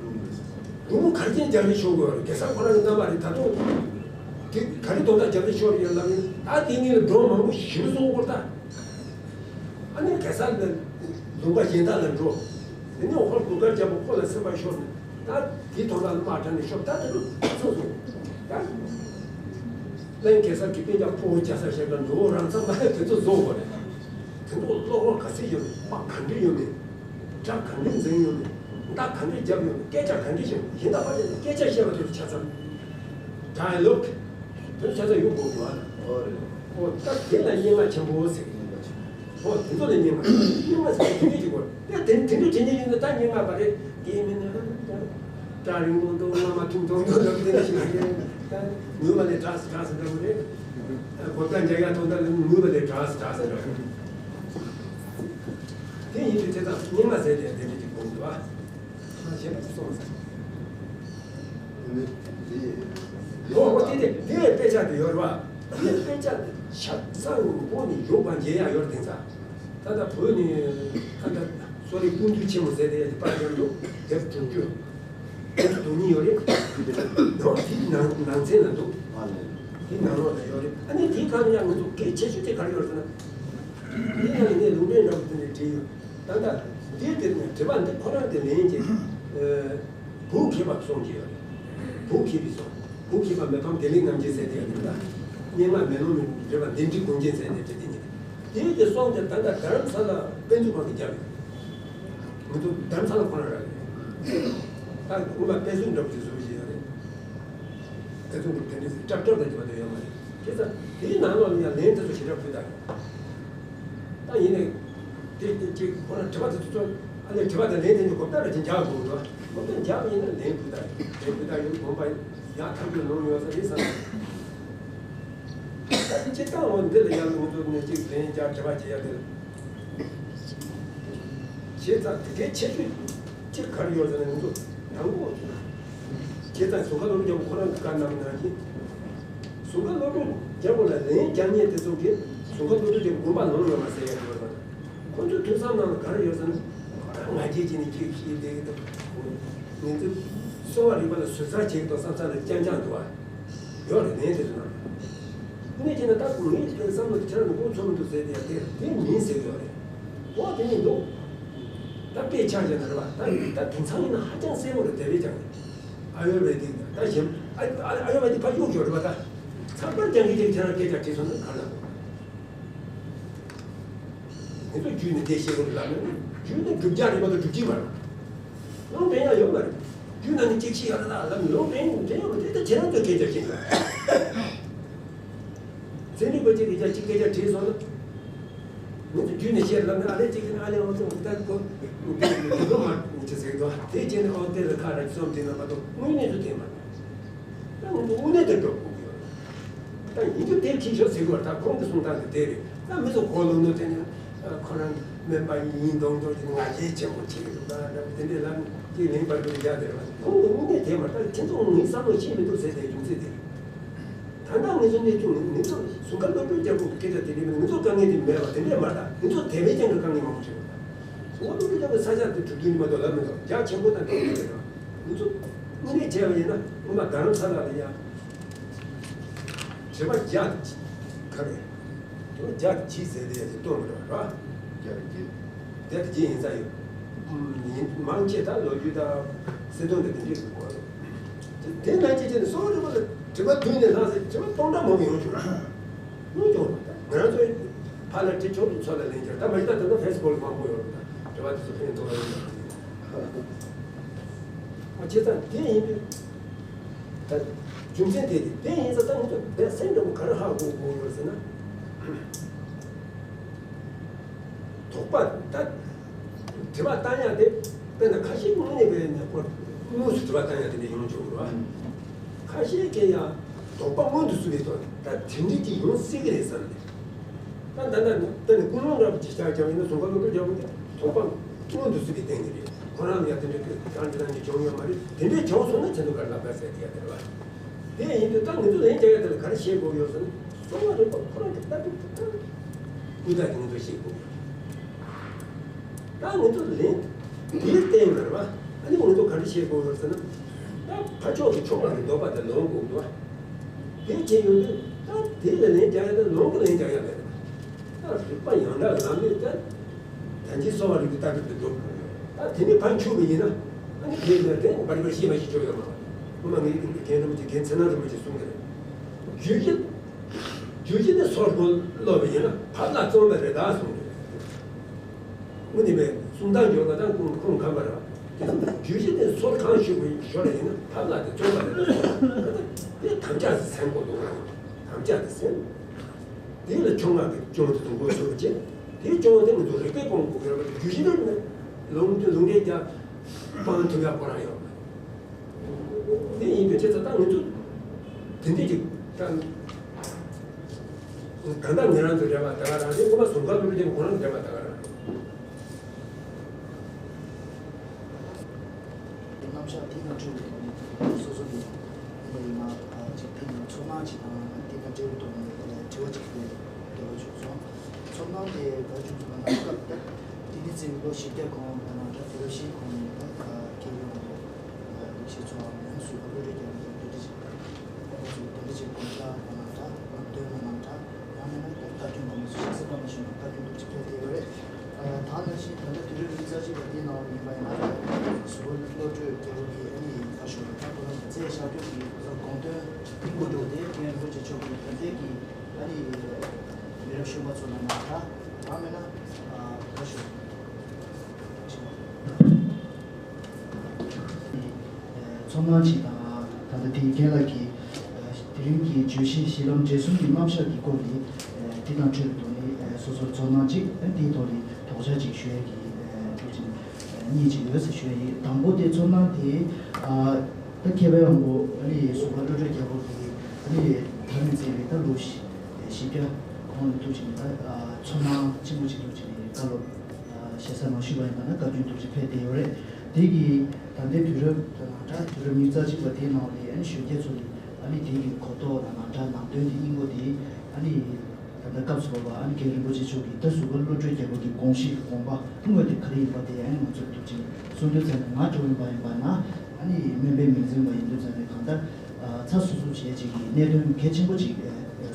འབྲུག་མོ་ག་རེ་བྱས་ནས་རྒྱ་རས་ཤོར་དགོས་རེད། གེ་སར་ཁོ་རང་གི་རྣམ་པ་རེད། ད་དུང་དེ་ག་རེ་དོན་དག་རྒྱ་རས་ཤོར་ཡོད་ལབ་ཡིན། ད་དེ་ངས་སྒྲོམ་མང་པོ་ཞིག་བཟོ་དགོས་ད། ཨ་ནི་གེ་སར་ལ་ལུང་པ་གཞན་དག་ལ་འགྲོ། དེ་ནས་ཧོར་གུར་དཀར་རྒྱལ་པོ་ཁོ་ལ་སེམས་པ་ཤོར་ནས་ ད་དེའི་ཐོག་ལ་དམག་དྲངས་ནས་ཤོག་ད་དེ་ལོ་སོང་སོང་། ད་བློན་གེ་སར་གྱི་སྤུན་ཀྱག་ཕོ་བོ་རྒྱ་ཚ་ཞེས་པ་འགྲོ་བོ་རང་ཚང་མ་དེ་ཚོ་བཟོ་དགོས་རེད། དེ་ཚོ་བློ་ཁོག་ག་ཚོད་ཡོད་མེད། དཔའ་ག་འདྲ་ཡོད་མེད། དགྲ་ག་འདྲ་འཛིང་ཡོད་མེད། མདའ་ག་འདྲ་རྒྱབ་ཡོད་མེད། སྐད་ཆ་ག་འདྲ་བཤད་ཡོད་མེད། ཡིན་ད་ཕར་ཕྱིན་སྐད་ཆ་བཤད་པ་དེ་ཚོ་ཆ་ཚང་། ད་ལོག་དེ་ཚོ་ཆ་ཚང་ཡོད་དགོས་འདུག་ཨ། ཨོ་རེད། ཨོ་ད་དེ་ལ་སྙན་ངག་ཆེན་པོ་ཟེར་གྱི་ཡིན་པ་ཆེ། ཨོ་དེ་ཚོ་ལ་སྙན་ངག་སྙན་ངག་ཟེར་གྱི་དེ་འདྲ་ཅིག་གོ། དེ་དེ་དེ་འདྲ་དྲན་གྱི་ཡོད་ན་ད་སྙན་ངག་པ་རེད། དེ་མིན་ན་ད་སྐྲ་རིང་ཐུང་ཐུང་བླ་མ་ཐུང་ཐུང་ཐུང་ཐུང་དེ་འདྲ་ཞིག་ལ་རེད། ད་ངུས་པ་ལས་དྲགས་སུ་དྲགས་སུ་འགྲོ་གི་རེད། གོ་སྐབས་འཇལ་ཡག་ཐོག་ད་ངུས་པ་ལས་དྲགས་སུ་དྲགས་སུ་འགྲོ་གི་རེད། དེ་ཡིན་དུས་དེ་དང་སྙན་ངག་ཟེར་དེ་དེ་འདྲ་ཅིག་དགོས་འདུག་ཨ། ང་གཞན་པ་ཅིག་གསུངས་ཟེར། འོ་འོ་དེ་དེ་དེ་དཔེ་ཆ་དེ་ཡོད་རེད་བ། དེ་དཔེ་ཆ་དེ་ཆ་ཚང་མགོ་ནས་མཇུག་བར་མཇལ་ཡག་ཡོད་རེད། དེང་སང་ད་ལྟ་བོད་ནས་ད་ལྟ་གསོ་རིག་སྤུན་བདུན་ཆེན་མོ་ཟེར་དེ་ཡ་དེ་པར་བརྒྱབ་འདུག་དེབ་དྲུག་ཅུ། དེབ་དྲུག་གཉིས་ཡོད་རེད། འོ་དེའི་ནང་ནང་ཚན་ལ་འདུག་དེའི་ནང་ལོགས་ལ་ཡོད་རེད། ཨ་ནི་དེའི་ཁ་ནས་ཡང་ང་ཚོ་གལ་ཆེ་ཤོས་དེ་ག་རེ་ཡོད་ཟེར་ན། འདི་ཡང་ངས་ལུང་འདྲེན་འདྲ་པོ་དེ་ནས་བྲིས་ཡོད། ད་ལྟ་འདིའི་དེ་ནས་དྲི་བ་འདི་ཁོ་རང་དེ་ལན་གྱི་བུ་མཁས་པ་གསུང་གི་ཡོད་རེད། བུ་མཁས་པའི་གསུང་། བུ་མཁས་པ་མི་ཕམ་བདེ་ལེགས་རྣམ་རྒྱལ་ཟེར་དེ་ཡང་འདི་ལ་སྙན་ངག་མེ་ལོང་མི་འདྲེན་པ་འདི་འདྲི་དགོངས་རྒྱན་ཟེར་དེ་བྲིས་དེ་ཉིད་དེ་གསུང་དེ་ད་ལྟ་རྡ་རམ་ས་ལ་དཔེ་མཛོད་ཁང་གི་རྒྱབ་ཡོད། ང་ཚོ་རྡ་རམ་ས་ལ་ཁོ་རང་རག་ཡོད། ད་སྔོན་མ་དཔེ་མཛོད་འདྲ་པོ་ཅིག་བཟོ་བཞིན་ཡོད་རེད། ད་དུང་དེ་འདྲའི་སྲིད་སྐྲག་སྐྲག་དང་བརྗོད་པ་དེ་ཡོད་མ་རེད། དེ་ཙང་དེའི་ནང་ལོགས་ལ་ཡང་ལན་དེ་ཚོ་ཞེ་དྲག་ཕུལ་དང་། ད་ཡིན་ནའི། དེ་དེ་ཅིག་ཁོ་རང་དྲི་བ་དེ་ཚོ་ཚོ་ཨ་ནི་དྲི་བ་དང་ལན་དེ་ཚོ་གོ་བརྡ་ལ་ཅིག་འཇགས་དགོས་འདུག་གོ་བརྡ་འཇགས་པ་ཡིན་ན་ལན་ཕུལ་དང་ལན་ཕུལ་དང་ཡོད་དགོངས་པ་ཡག་ཐག་ཆོད་ལོང་ཡོད་ས་རེད་བསམ། ད་སྤྱིར་བཏང་འོ་འདི་ལ་ཡང་ང་ཚོ་ནས་ཅིག་ལན་རྒྱག་དྲི་བ་བྱེད་ཡ་དེ་ལ། བྱས་ཙང་དེ་གའི་ཁྱད་ཆོས་གཅིག་ག་རེ་ཡོད་ཟེར་ན་ང་ཚོ་དང་པོ་བྱས་ཙང་ཟུར་ཁ་སློབ་ཕྲུག་རྒྱལ་པོ་ཁོ་རང་གི་བཀའ་གནང་ནང་བཞིན། ཟུར་ཁ་སློབ་ཕྲུག་རྒྱལ་པོ་ལ་ལན་རྒྱག་མཁན་དེ་ཚོ་གིས་ཟུར་ཁ་སློབ་ཕྲུག་རྒྱལ་པོ་དགོངས་པ་ལོང་ཡོད་མ་ཟེར་ཡ་ཡོད་ཟེར། ཁོ་ཚོའི་ཐུགས་བསམ་ནང་ལ་ག་རེ་ཡོད་ཟེར་ན། ཁོ་རང་ང་རྒྱལ་གྱིས་ནི་ཁྱེད་ཤེས་བསྡད་ཀྱི་འདུག་ངེད་ཚོ་གསོ་བ་རིག་པ་ལ་ཟུར་ཟ་བྱེད་ཀྱི་འདུག་བསམ་ས་ལ་རྐྱང་རྐྱང་འདུག་བ། ཡོད་རེད་ལན་དེ་ཚོ་ནང་། དངོས་གནས་བྱས་ན་ད་ངའི་བསམ་བློ་དེ་ཁྱེད་རང་ནི་མགོ་ཚོད་མི་འདུག་ཟེར་དེ་ཡང་དེ་དེ་མིན་ཟེར་གྱི་ཡོད་རེད། འོ་དེ་ནི་འདུག་ད་དཔེ་ཆ་བཞག་ན་རེད་བ། ད་ད་དེང་སང་ཡིན་ན་ཧ་ཅང་གསལ་པོ་རེད་དེ་བས་ཀྱང་། ཨ་ཡུར་བེ་དིག་ད་གཞན་ཨ་ཨ་ཨ་ཡུར་བེ་དིག་ཕར་གཡུག་ཡོད་རེད་བ་ད། ཚགས་པར་རྐྱང་གི་དེ་ཁྱེད་རང་སྐད་ཆ་དྲིས་སོང་ན་ག་ལ། ང་ཚོ་རྒྱུད་ནས་འདི་ཤེས་དགོས་ལབ་ན། རྒྱུད་ནི་བསྒྲུབ་བྱ་རེད་མ་གཏོགས་སྒྲུབ་བྱེད་མ་རེད། ལུང་འདྲེན་ཡག་ཡོད་མ་རེད། རྒྱུད་ནང་ནས་གཅིག་ཤེས་ཡག་རེད་ལ་ལབ་ནས་ལུང་འདྲེན་འདྲེན་ཡག་མ་རེད། ད་ཁྱེད་རང་ཚོས་སྐད་ཆ་བཤད་དགོས། ཚན་རིག་པ་གཅིག་གིས་ཀྱང་གཅིག་སྐད་ཆ་དྲིས་སོང་ན། ང་ཚོ་རྒྱུད་ནས་བཤད་ལབ་ན་ཨ་ལས་གཅིག་གིས་ཨ་ལས་འོ་ཚོ་ད་ཁོ་འདི་ལོ་མ་ཅི་ཟེར་གི་འདུག་དེ་བྱས་ནས་ཨོ་དེ་ལ་ཁ་ར་ཅི་སོང་དེ་ན་མ་གཏོགས་དངོས་གནས་སུ་དེ་མ་རེད། ད་ང་ཚོ་དངོས་གནས་དེ་འགྲོ་དགོས་ཀྱི་ཡོད་རེད། ད་ཡིན་རྒྱུ་དེ་ཁྱི་ཤོག་ཟེར་དགོས་རེད། ད་ཁོང་གི་གསུང་སྟངས་དེ་དེ་རེད། ད་མི་ཚོ་གོ་ལོག་ནོ་དེ་ནི་ཁོ་རང་སྨན་པ་ཡིན་མདོག་མདོག་གི་ང་རྒྱལ་ཆེན་པོ་བྱེད་ཀྱི་འདུག་ད་དེ་འདྲའི་ལབ་ཀྱི་ལན་པར་དུ་རྒྱག་དེ་རེད་བ། ཁོང་གི་དངོས་གནས་དེ་མ་རེད། ད་ཁྱེད་ཚོ་ངའི་བསམ་བློ་ཤེས་མི་འདུག་ཟེར་དེ་རྒྱུ་མཚན་དེ་རེད། ད་ལྟ་ང་ཚོ་གནས་ཚུལ་ནི་ང་ཚོ་ཟུར་ཁ་སློབ་ཕྲུག་རྒྱལ་པོ་སྐད་ཆ་དེ་རེད་མིན། ང་ཚོ་དཀའ་ངལ་དེ་མེད་པ་དེ་འདྲས་མ་རེད། ད་ང་ཚོ་དེ་བས་ཀྱང་གི་དཀའ་ངལ་མང་པོ་ཞིག་ཡོད། ཟུར་ཁ་སློབ་ཕྲུག་རྒྱལ་པོའི་ས་ཆ་དེ་གྲུབ་དུས་ནི་མ་གཏོགས་ལབ་མི་འདུག་རྒྱ་ཆེན་པོ་དང་དེ་འདྲས་རེད། ང་ཚོ་དངོས་གནས་བྱས་པ་ཡིན་ན་སྔོན་མ་རྡ་རམ་ས་ལ་ལ་ཡ་དྲི་བ་བརྒྱ་དང་ག་རེ། དྲི་བ་བརྒྱ་དང་གཅིག་ཟེར་དེ་ཡ་དེ་གཏོང་མི་འདུག་ར། བརྒྱ་དང་གཅིག་བརྒྱ་དང་གཅིག་ཡིན་ས་ཡོད། ཡིན་མང་ཆེ་ད་ལོ་རྒྱུས་དང་སྲིད་དོན་དང་དེ་འདྲས་ཀྱི་སྐོར་རེད། དེ་ནང་བཞིན་བྱས་ནས་གསོ་བ་རིག་པ་ལ་དྲི་བ་བདུན་ནས་ལྷག་ཟེར་དྲི་བ་སྟོང་ཕྲག་མང་པོ་ཡོང་བྱུང་། ཡོང་བྱུང་། ང་རང་ཚོ་ཕར་ལ་དྲི་ཆོག་ཏུ་ཚོ་ལ་ལན་བརྒྱབ། ད་མ་གཞི་ད་ད་ལྟ་ཕེ་སི་བུག་ལ་མང་པོ་ཡོད་རེད། ད་དྲི་བ་དེ་ཚོ་ཕན་ཐོགས་ཡོད་རེད། ཨ་བྱས་ཙང་དེ་ཡིན་དུས་ད་རྒྱུ་མཚན་དེ་རེད། དེ་ཡིན་ཙང་ད་ང་ཚོ་བསྡད་སེམས་འདྲ་པོ་ག་རེ་ཧ་གོ་དགོས་ཡོད་ཟེར་ན། དོགས་པ་ད། དྲི་བ་བཏང་ཡག་དེ་དཔེར་ན་ཁ་ཤས་དངོས་གནས་དཔེར་ན་ཁོ་དངོས་སུ་དྲི་བ་བཏང་ཡག་དེ་འདྲ་ཡོང་ཆོག་གི་རེད་བ། ཁ་ཤས་ཀྱིས་ཡང་དོགས་པ་མངོན་དུ་བཟོས་པའི་ཐོག་ནས་ད་དེ་འདྲ་ཅིག་ཡོང་སྲིད་ཀྱི་རེད་བསམ་ནས། ད་ད་ལྟ་ནི་དཔེར་ན་ཀུན་སློང་འདྲ་པོ་ཅིག་བཞག་ཀྱང་ཡིན་ན་ཟུར་ཁ་སློབ་ཕྲུག་རྒྱག་པོ་དེ་དོགས་པ་མངོན་དུ་བཟོས་པའི་སྟེང་ནས་རེད། ཁོ་རང་ལ་ཡང་དེ་འདྲ་གི་གང་འདྲ་གང་འདྲ་བྱུང་ཡོད་མ་རེད། དེ་འདྲ་བྱུང་སོང་ན་ཁྱེད་ཚོ་ག་རེ་ལབ་པ་ཟེར་གྱི་ཡ་དེ་རེད་བ། དེ་ཡིན་དུས་ད་ང་ཚོ་ལན་རྒྱག་ཡ་དེ་ལ་ག་རེ་བཤད་དགོས་ཡོད་ཟེར་ན། གསོ་བ་རིག་པ་ཁོ་རང་གི་ལྟ་གྲུབ་དེ་ལྟར་ཀུན་བརྟགས་དེ་ང་ཚོ་ཤེས་དགོས། ད་ང་ཚོ་ལན་དེའི་སྟེང་ལ་རེད་བ། ཨ་ནི་ང་ཚོ་ག་རེ་བཤད་དགོས་ཡོད་ཟེར་ན། ད་ཕར་ཕྱོགས་སུ་ཕྱོགས་ལ་གི་འདོད་པ་དེ་ལོངས་དགོས་འདུག་བ། དེ་བྱས་ཡོང་དུས་ད་དེ་ལ་ལན་རྒྱག་ཡ་ད་ལོངས་ཀྱི་ལན་རྒྱག་ཡ་མེད། ད་རིག་པ་ཡང་དག་ལམ་ནས་ད་ད་ཅི་གསོ་བ་རིག་པའི་ལྟ་གྲུབ་དེ་འགྲུབ། ད་དེ་ནས་ཕར་འཁྱུག་པ་ཡིན་ན། དེ་ནས་དེ་བར་བར་ཤེས་མ་ཤེས་ཆོག་ཡོད་མ་རེད། སྔོན་མ་ངས་རྒན་རིན་པོ་ཆེ་རྒན་ཚེ་ནང་རིན་པོ་ཆེས་གསུངས་ཀྱི་རེད། རྒྱུད་བཞི། རྒྱུད་བཞི་ནི་སོར་གོ་སློབ་པ་ཡིན་ན་ཕར་ལ་བརྩོན་པ་རེད་ད་གསུངས་ཀྱི་རེད། དངོས་གནས་མེད་གསུང་སྟངས་འཇོག་པ་དང་ཁུངས་ཁུངས་གང་པ་རེད། དེ་རྒྱུད་བཞི་ནི་སོར་གང་ཞུ་དགོས་ཞོར་ལ་ཡིན་ན་ཕར་ལ་དེ་བརྩོན་པ་རེད་ད་གསུངས་ཀྱི་རེད། དེ་དམ་བཅའ་ཟེར་མཁོ་འདུག་དམ་བཅའ་དེ་ཟེར། དེ་ལ་ཆུང་བ་གི་སྐྱོན་དེ་དང་འགོ་ཚུགས་རྗེས། དེའི་སྐྱོན་དེ་ང་ཚོ་རིགས་པས་སྤང་དགོས་ཀྱི་རེད་པ། རྒྱུད་བཞི་ནི་ལུང་དེ་ལུང་འདྲེན་རྒྱག་སྤང་ཐུབ་ཡག་ཁོ་རང་ཡོད་པ། དེ་ཡིན་པའི་ཕྱིར་ད་ལྟ་ང་ཚོ་དེ་འདྲས་ཀྱི་ད་ད་ལྟ་ང་རང་ཚོ་རེ་བ་ད་ག་རང་རེད། སྔོན་མ་ཟུར་མཁར་སློབ་དེ་ཁོ་རང་རེ་བ་ད་ག་རང་རེད། རྣམ་གཞག་དེ་ནང་འཁྲུལ་བའི་སོ་སོ་གི་ཡིན་པ་ཡིན་ན་ཅིག་དེ་ནི་ཚོར་སྣང་ཅིག་དང་དེ་དང་འབྲེལ་བའི་ཐོག་ནས་དྲི་བ་ཅིག་དེ་འདྲ་བ་བྱུང་སོང་། ཚོར་སྣང་དེ་ག་བྱུང་སོང་ན་སྐབས་དེ་དེ་ནི་ཚེ་ལོ་བཞི་བརྒྱ་གོང་ལ་ནང་འདྲ་དེ་ལོ་བཞིའི་གོང་ནས་ད་སྐྱེས་ཡོང་བའི་ལེགས་བཤད་ཚོའམ་ཡང་སུ་བ་བློ་གྲོས་རྒྱ་མཚོ་དེ་འདྲ་ཅིག་ཁོང་ཚོ་དེ་འདྲ་ཅིག་དགོངས་འཆར་ལ་ནང་འདྲ་ལམ་སྟོན་ལ་ནང་འདྲ། ཡང་མིན་ན་ལྟ་སྐྱོང་གོང་མ་སུ་ཞིག་སེ་པ་མ་ཞུ་ན་ལྟ་སྐྱོང་ཐུབ་ཅིག་ཕེབས་བསྡད་ཡོད་རེད། ད་ནང་བཞིན་ད་ལྟ་དུས་རབས་ཉི་ཤུ་རྩ་གཅིག་པ་འདིའི་ནང་ཡིན་པ་ཡིན་ན་ཟུར་པ་བློ་གྲོས་རྒྱལ་པོ་གིས་ཨ་ནི་ཁ་ཤོར་ད་ཁོ་རང་གི་རྩལ་ཤར་སྐྱོད་ཀྱི་དགོངས་དོན་དེ་དགོངས་དོན་དེ་རྒན་རིན་པོ་ཆེ་མཆོག་གིས་ད་ལྟའི་གི་ཨ་ནི་མི་རབས་གཞོན་པ་ཚོ་ལ་ནང་འདྲ་ཡང་མིན་ན་ཁ་ཤོར། ཚོར་སྣང་ཅིག་དང་ད་ལྟ་དེའི་རྒན་ལགས་ཀྱིས་དེ་རིང་གི་བརྗོད་གཞི་གཞི་ལམ་འབྲས་གསུམ་གྱི་རྣམ་གཞག་གི་སྐོར་ནས་དེ་དང་འཕྲོས་པའི་ཐོག་ནས་སོ་སོར་ཚོར་སྣང་ཅིག་དེའི་ཐོག་ནས་དོགས་འཆར་ཅིག་ཞུ་ཡ་གི་ཐུགས་ཆེན་གཉིས་ཅིག་ཡོད་ཟེར་ཞུ་ཡ་ཡིན། དང་པོ་དེ་ཚོར་སྣང་དེ་ད་མཁས་པའི་དབང་པོ་ཨ་ནི་ཟུར་པ་བློ་གྲོས་རྒྱལ་པོ་གིས་ཨ་ནི་ད་ནས་བརྩིས་པའི་ད་ལོ་བཞི་བཞི་བརྒྱ་གོང་ལ་ཐུགས་ཆེན་ད་ཚོར་སྣང་ཆེན་པོ་ཅིག་ཐུགས་ཆེན་བཀའ་སློབ། ཞེ་ས་མ་ཞུས་པ་ཡིན་པ་ན་བཀའ་བཀྱོན་ཐུགས་རྗེ་ཕེབས་བསྡད་ཡོད་རེད། དེ་གིས་ད་ལྟའི་དུས་རབས་ད་ནང་འདྲ་དུས་རབས་ཉི་ཤུ་རྩ་གཅིག་པ་དེའི་ནང་ལ་ཨ་ནི་གཞོན་སྐྱེས་ཚོ་ལ་ཨ་ནི་དེ་གི་གོ་རྟོགས་ལ་ནང་འདྲ་ནང་དོན་དེ་སྙིང་པོ་དེ་ཨ་ནི་ད་ལྟ་སྐབས་སུ་བབས་པ་ཨ་ནི་རྒན་རིན་པོ་ཆེ་མཆོག་གིས་ད་ཟུར་པ་བློ་གྲོས་རྒྱལ་པོ་གི་དགོངས་གཞི་དགོངས་པ་དངོས་དེ་ག་རེ་ཡིན་པ་དེ་ཨ་ནི་ང་ཚོར་ཐུགས་རྗེ་གསུང་དོན་ཚན་ནས་ང་འགྲོ་ཡིན་པ་ཡིན་པ་ན་ཨ་ནི་སྨན་པའི་མིང་འཛིན་པ་ཡིན་དུས་ཚན་ནས་གང་ལྟར། ཚ་སུ་སུ་བྱས་ཅིག་གི་གནད་དོན་གལ་ཆེན་པོ་ཅིག་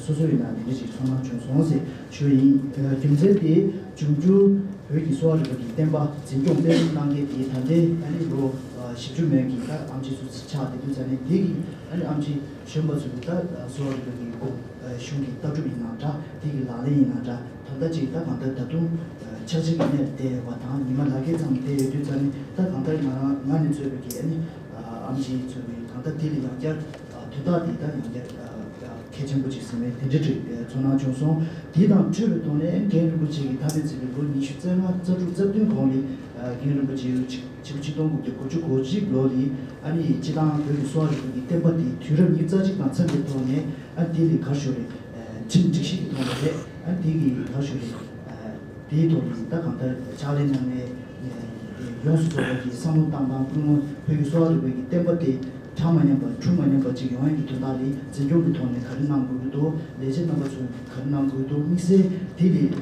སོ་སོ་ཡིན་ན་འདི་འདྲ་ཅིག་ཚོར་སྣང་བྱུང་སོང་ཟེར་ཞུ་ཡིན། རྒྱུ་མཚན་དེ་འབྱུང་འགྱུར་བོད་ཀྱི་གསོ་བ་རིག་པ་གི་བསྟན་པ་འཛིན་སྐྱོང་སྤེལ་གཏོང་གནང་མཁན་དེ་ད་ལྟའི་ཨ་ནི་ལོ་བཞི་བཅུ་མན་གྱི་ད་ཨེམ་ཆི་ཚོ་ཆགས་བསྡད་དུས་ཙ་ནས་དེ་གི་ཨ་ནི་ཨེམ་ཆི་གཞོན་པ་ཚོ་གི་ད་གསོ་བ་རིག་པ་གི་གོ་གཞུང་གི་ལྟ་གྲུབ་ཡིན་ན་འདྲ་དེ་གི་ལག་ལེན་ཡིན་ན་འདྲ་ད་ལྟ་ཅིག་ད་གང་ལྟར་ད་དུང་ཆགས་འཇིག་གི་གནས་བསྡད་ཡོད་པ་དང་ཉི་མ་ལག་ཁྱེར་ཙམ་བསྡད་ཡོད་དུས་ཙ་ནས་ད་གང་ལྟར་ང་རང་ང་ནས་གཙོས་པའི་གི་ཨ་ནི། ཨེམ་ཆི་ཚོས་གང་ལྟར་དེ་ལ་ཡང་བསྐྱར་དོན་དག་དེ་ལྟར་ཡང་བསྐྱར་གལ་ཆེན་པོ་ཅིག་ཟིན་པའི་དེ་འདྲ་ཅིག་ཚོར་སྣང་བྱུང་སོང་། དེ་དང་འཕྲོས་པའི་ཐོག་ནས་རྒན་རིན་པོ་ཆེ་གིས་ད་ལྟའི་ཚེ་བའི་ལོ་ཉི་ཤུ་རྩ་ལྔ་རྩ་དྲུག་རྩ་བདུན་གོང་ལ་རྒན་རིན་པོ་ཆེ་ཆིག་ཆིག་སྟོང་དགུ་བརྒྱ་གོ་བཅུ་གོ་གཅིག་ལོ་ལ་ཨ་ནི་སྤྱི་བཏང་བོད་ཀྱི་གསོ་བ་རིག་པ་གི་བསྟན་པ་དེ་དུས་རབས་ཉི་ཤུ་རྩ་གཅིག་དང་འཚམས་པའི་ཐོག་ནས་ཨ་དེ་ལ་ག་ཞུ་རེད་ཁྲིམས་སྒྲིག་གཞི་གི་ཐོག་ནས་རེད་ཨ་དེ་གི་ག་ཞུ་རེད། དེའི་ཐོག་ནས་ད་གང་ལྟར་ཕྱག་ལས་གནང་མཁན་ཡོངས་སུ་རྫོགས་པ་གི་བསམ་བློ་བཏང་སྟངས་ཀུན་སློང་བོད་ཀྱི་གསོ་བ་རིག་པའི་གི་བསྟན་པ་དེ་གྲ་མ་ཉམས་པ་འཁྲུག་མ་ཉམས་པ་ཅིག་ཡོང་ཡག་གི་དོན་དག་ལ་འཛིན་སྐྱོང་གི་ཐོག་ནས་ག་རེ་གནང་དགོས་ཀྱི་འདུག་ལས་བྱེད་རྣམ་པ་ཚོས་ག་རེ་གནང་དགོས་ཀྱི་འདུག་དམིགས་བསལ་དེ་ལས་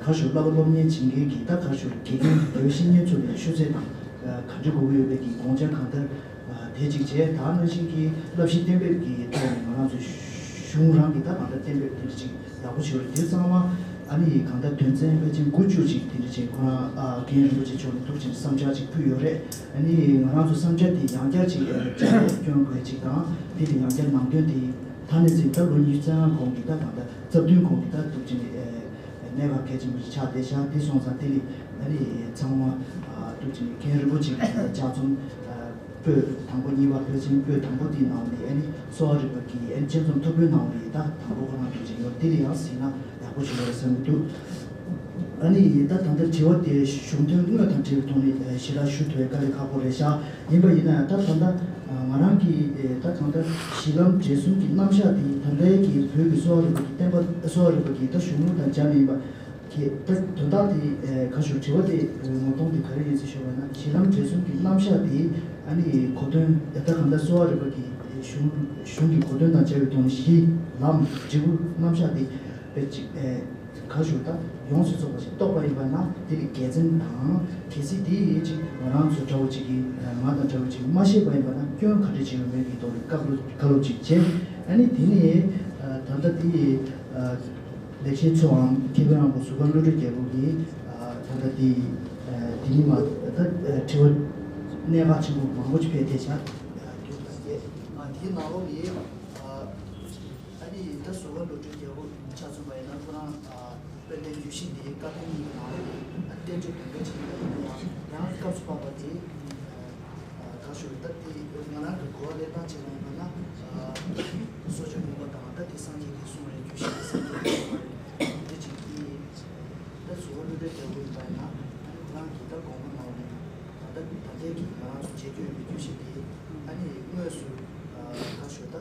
ག་ཞུ་བསླབ་པ་སློབ་གཉེར་བྱེད་མཁན་གྱི་ད་ག་ཞུ་དགེ་རྒན་དགེ་བའི་བཤེས་གཉེན་ཚོ་ལ་ཤོད་ཚད་དང་ག་འདྲ་དགོས་ཀྱི་ཡོད་པའི་གི་དགོངས་འཆར་གང་ལྟར། དེ་གཅིག་བྱས་ད་ནང་བཞིན་གྱི་བསླབ་གཞི་གཏན་འབེབས་ཀྱི་ཐོག་ནས་ང་རང་ཚོའི་གཞུང་རང་གི་ད་གང་ལྟར་གཏན་འབེབས་དེ་འདྲ་ཅིག་ཡག་པོ་བྱས་རེད། དེ་ཚང་མ་ཨ་ནི་གང་ལྟར་དོན་ཚན་ཕལ་ཆེར་དགུ་བཅུ་ཅིག་དེ་འདྲ་ཅིག་ཁོ་རང་རྒན་རིན་པོ་ཆེ་མཆོག་ནས་ཐུགས་ཆེན་བསམ་འཆར་ཅིག་ཕུལ་ཡོད་རེད། ཨ་ནི་ང་རང་ཚོ་བསམ་འཆར་དེ་ཡང་བསྐྱར་ཅིག་བསྐྱར་ནས་སྐྱོན་དགོས་ཅིག་དང་དེ་ལས་ཡང་བསྐྱར་ནང་དོན་དེ་ད་ནས་ཟིན་ད་ལོ་ཉི་ཤུ་རྩ་ལྔ་གོང་གི་ད་གང་ལྟར་རྩ་བདུན་གོང་གི་ད་ཐུགས་ཆེན་གནད་འགག་གལ་ཆེན་པོ་ཞིག་ཆགས་བསྡད་ཤག་དེ་སོང་ཙང་དེ་ལས་ཨ་ནི་ཚང་མ་ཐུགས་ཆེན་རྒན་རིན་པོ་ཆེ་གི་ལྕགས་རྩོམ། པོད་དང་པོ་གཉིས་པ་ཕལ་ཆེར་པོད་དང་པོ་དེའི་ནང་ལ་ཨ་ནི་གསོ་བ་རིག་པ་གི་ཨ་ནི་དཔྱད་རྩོམ་ཐོར་བུའི་ནང་ལ་ད་དང་པོ་ཁོ་རང་གི་ཅིག་ཡོད་དེ་ལ་ཡང་གཟིགས་ན་ཡག་པོ་ཞིག་ཡོད་རེད་བསམ་གྱི་འདུག་ཨ་ནི་ད་ད་ལྟ་དྲི་བ་དེ་གཞུང་དོན་དངོས་དང་འབྲེལ་བའི་ཐོག་ནས་ཞེ་དྲག་ཞུ་ཐུབ་པའི་དཀའ་ལས་ཁག་པོ་རེད་ཤག་ཡིན་པ་ཡིན་ན་ཡང་ད་ད་ལྟ་ང་རང་གི་ད་གང་ལྟར་གཞི་ལམ་འབྲས་གསུམ་གྱི་རྣམ་གཞག་དེ་ད་ལྟའི་གི་བོད་ཀྱི་གསོ་བ་རིག་པ་གི་བསྟན་པ་གསོ་བ་རིག་པ་གི་ད་གཞུང་ལུགས་དང་སྦྱར་ནས་ཡིན་པ། ཁྱེད་ད་དོན་དག་དེ་ཨེ་ག་ཞུ་དྲི་བ་དེ་ངོ་གདོང་དེ་ག་རེ་ཡིན་ཟེར་ཞུ་བ་ན་གཞི་ལམ་འབྲས་གསུམ་གྱི་རྣམ་གཞག་དེ་ཨ་ནི་གོ་དོན་ད་ལྟ་གང་ལྟར་གསོ་བ་རིག་པ་གི་གཞུང་གཞུང་གི་གོ་དོན་དང་སྦྱར་བའི་ཐོག་ནས་གཞི་ལམ་འབྲས་བུ་རྣམ་གཞག་དེ་དཔེ་ཅིག་ཨེ་ག་ཞུ་ད་ཡོངས་སུ་རྫོགས་པ་ཞིག་རྟོགས་པ་ཡིན་པ་ན་དེ་ལས་དགེ་མཚན་དང་གལ་སྲིད་དེ་ཅིག་ང་རང་ཚོ་འདྲ་བོ་ཅིག་གིས་ང་དང་འདྲ་བོ་ཅིག་མ་ཤེས་པ་ཡིན་པ་ན་སྐྱོན་ག་འདྲ་ཅིག་ཡོད་མེད་ཀྱི་ཐོག་ནས་བཀའ་སློབ་བཀའ་སློབ་ཅིག་བྱས་ཨ་ནི་དེ་ནས་ད་ལྟ་དེ། ལེགས་བཤད་མཚོའམ་མཁས་པའི་དབང་པོ་ཟུར་པ་བློ་གྲོས་རྒྱལ་པོ་གིས་ད་ལྟ་འདི་འདི་ཉིད་མ་ད་དྲི་བ་ གནད་འགག་ཆེན་པོ་མང་པོ་ཞིག་འཕེལ་ཏེ་ཤར་རྒྱུ་དང་བཅས། ང་དེའི་ནང་ལོགས་ནས་ཨ་ནི་ད་ཟུར་པ་བློ་གྲོས་རྒྱལ་པོ་ཆ་མཚོན་པ་ཡིན་ན་ཁོ་རང་དཔལ་ལྡན་རྒྱུད་བཞི་འདིའི་བཀའ་ཐང་གཉིས་ཀྱི་ནང་ལོགས་ནས་བསྟན་བཅོས་དོན་ལྡན་ཆེན་པོ་ཡིན་ན་ཡང་ཡང་སྐབས་སུ་བབས་པ་དེ། གང་ཞུ་ད་དེ་ང་རང་གི་གོ་བ་ལེན་སྟངས་བྱས་པ་ཡིན་པ་ན། གསོ་སྦྱོང་ཡིན་པ་དང་ད་དེ་སངས་རྒྱས་ཀྱི་གསུང་རེད། རྒྱུད་བཞི་སངས་རྒྱས་ཀྱི་གསུང་རེད། དེ་ཅིག་གིས་ད་ཟུར་པ་བློ་གྲོས་རྒྱལ་པོ་ཡིན་པ་ཡིན་ན་ཨ་ནི་ཁོ་རང་གི་ད་དགོངས་པ་ནང་ནས་ད་ད་ལྟའི་གི་ང་རང་ཚོ་མཇལ་རྒྱུ་ཡོད་པའི་རྒྱུད་བཞི་དེ་ཨ་ནི་དངོས་སུ་གང་ཞུ་ད་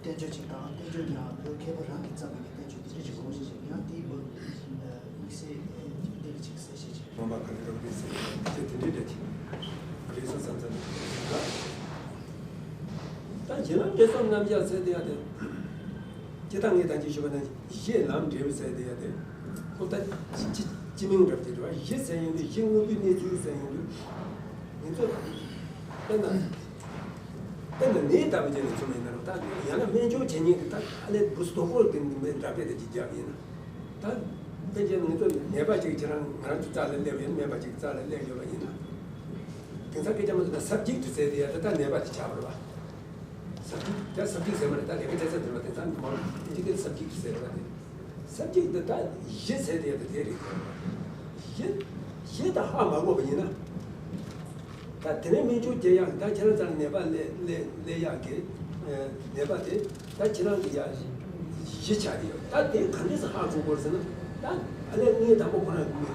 བསྟན་བཅོས་ཅིག་དང་བསྟན་བཅོས་ཀྱང་བོད་མཁས་པ་རང་གིས་བརྩམས་པའི་བསྟན་བཅོས་དེ་འདྲ་ཅིག་དགོངས་བཞེས་ཤིག་ཡང་དེའི་བོད་དམིགས་བསལ་གཏེར་ཅིག་གསལ་བཤད་ཅིག་རྣམ་པ་ག་རེ་རབ་རེད་ཟེར་ཡང་ཁྱེད་དེ་འདྲའི་འདྲ་ཅིག་རེད་སོང་བསམ་ཚར་ནས། ད་གཞི་ལམ་འབྲས་གསུམ་རྣམ་གཞག་ཟེར་དེ་ཡ་དེ། སྤྱིར་བཏང་ངས་ད་ཅི་ཞུས་པ་ན་གཞི་ལམ་འབྲས་བུ་ཟེར་དེ་ཡ་དེ། ཁོ་ད་སྤྱི་སྤྱི་སྤྱི་མིང་རབ་ཅིག་རེད་བ། གཞི་ཟེར་ཡོང་དུས་གཞི་དངོས་པོའི་གནས་ཚུལ་ཟེར་ཡོང་དུས། ང་ཚོ་དཔེར་ན། དཔེར་ན་ནད་ལྟ་བུ་ཅིག་ལ་མཚོན་པ་ཡིན་ན་རུང་ད་ཡང་ན་སྨན་སྦྱོར་བྱེད་མཁན་གྱི་ད་ཨ་ལས་བུ་སྟོབས་པོ་དེ་འདྲ་འདྲ་དཔེ་དེ་ཅིག་རྒྱབ་ཡིན་ན། ད་ཕལ་ཆེར་ང་ཚོ་ནད་པ་ཅིག་ཁྱེད་རང་ང་རང་ཚོ་རྩ་ལ་སླེབས་ཡོད་ན་སྨན་པ་ཅིག་རྩ་ལ་སླེབས་ཡོད་པ་ཡིན་ན། དེང་སང་སྐད་ཆ་མ་ཟེར་ན་སབ་ཇེག་ཊི་ཟེར་དེ་ཡ་ད་ད་ནད་པ་དེ་ཆགས་པ་རེད་བ། སབ་ཇེག་ཊི་ད་སབ་ཇེག་ཊི་ཟེར་བ་རེད། ད་ལས་ཀ་བྱེད་ས་དེ་རེད་བ། དེང་སང་མང་ཨིན་ཇི་སྐད་སབ་ཇེག་ཊི་ཟེར་བ་དེ། སབ་ཇེག་ཊི་དེ་ད་གཞི་ཟེར་དེ་ཡ་ད་དེ་རེད། གཞི་གཞི་ད་ཧ་མ་གོ་བ་ཡིན་ན། ད་དེ་ནས་སྨན་སྦྱོར་བྱེད་ཡག་ད་ཁྱེད་རང་ཚོ་ནད་པ་སླེབས་སླེབས་སླེབས་ཡག་གི་ནད་པ་དེ་ད་ཁྱེད་རང་གི་ཡ་གཞི་ཆགས་ཀྱི་ཡོད། ད་དེ་ག་འདྲས་སེ་ཧ་གོ་དགོས་ཟེར་ན། ད་ཨ་ལས་ངས་དང་པོ་ཁོ་རང་གི་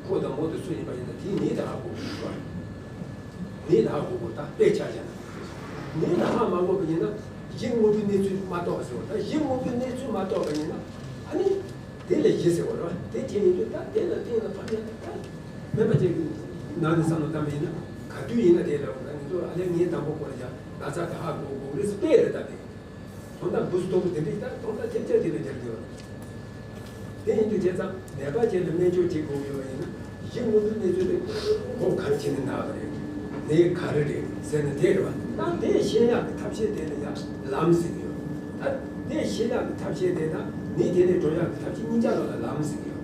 ཁོ་དང་མོ་དེ་སུ་ཡིན་པ་ཡིན་ན་དེའི་ནད་དེ་ཧ་གོ་དགོས་རེད། ནད་དེ་ཧ་གོ་དགོས། ད་དཔེ་ཆ་བཞག་ན་ནད་དེ་ཧ་མ་གོ་བ་ཡིན་ན་གཞི་དངོས་པོའི་གནས་ཚུལ་མ་རྟོགས་པ་ཟེར་བ། ད་གཞི་དངོས་པོའི་གནས་ཚུལ་མ་རྟོགས་པ་ཡིན་ན་ཨ་ནི། དེ་ལ་གཞི་ཟེར་བ་རེད་བ། དེ་བྱས་ཡིན་དུས་ད་དེ་ལ་བརྟེན་ནས་ཕར་ཡང་ད་སྨན་པ་ཅིག་གི་ནང་ནས་བསམ་བློ་བཏང་པ་ཡིན་ན་ག་དུས་ཡིན་ན་དེ་ལ་ང་ཚོ་ཨ་ལས་ངས་དང་པོ་ཁོ་ལ་ཡང་ན་ཚ་དེ་ཧ་གོ་དགོས་རེད་ཟེར་དཔེ་རེད། ད་དེ་དོན་དག་འབུ་སྟོབས་པོ་དེ་འདྲ་ད་དོན་དག་ཐེབས་ཆག་དེ་ལ་སྦྱར་དགོས་པ་རེད། དེ་ཡིན་དུས་བྱས་ཙང་ནད་པ་ཅིག་ལ་སྨན་སྦྱོར་བྱེད་དགོས་ཡོད་པ་ཡིན་ན། གཞི་དངོས་པོའི་གནས་ཚུལ་དེ་ཁོ་ག་རེ་བྱས་ནས་ན་བ་རེད། ནད་ག་རེ་རེད་ཟེར་ན་དེ་རེད་བ། ད་དེ་ཤེས་ཡག་གི་ཐབས་ཤེས་དེ་ལ་ཡང་ལམ་ཟེར་གྱི་ཡོད། ད་དེ་ཤེས་ཡག་གི་ཐབས་ཤེས་དེ་དང་ནད་དེ་ནས་སྒྲོལ་ཡག་གི་ཐབས་ཤེས་གཉིས་ཆ་ལ་ལམ་ཟེར་གྱི་ཡོད།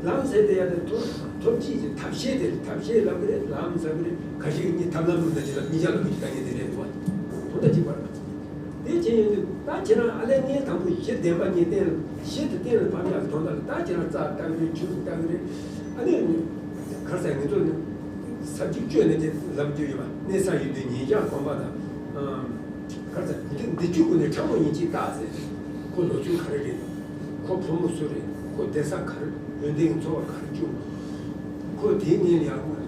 ལམ་ཟེར་དེ་ཡང་དེ་ཐོབ་ཐོབ་བྱེད་ཀྱི་ཐབས་ཤེས་དེ་ཐབས་ཤེས་ལབ་ཀྱི་རེད། ལམ་ཟེར་གྱི་རེད། ཁ་ཤས་ཀྱིས་ཐབས་ལམ་ལབ་ན་ཅི་ལ་གཉིས་ཆ་ལ་མི་ཅི་ལྟ་ངེས་དེ་རེད་འདུག་བ། དོན་དག་གཅིག་པ་རེད། དེ་བྱས་ཡོང་དུས་ད་ཁྱེད་རང་ཨ་ལས་ངས་དང་པོ་གཞི་བདེན་པ་ངས་བསྟན་གཞི་དེ་བསྟན་ལ་ཕབ་ཡག་གི་དོན་དག་ལ་ད་ཁྱེད་རང་རྩ་ལྟ་གི་རེད། ཆུ་ལྟ་གི་རེད། ཨ་ནི་གར་ས་ང་ཚོ་ནི་ས་བཅུ་གཅོད་ནས་དེ་ལམ་བཅུ་ཡོད་པ། གནས་ས་ཡོད་དུས་ཉིན་ཞག་གོམས་པ་དང་། གར་ས་འདི་འདི་བཅུ་ཀུན་ནས་ཕྲ་མོ་ཡིན་གཅིག་བརྟག་ཟེར། ཁོ་ལོ་ཚོད་ག་རེ་རེད། ཁོ་ཕོ་མོ་སུ་རེད། ཁོ་བསྡད་ས་ག་རེ། ཡོན་ཏན་གྱི་འཚོ་བ་ག་རེ་བསྐྱུར། ཁོ་དེའི་ངན་ཡག་པོ་